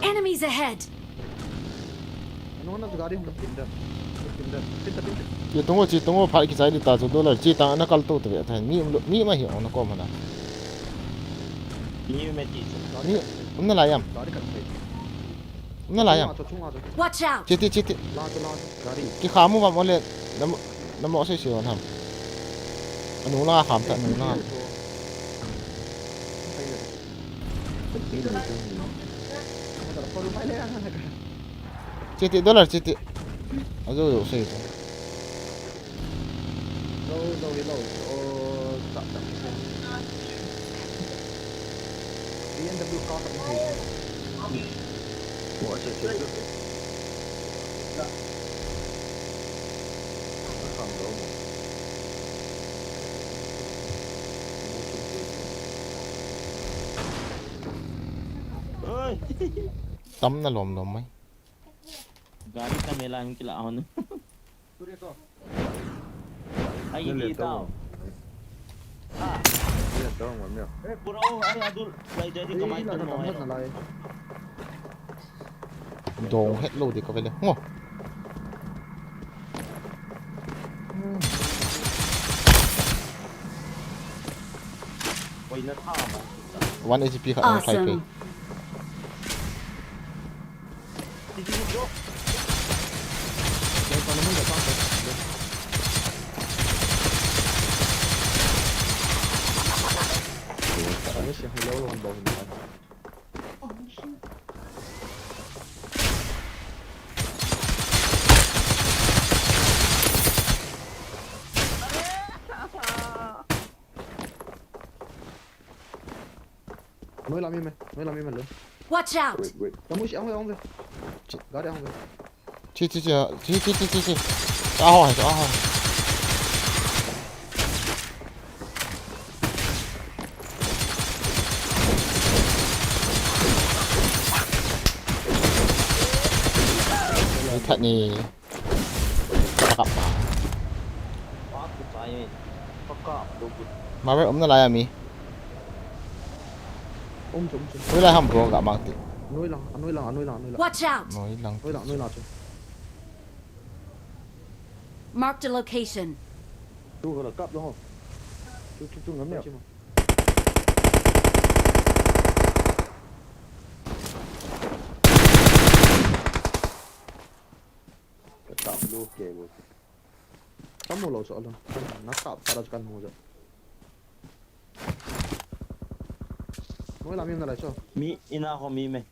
Enemies ahead! Ano na gari hum pinda. Che tung o, che tung o, phat kichai ding ta chu dollar che tang ana kal to te ve ta. Mi um lo, mi ma hi ong na kom hana. Mi um e ti chu. Mi um na lai am. Um na lai am. Watch out! Che ti, che ti. Ki kham u vam o le. Nam, nam o sei sei o nam. Anu la kham ta, anu la. Che ti dollar che ti. Ajo jo sei. Lo, lo, lo. O, tap, tap, tap. B M W car tap, tap. Mo, che, che, che. Tap, tap, tap. Oi. Tam na lom lom mai. Gari ta mela hung kila hon. Ai, ni le di tao. Ah. Ni le tao ngam ya. Puro, ai, adul. Lai jadi kamai tu mo. Dong het lo di ka vele. Ngo. Oi, na tha ma. One H P kha ang thai pe. Awesome. Noi lam hi me, noi lam hi me lo. Watch out! Wait, wait. Kamu si ang ve, ang ve. Gari ang ve. Chi, chi, chi, chi, chi, chi, chi. Aho, aho. Ni that ni. Pakap pa. Mare um na lai a mi. Um chu, um chu. Noi lai ham bro, ga mang ti. Noi lang, anoi lang, anoi lang, anoi lang. Watch out! Noi lang. Noi lang, noi lang chu. Marked a location. Tu ho la kap lo ho. Tu, tu, tu ngam ne. Ka tap lo ke bo. Ka mu lo so lo. Na tap ta ra ka mu jo. Mo la mi na la so. Mi ina ho mi me.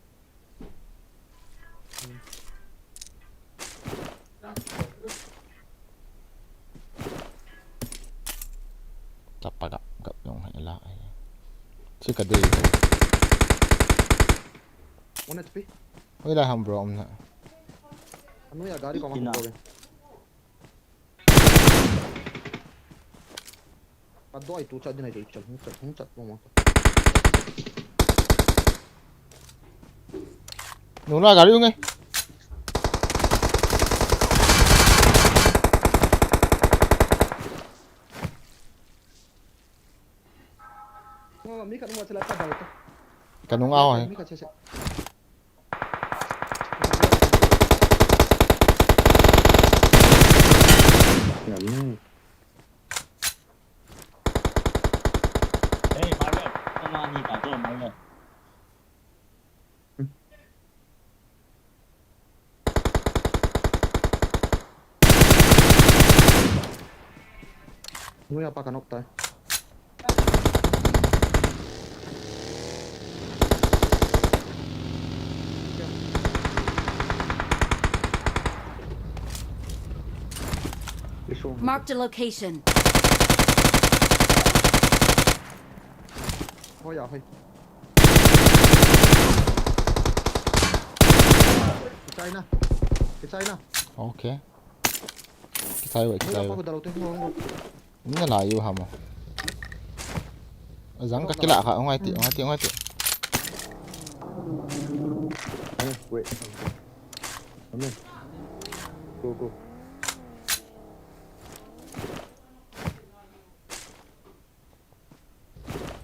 Tapa gap, gap nung hai la ai. Chi ka dei. One H P. Oi la ham bro, um na. Anu ya gari ko ma ko. Ka doi tu chat din ai tu chat, hung chat, hung chat, hung chat. Nula gari hung e. Oh, mi khat nung a chala ka dau ta. Ka nung a hoi. Mi khat che che. Ngam ni. Hey, Marvel, kau mah ni ta tu, Marvel. Ngui apa kanok tai. Marked a location. Hoi ya, hoi. Kichai na. Kichai na. Okay. Kichai ve, kichai ve. Hoi ya, pa ko dalo te, hoi, hoi. Nalai u ham. Ajang ka kila kha, ngai ti, ngai ti, ngai ti. Wait. Amen. Go, go.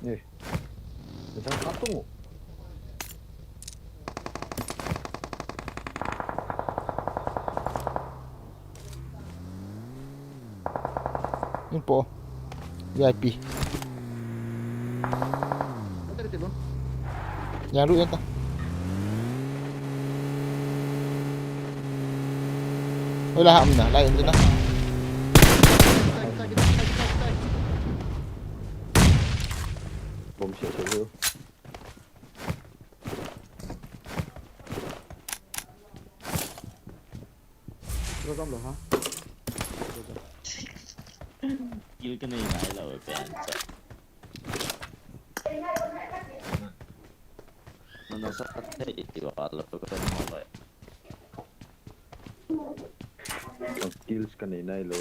Eh. Ajang ka tung. Inpo. V I P. Yang lu yang ta. Oi la ham na, la in na. Bom sia sia lu. Lo jam lo ha. Kill ka nei nai lo pen cha. Nana sa thei ti wa lo ka pen ho lo. Kills ka nei nai lo.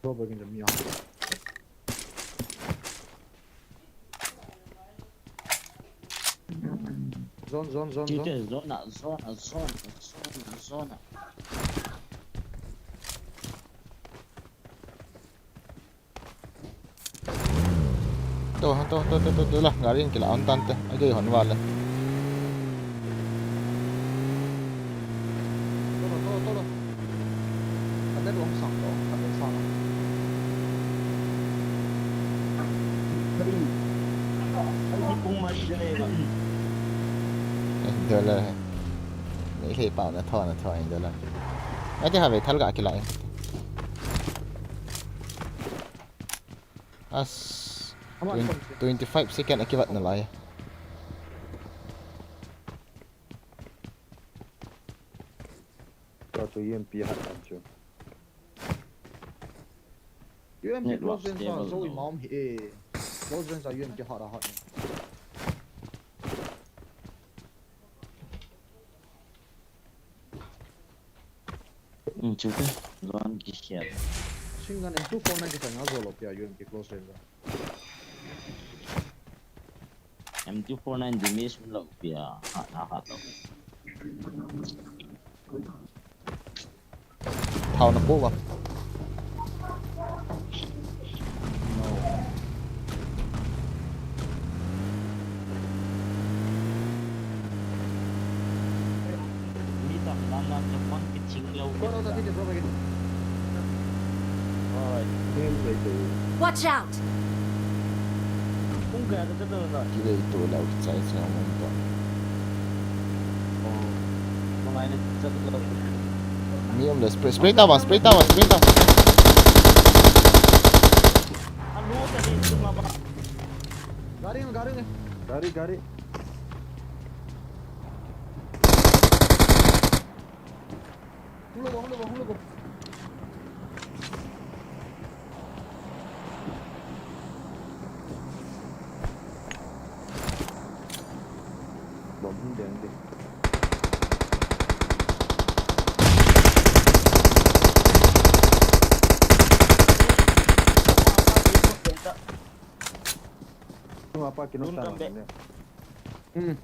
Lo ba kin mi ha. Zone, zone, zone, zone. Zone, zone, zone, zone, zone. To, to, to, to, to, to la, gari in kila on tante. Ai, dei hon vale. Tolo, tolo, tolo. Kate ruang sang to, kate sang. Kari. Kari pung ma jai ba. Dole. Nei le pa na tho na tho in dole. Ai, te ha ve thal ga kila. As. Twenty-five second akivat na lai. Ka chu U M P hat kan chu. U M P close range sa zo i mam hi e. Close range sa U M P hat a hat. Chu te, zone ki hiat. Singan M two four nine ki sa nga zo lo pia U M P close range. M two four nine damage lo pia, ha, ha, ha, lo. Thao na po ba. Mi tam dan dan chu phone kiching lou. Bro, bro, bro, bro. Watch out! Kung kaya ka chat na. Kile ito la, chai chai mo to. Mi um le spray, spray ta ba, spray ta ba, spray ta. Gari, gari. Gari, gari. Hung lou, hung lou, hung lou. Bom hung deng ding. Tung apa kino sa ne. Hmm.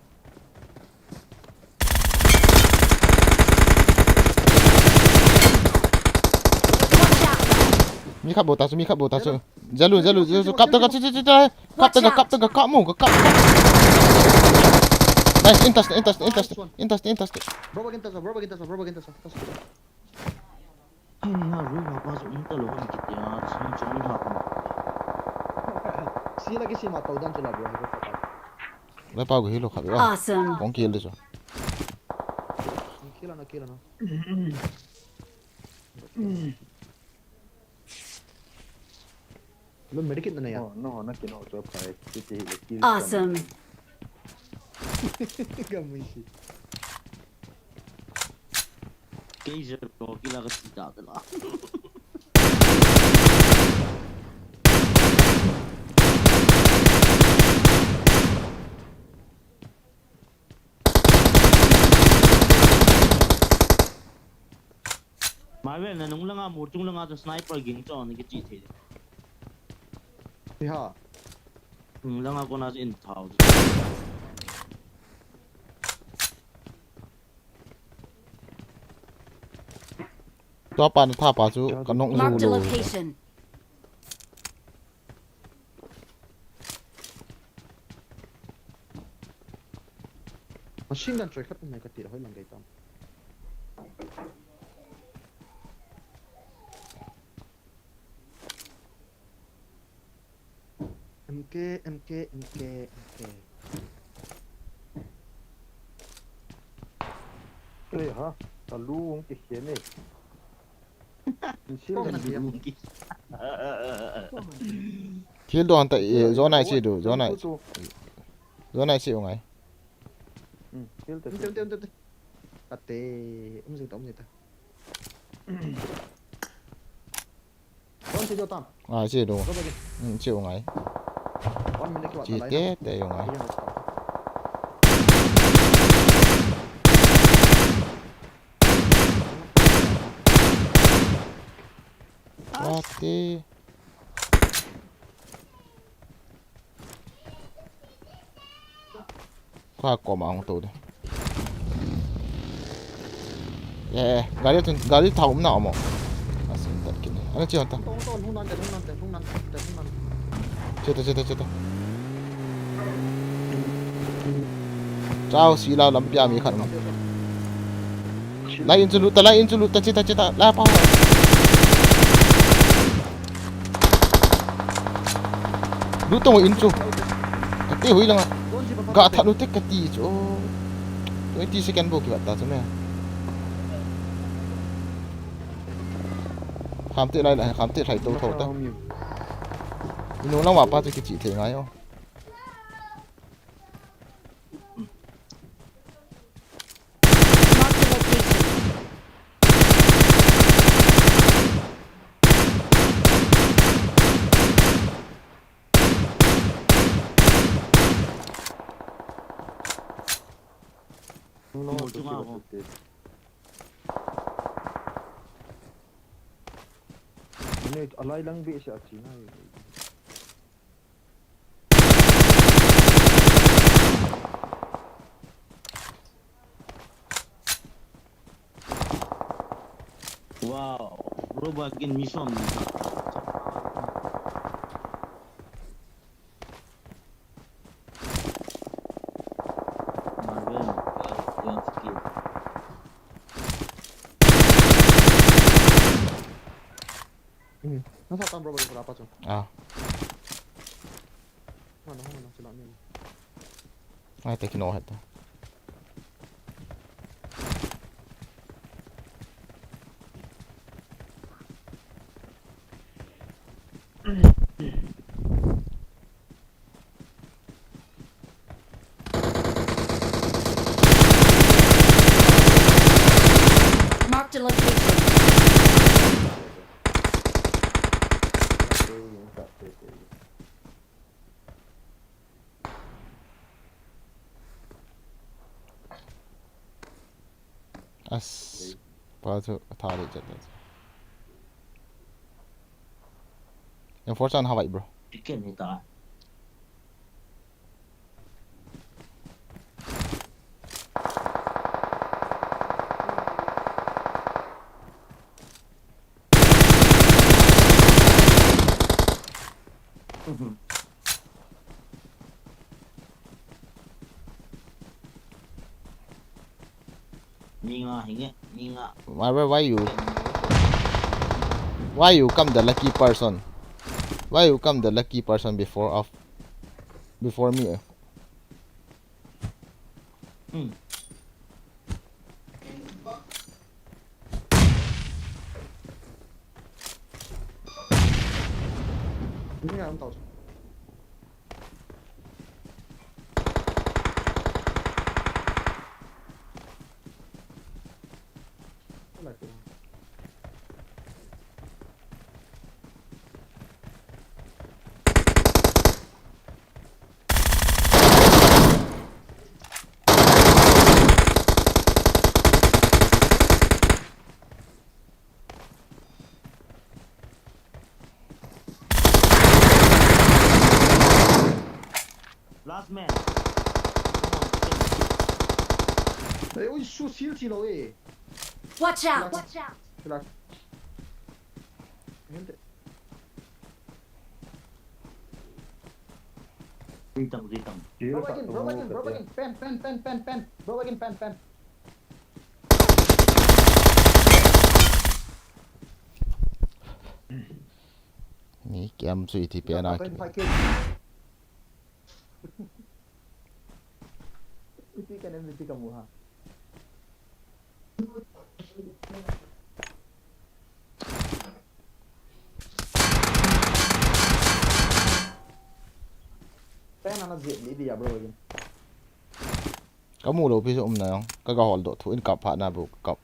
Mi khat bou ta chu, mi khat bou ta chu. Jalu, jalu, jalu, kap ta ka, chu, chu, chu, chu. Kap ta ka, kap ta ka, kap mo ka, kap, kap. Nice, intas, intas, intas, intas, intas. Bro, bro, intas, bro, bro, intas, bro, bro, intas. Ai, na rui ma pa chu um ta lou ni kiti a, sum chom lhah ma. Sila kisima tau dan chu la bro, hi ko pata. Lai pa ko hi lo kha bro. Awesome. Kong kill de chu. Kill na, kill na. Lo medkit na ya. Oh, no, na kino to pa, eh. Kiti hi le kill. Awesome. Gamisi. Kei zero kill a ka ti ta la. Mai vel na nung langa, mur chung langa chu sniper ging chon kichi thei. Ti ha. Nung langa kona chu in thao. Tua pa na tha pa chu ka nong zu lo. Marked a location. Machine gun choi khat um mai ka ti la hoi lang gai tam. M K, M K, M K, M K. Ei ha, talu hung kikhen e. Insil. Talu hung ki. Kill doh hanta, eh, zone a isi doh, zone a isi. Zone a isi u ngai. Hmm, kill ta. Ante, ante, ante, ante. Ate, um jing ta, um jing ta. One, two, tam. Ah, isi doh. Go back in. Hmm, isi u ngai. One minute kiwa. Isi talai te, na. Te u ngai. Iya, let's go. Ate. Kha koma hung tou de. Eh, eh, gari tun, gari thao um na mo. Asin tat kini. Ana chi hon ta. Ton, ton, hung nan, ton, hung nan, ton, hung nan, ton, hung nan. Che ta, che ta, che ta. Chao, si la lampi a mi khat um. Lai in chu lut ta, lai in chu lut ta, che ta, che ta, lai pa. Lut tong in chu. Kati hui langa. Ga that lut te kati chu. Twenty second bou kivat ta chu me. Kham te lai lai, kham te thai to tho ta. Inu lang wa pa chu kichi thei ngai o. Mark the location. No, no, no, no. Mane, alai lang be se a chi na. Wow, robot kin mission. Marvel, Marvel, skill. Hmm. Nasa tam, bro, bro, bro, apa tu? Ah. Mana, mana, sila ni. Ai, te kino heta. Marked a location. As, pa chu atha le chat. Enforcer an havai, bro. Chicken ni ta. Ni nga hinge, ni nga. Why, why, why you, why you come the lucky person? Why you come the lucky person before of, before me, eh? Hmm. Ini yang tahu. Last man. Come on, kill. Hey, ui, su sil si lo, eh. Watch out! Watch out! Relax. Hente. Zitang, zitang. Bro, back in, bro, back in, bro, back in. Pen, pen, pen, pen, pen. Bro, back in, pen, pen. Ni kiam sui ti pe na. Pen, pen, pen. Ken M V P kamu ha. Pen ana jep ni dia, bro, again. Kamu lou pi chu um na jong. Ka ga hol doh thu in kap phat na bu kap.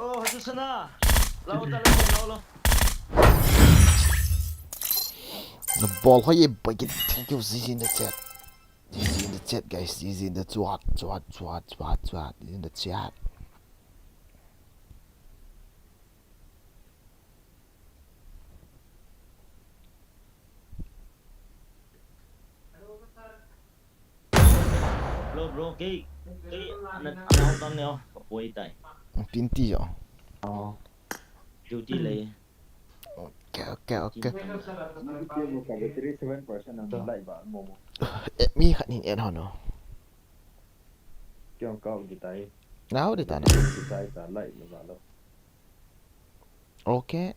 Oh, Hasusana. Lau ta, lau, lau, lau. Na bol hoi e, boy, thank you, G G in the chat. G G in the chat, guys. G G in the chat, chat, chat, chat, chat. In the chat. Bro, bro, kei, kei, ana, ana hou bang neo, ka poi tai. Tin ti jo. Oh. Duty lei. Okay, okay, okay. Duty mo ka battery seven percent ang light ba mo mo. Eh, mi khat nin en hono. Kei ang kau di tai. Nau di tana. Di tai ta light lo ba lo. Okay.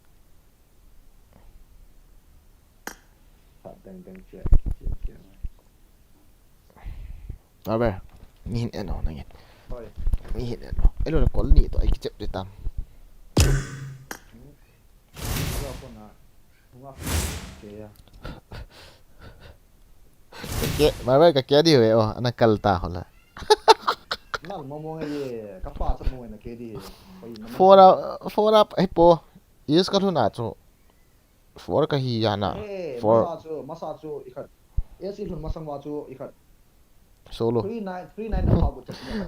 Pat dang dang che, che, che. Abe, mi hin en o nangin. Hoi. Mi hin en o. Elo na call ni to ai kichep de tam. Elo ko na. Hunga ke ya. Ka ke, bye bye, ka ke di we o, ana kal ta hola. Nal mo mo ngai ye, ka pa sa mo na ke di. Hoi, na Four up, four up, eh, po. Yes, ka lhun a chu. Four ka hi ya na. Eh, Four. Masa chu, masa chu i khat. Yes, i lhun masang wa chu i khat. Solo. Three nine, three nine na pa bu chak ni.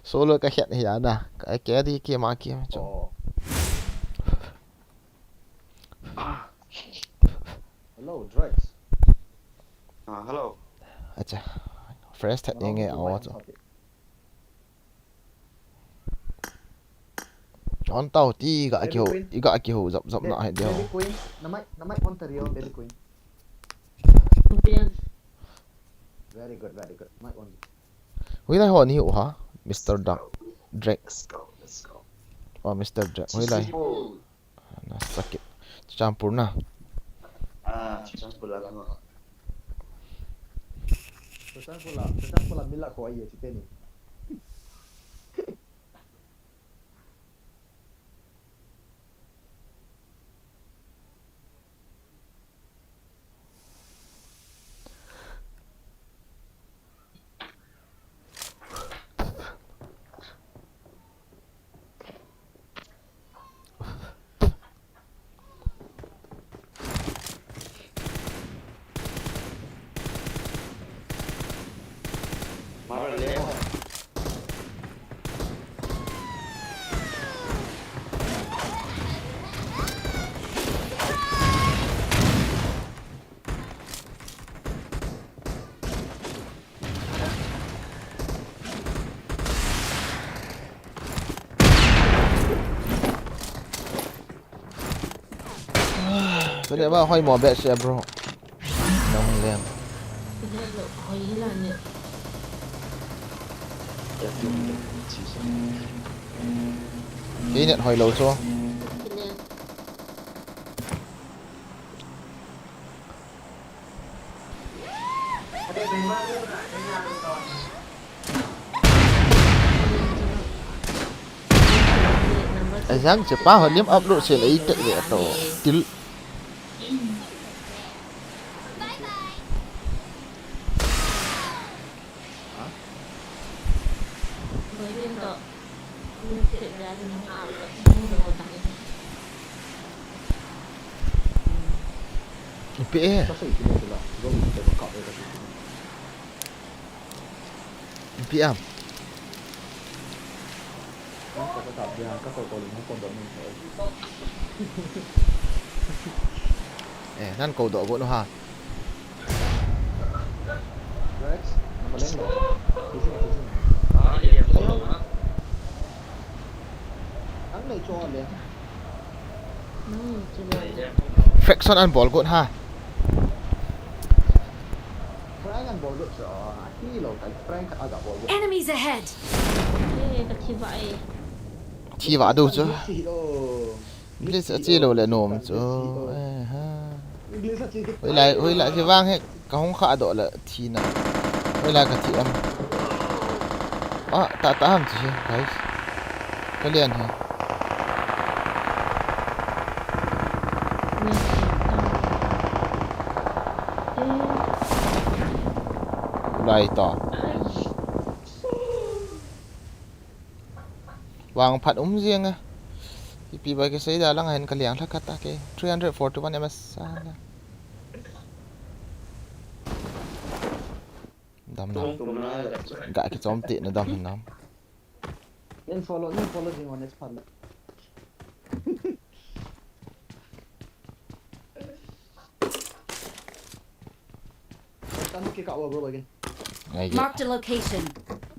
Solo ka khet hi ya na. Ka ke di ke ma ke ma chu. Oh. Hello, Drex. Ah, hello. Acha. Fresh that yenge awa chu. Chon tau ti ga ki ho, i ga ki ho zap zap na hai deu. Baby Queen, na mic, na mic on tario, Baby Queen. Very good, very good. Mic on. Hui lai ho ni hu ha, Mister Duck, Drake. Let's go, let's go. Oh, Mister Drake. Hui lai. Na sakit. Champur na. Ah, champur la ko. Champur la, champur la mila ko ai ti ni. Kani ba hoi mo bet se bro. Nong lem. Kei net hoi lou chu. Ajang chepa ho lim upload se lei tek ve to. Til. Ipi eh. Ipi am. Eh, nan kou doh got nu ha. Faction an bol got ha. Enemies ahead! Eh, ka thi va e. Thi va du chu. English a che lou le nom chu. Eh, ha. Hoilai, hoilai, che vang hi ka hung kha doh le thi na. Hoilai ka thi am. Ah, ta, ta ham chi, guys. Ka lian hi. Lai ta. Vang phat um jeng a. Ipi ba kisei da lang hin ka liang lha khat a ke. Three hundred forty-one M S a na. Dam na. Ga kichom te na dam hin nam. Nen follow, nen follow jing on next part. Tan ki ka wa bro again. Ngai ke. Marked a location.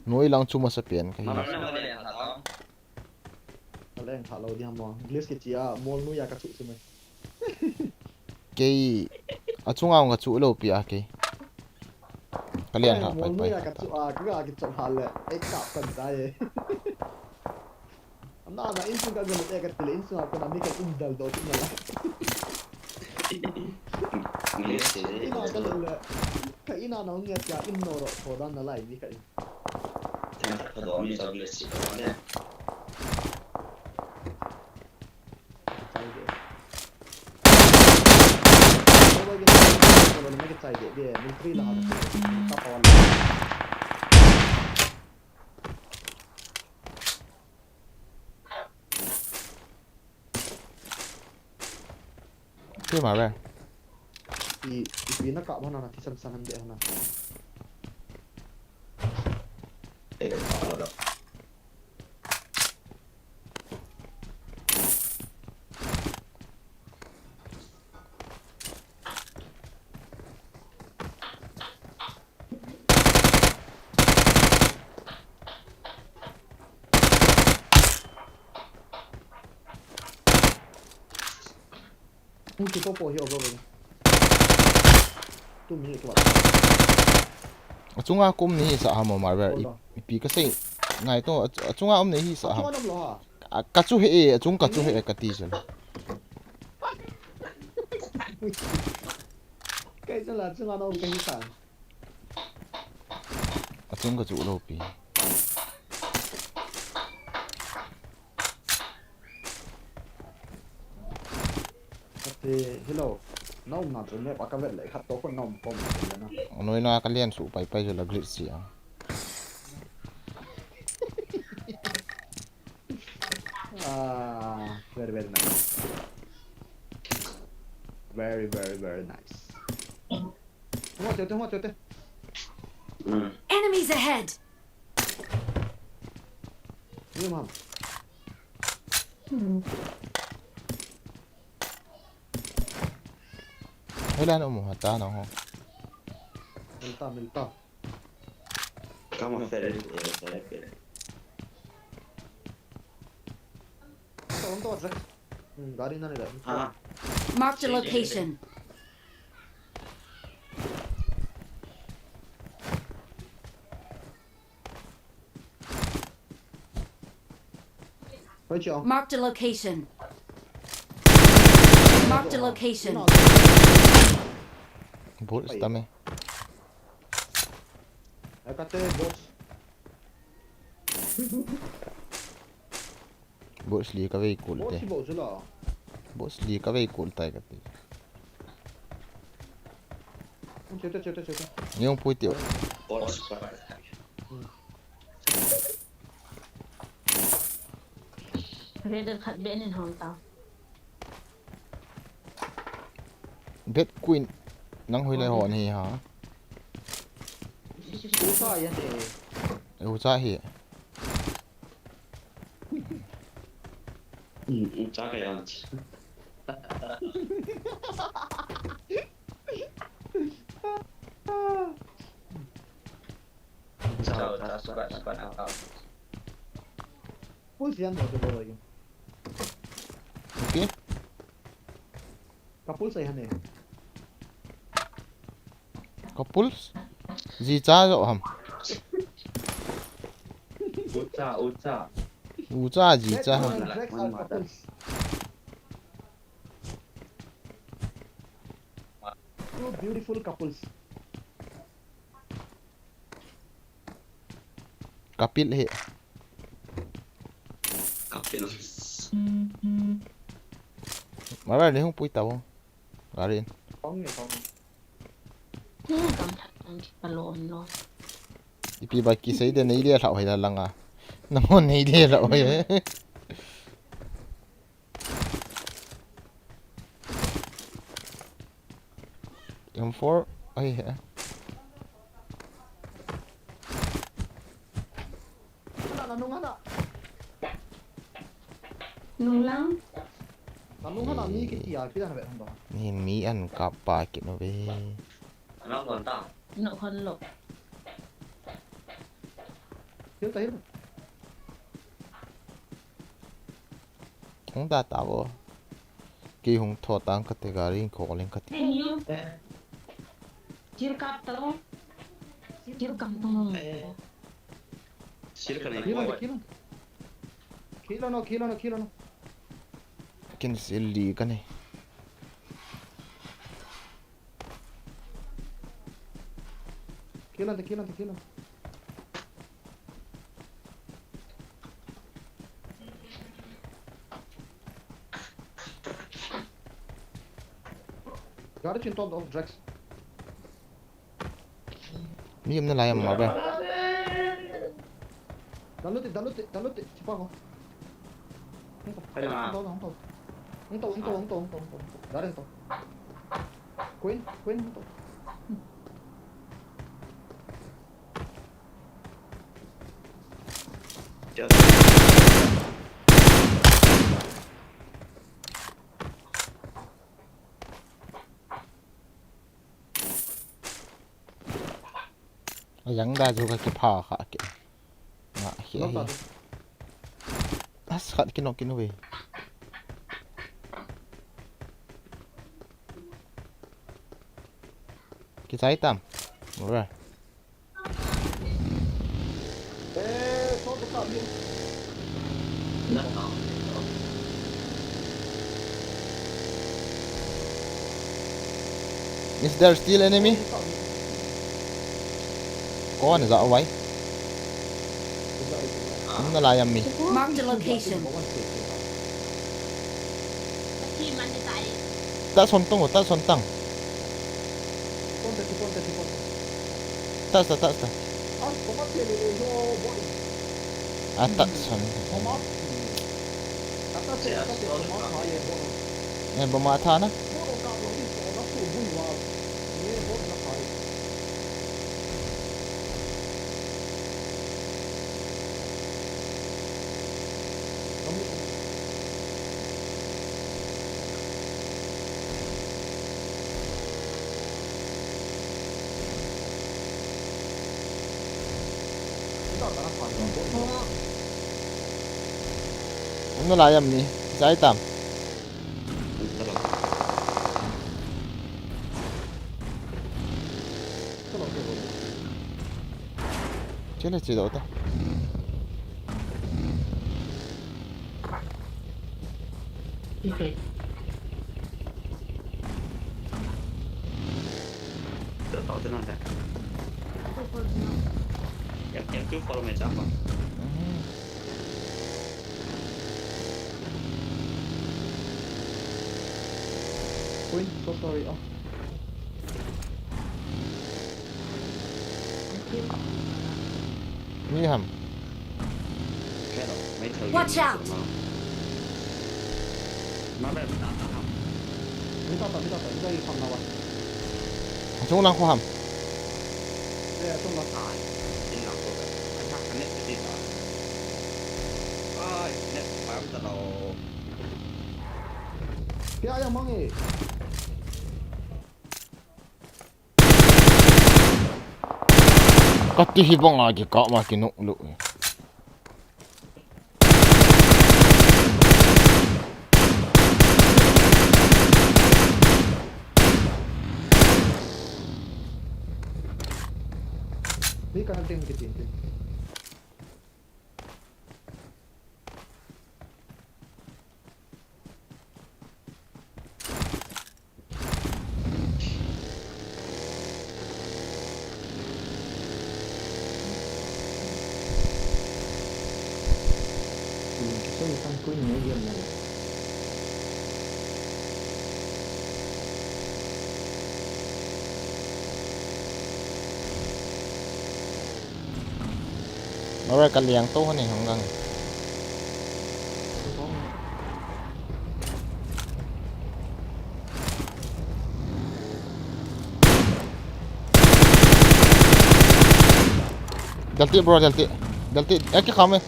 Noi lang chu masa pen ka hi. Aleng tha lo di ham mo. English ke chia mol nu ya ka chu chu mai. Kei, a chunga nga chu lo pi a kei. Ka lian ha pai pai. Ka chu a, ka ga ki chom ha le. Ei ka pan dai. Amna na insung ka ga le ka tile insung a ko na mi ka in dal do tin la. Ina ka le. Ka ina na ngia tia in no ro ko dan na lai mi ka in. Then ka do mi sa le si ko ne. Kei ma ve. I, i pi na ka bana na thisan san de na. Hung ki to po hi over. Two minute left. Achunga kum ni hi sa ham Marvel. Hold on. Ipi ka sei. Ngai to, achunga um ni hi sa ham. Achunga nam lo ha. A, ka chu he e, achung ka chu he e, ka ti chu. Kai chu la, achunga nam ka hi sa. Achung ka chu lo pi. Ate, hello. Na um na chu map a ka vet le khat to ko na um kom le na. Noi na ka lian su pai pai chu la glitch si a. Ah, very, very nice. Very, very, very nice. Hua, teo te, hua, teo te. Enemies ahead! Ni mam. Hoilan um u hita nang ho. Milta, milta. Kama fere, eh, fere, fere. Ito, ito, ito. Hmm, gari na nila. Ha? Marked a location. Marked a location. Marked a location. Bot stamina. Akate bot. Bot sli ka vei kul te. Bot sli ka vei kul tai ka ti. Chete, chete, chete. Ni ong pui tio. Raider khat be nin hong ta. Bet kuin nang hoi le hon hi ha. Usa ya ne. Usa hi. Cha ka yan. Chao, chao, suka, suka, na ka. Pulse yan, okay. Couples ahi hane. Couples? Jicha jo ham. Ucha, ucha. Ucha, jicha ham. That one and Drex are couples. Two beautiful couples. Kapil he. Kapil. Mara ni hung pui tau. Garin. Kong ni kong. Hmm, kam thak ang ki palom lo. Ipi ba kisei de nei de lau hai la langa. Namo nei de lau hai. M four ahi he. Hana, nanung hana. Nung lang. Nanung hana mi kiti a, kiti hana ve hana. Ni mi an kapa kit no ve. Anang kon ta. No kon lo. Hil ta hil. Hung ta ta vo. Kei hung tho tang kate gari ko leng kate. Thank you. Chir kap ta vo. Chir kap ta vo. Chir ka nei ko. Kilo, kilo. Kilo no, kilo no, kilo no. Kin sil li ka nei. Kill ante, kill ante, kill ante. Gari chin ton of Drex. Mi um na lai am ma be. Dalut, dalut, dalut, chipa ko. Hung tau, hung tau, hung tau. Hung tau, hung tau, hung tau, hung tau, hung tau. Gari hung tau. Queen, Queen, hung tau. Ajang da chu ka kipha kha ke. Nga hi. Knock hi. Down. As khat ki knock ki nu ve. Kichai tam. Ora. Is there still enemy? Kon ja wai. Hung na lai am mi. Mark the location. Ta son tong, ta son tang. Ta sa, ta sa. A ta san. Eh, bom a tha na. Hung na lai am mi, jai tam. Chele, chele, ota. Okay. Tua tau te na ta. Em, em, tu follow me ta pa. Ui, so sorry, oh. Mi ham. Watch out! Chung lang khu ham. Kati hi banga kikap ma kinuk lu. Mara kaliang tu ni hanggang. Delta bro, delta. Delta, eh, kikam eh.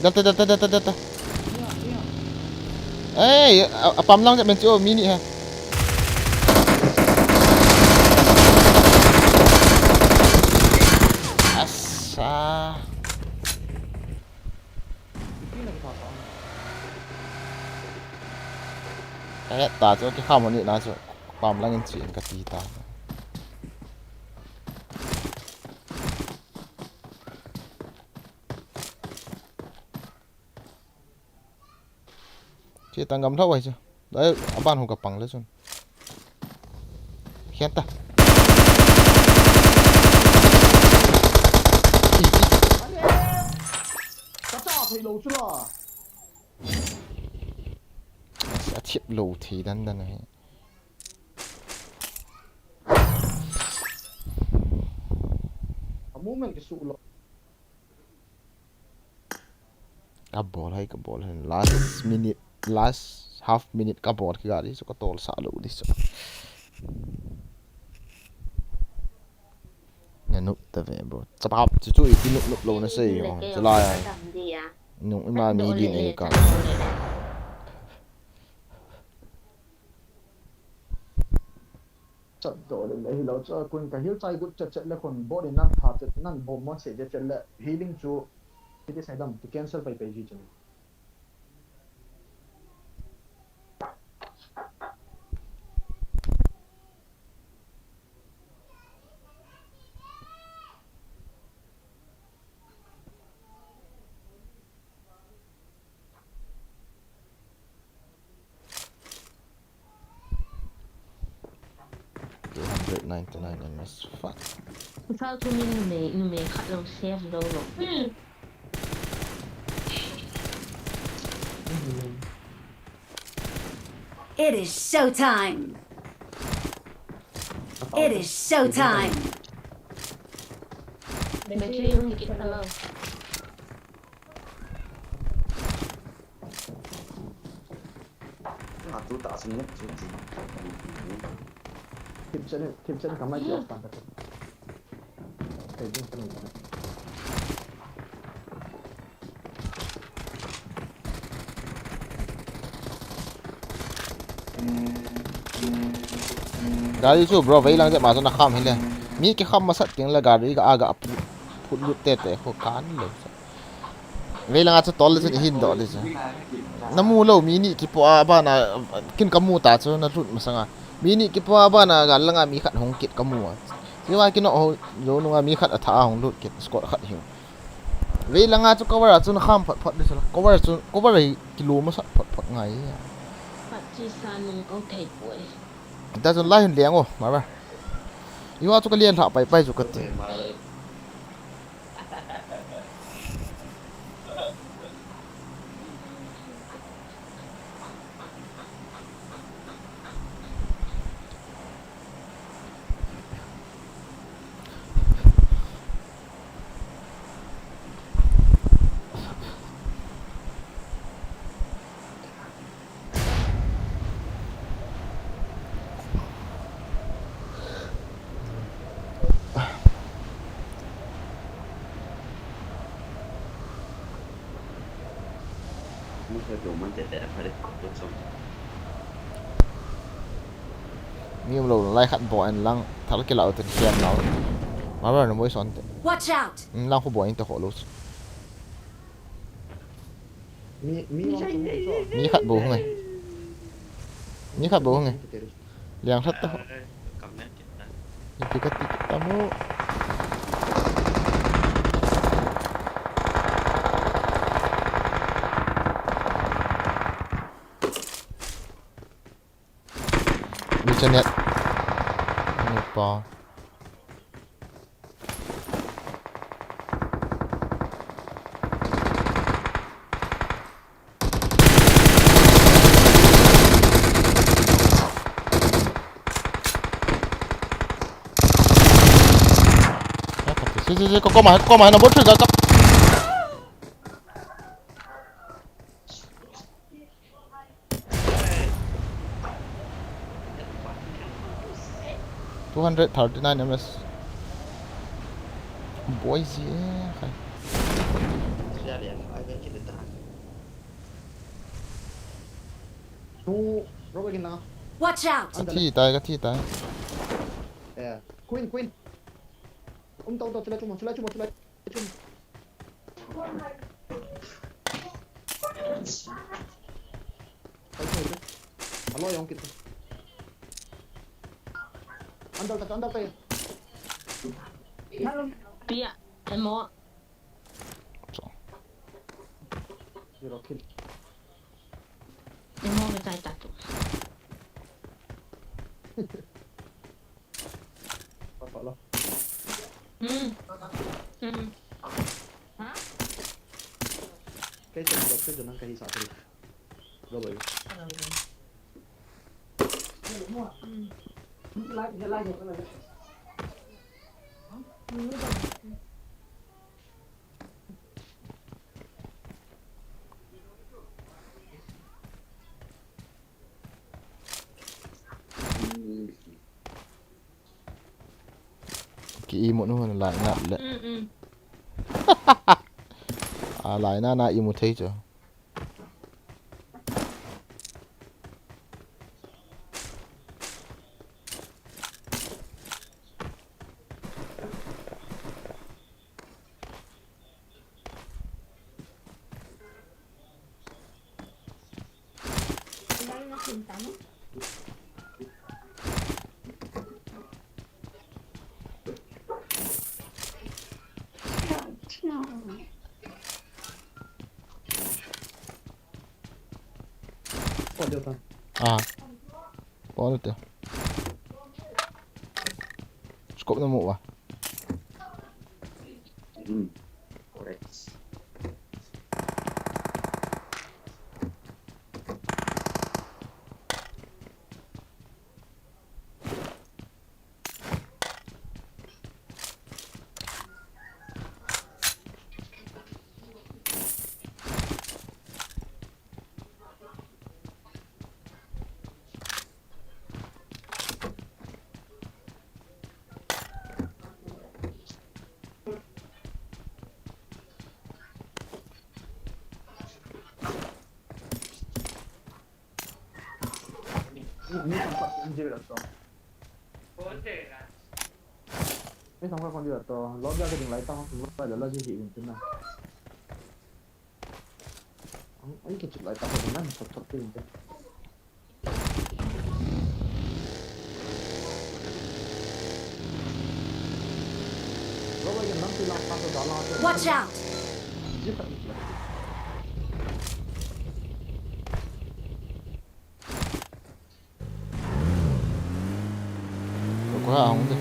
Delta, delta, delta, delta. Ei, a, apam lang jep men chu mini ha. Asa. Kahet ta chu, kikam ni na chu. Apam lang in chi in kati ta. Che tang gam thau ai chu. Dai aban hu ka pang le chun. Khian ta. Ka cha thei lo chu la. A thip lo thei dan dan ahi. A movement ki su lo. Ka bol hai, ka bol hai. Last minute, last half minute ka bol ki gari, so ka tol sa lo di so. Na nup ta ve, bro. Chapap chu chu i nup nup lo na sei ho. Chalai ai. Nung ima mi din ai ka. Chat do le le hi lo chu kun ka hil chai gut chat chat le kun body nan tha chat nan bom mo se chat chat le healing chu ti ti sai dam ti cancel pai pai ji chu. Two hundred ninety-nine M S. Fuck. Sao thu min numei, numei khat lo save lo lo. It is showtime. It is showtime. Battery hung kit ta lo. Atu ta sung ne chu chu. Thip chen, thip chen ka mai off ta ka. Thei ding ka ni. Gari chu bro, vei lang jep ma chu na kham hile. Mi kikham masat teng le gari ga aga phut, phut lut tete kho kan lo. Vei langa chu tol le chun i hin doh le chu. Na mu lo mi ni kipo a bana kin ka mu ta chu na lut masanga. Mi ni kipo a bana gal langa mi khat hung kit ka mu a. Siwa kino ho jo nunga mi khat a tha a hung lut kit squad khat hiu. Vei langa chu cover a chun kham phot phot di sala. Cover chu, cover hi kilo masat phot phot ngai. Pat chi sa nung kau thei poi. Ta chun lai hin liang o, mara. Iwa chu ka lian lha pai pai chu ka ti. Mi um lou lai khat bo en lang thal kila u tin khem nau te. Mara na boi son te. Watch out! Lang khu bo en te kho lou. Mi, mi, mi khat bo ngai. Mi khat bo ngai. Liang khat ta. Ipi ka ti ta mo. Ni chanet. Ni pa. Si, si, si, koma, koma, na bot ka. Two hundred thirty-nine M S. Boy, eh, khai. Watch out! Ka thi tai, ka thi tai. Queen, Queen. Um, tau, tau, chulai chuma, chulai chuma, chulai chuma. Alo, yong kita. Andal ta, andal ta. Pia, emo. Zero kill. Emo me tai tatu. Papa lo. Hmm. Hmm. Ha? Kei chen lo, kei chen nang kei sa thei. Lo bai. Hmm. Ki imut nu lai na le. Mm, mm. A lai na na imut thei chu. Pode botar. Ah. Pode ter. Scope na mo wa. Hmm. Correct. Ni, ni sampa konji ra to. Ni sampa konji ra to. Lobby a ka ding lai ta ho, lobby la la ji hi vin tin na. Ang, ai ka chip lai ta ho ding na, thot thot te vin tin. Lobby ka nam ti la ta ho da la te. Watch out! Ji ta ni la. Ko ha hung de.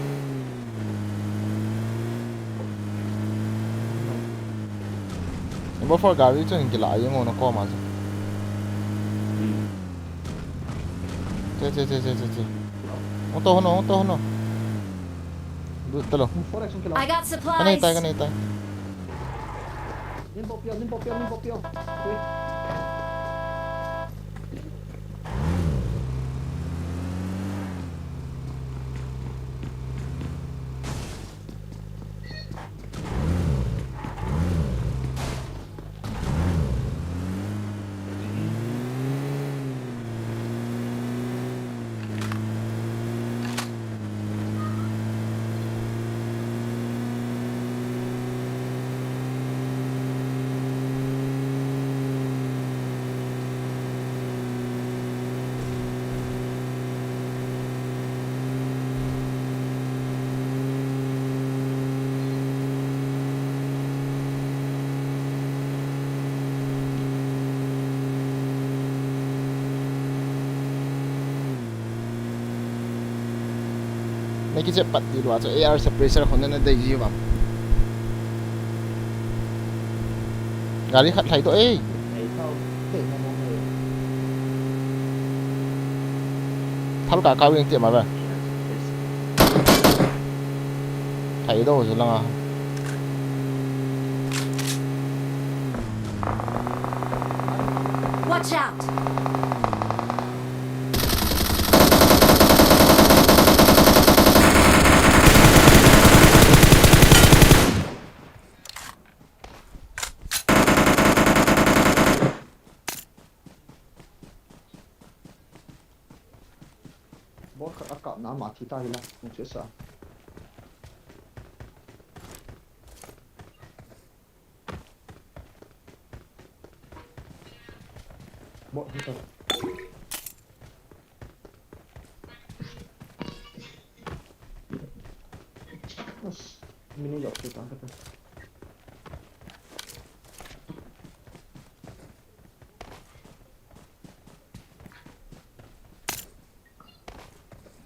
Number four gari chu hin kila ai ngo na ko ma chu. Che, che, che, che, che, che. Hung to, hung to, hung to. Du, talo. Four action kila. I got supplies. Ka nei tai, ka nei tai. Nin po pio, nin po pio, nin po pio. Ui. Kichep pat ti lou a chu A R suppressor khun na dei ji uvam. Gari khat lhai to ei. Thal ka ka wing ti ma ba. Lhai to chu langa. Watch out! Bot khat a kap na ma thi ta hi la, nung che sa. Bot hi ta. Mini yok tu ta ka ta.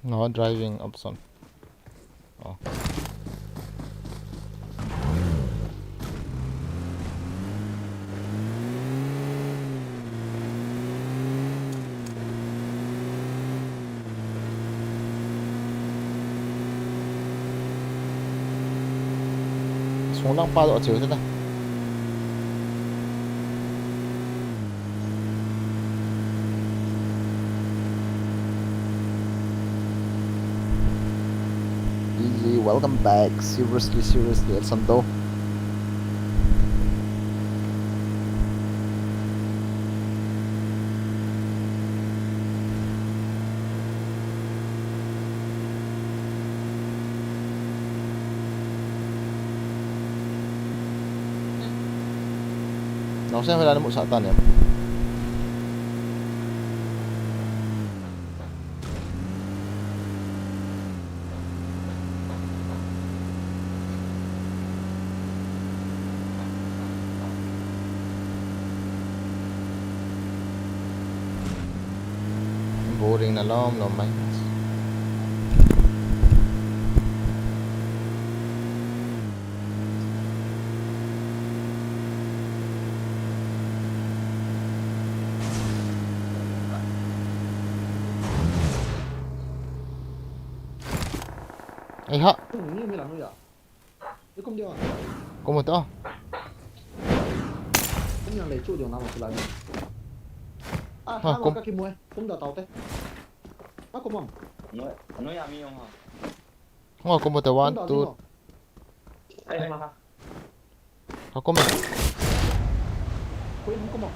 No driving option. Oh. Sunglang pa do cheu ta. Easy, welcome back. Seriously, seriously, at Sando. Nau sen hoila na mu sa ta ne. Boring na lom lom mai. Ai ha. Ni mi la nu ya. Ni kum dia. Kum to. Kum yang le chu dia na ma la ni. Ah, ha, ha, kum. Ka ki muai. Kum da tau te. Ah, kum am. No, no ya mi yong ha. Ngo kum to one, two. Ai ma ha. Ka kum e. Koi, hung kum o.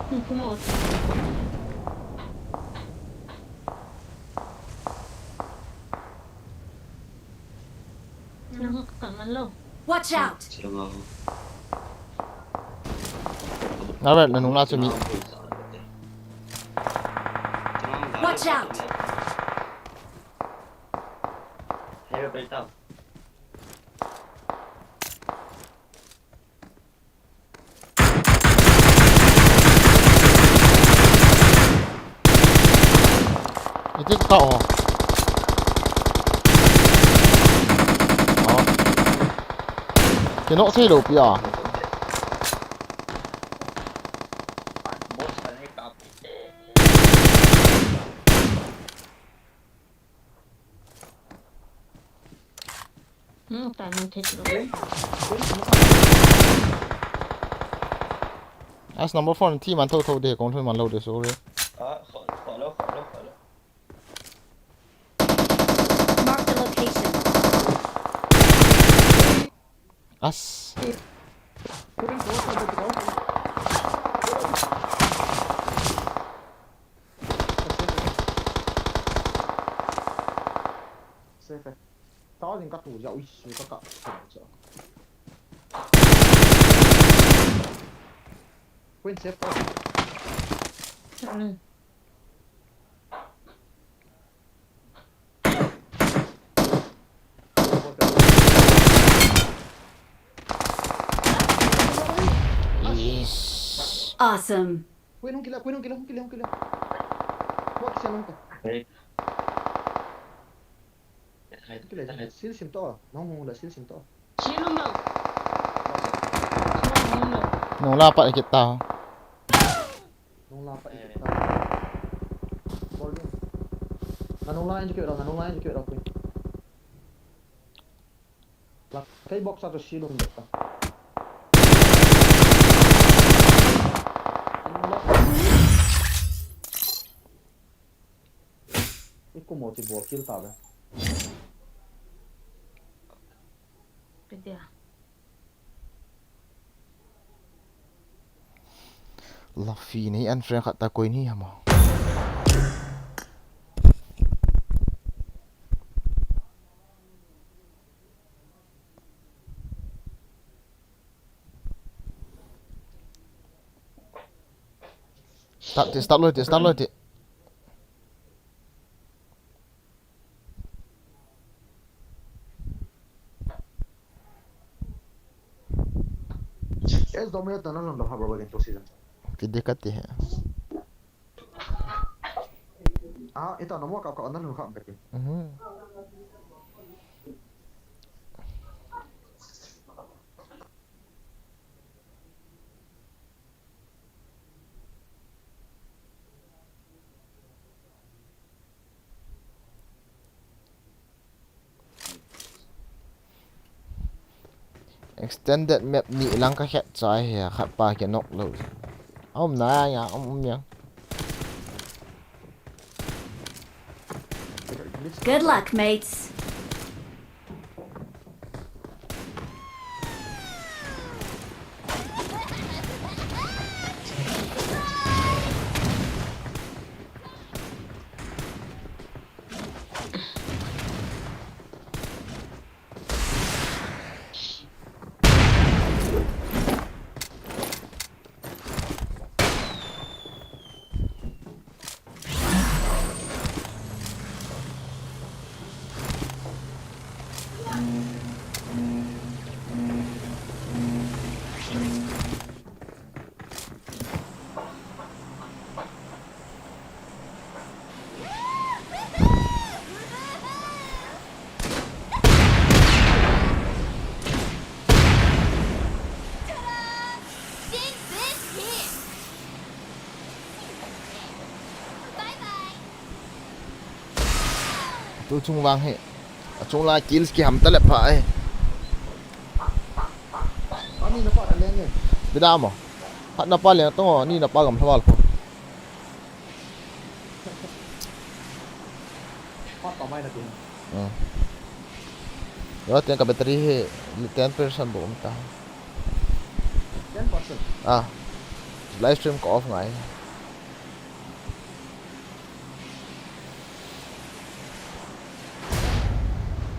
Hung kum o. Watch out! Alright, na nung la chu mi. Watch out! Iti ka o. Kino thei lou pi a. Hmm, timing thei lou. As number four thi man tho tho de, kong tho man lou de, sorry. Ah, kho, kho lou, kho lou, kho lou. Mark the location. As. Safe. Tao ding ka tu jau isu ka ka. Queen safe. Mm. Yes. Awesome. Queen hung kila, Queen hung kila, hung kila, hung kila. Hung kila, hung kila. Hey. Hung kila, sil sim to. Nong hung la sil sim to. Sil um lo. Nong la pat kit ta. Nong la pat kit ta. Bol ni. Nong la in kit ro, nong la in kit ro, Queen. Lah, kei box a tu silung deh ta. Iku mo ti bol kill ta be. Kedia. Lafi nei an friend khat ta koi ni hamo. Start ti, start loi ti, start loi ti. Es dominate na lang do ha bro, again to season. Ki dikat ti hai. Ah, ita na mo ka ka na lu ka. Mhm. Extended map ni lang ka khet chai he, khat pa ke nok lo. Om na ya, om, om ya. Good luck, mates. Tu chung vang hi. A chung lai kills kiham ta le pha e. Ani na pa ka leng e. Bida mo. Hat na pa leng tong, ani na pa gam thawal pho. Pat pa mai na tin. Hmm. Yo, tin ka battery hi ten percent bou um ta. Ten percent? Ah. Live stream ka off ngai.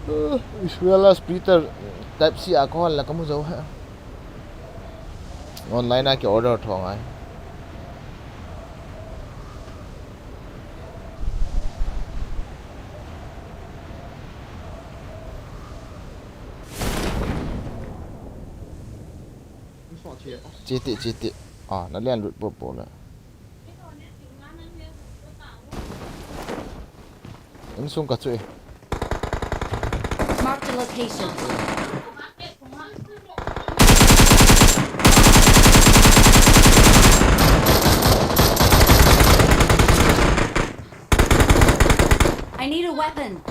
Uh, Israel splitter type C alcohol la kamu jo ha. Online a ki order tho ngai. Chiti, chiti. Ah, na lian lut po po la. Insung ka chu e. Mark the location. I need a weapon.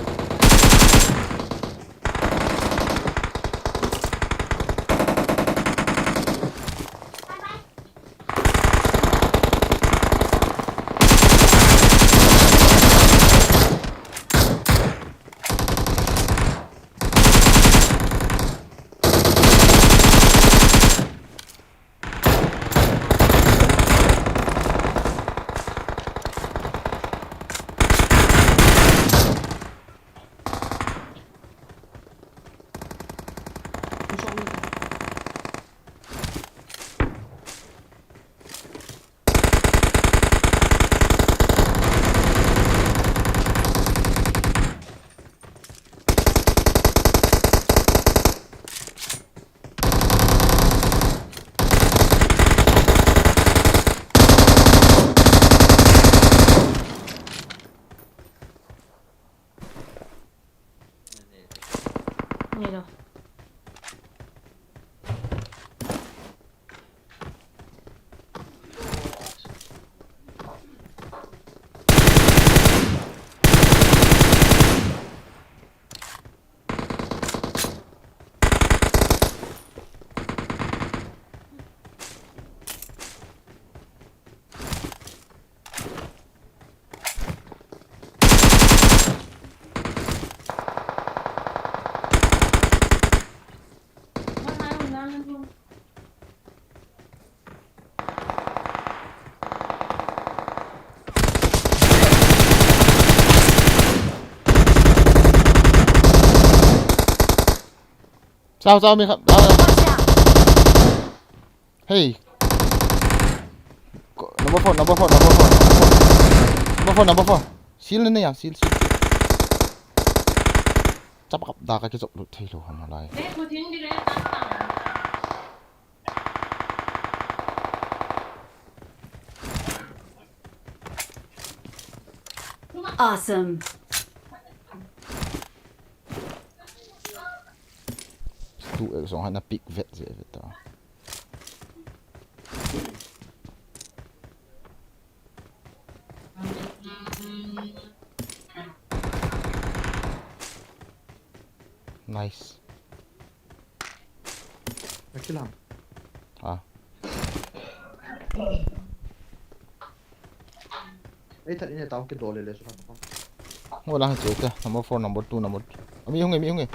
Sao, sao, mi khat. Sao, sao. Watch out! Hey. Ko-, number four, number four, number four, number four. Number four, number four. Seal na ne ya, seal, seal, seal. Chap kap da ka kichop lut thei lou ham lai. Awesome. Tu ek song hana pick vet je vet ta. Nice. Akilam. Ha. Ei, that in e tao ke dole le su khan. Ngo lang che te. Number four, number two, number two. Ami hung e, mi hung e.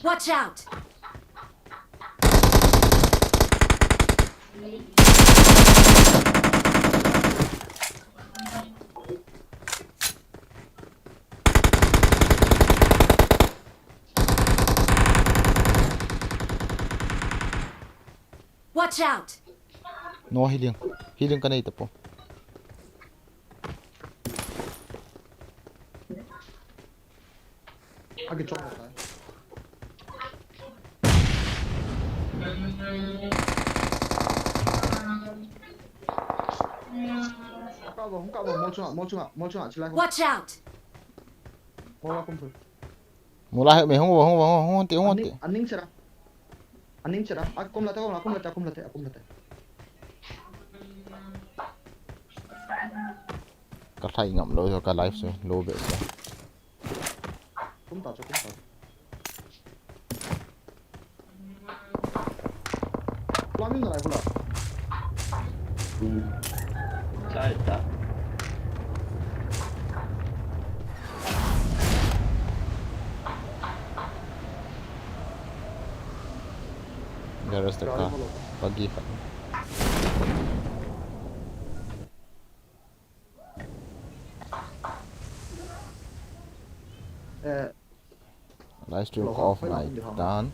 Watch out! Watch out! No healing. Healing ka nei ta po. Agi chok ta. Ka ba, ka ba, mo chunga, mo chunga, mo chunga, chilai ho. Watch out! Mo la kum phu. Mula he me hung hung hung hung ti hung ti. Aning, aning chera. Aning chera. Akum late, akum late, akum late, akum late. Ka thlai ngam lou, ka life se lou be se. Kum ta chu, kum ta. Lam in lai kula. Sai ta. There is the car. Buggy khat. Eh, live stream ka off ngai tan.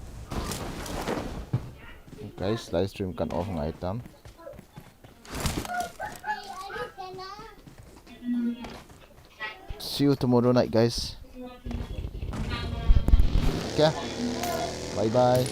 Guys, live stream kan off ngai tan. See you tomorrow night, guys. Okay? Bye bye.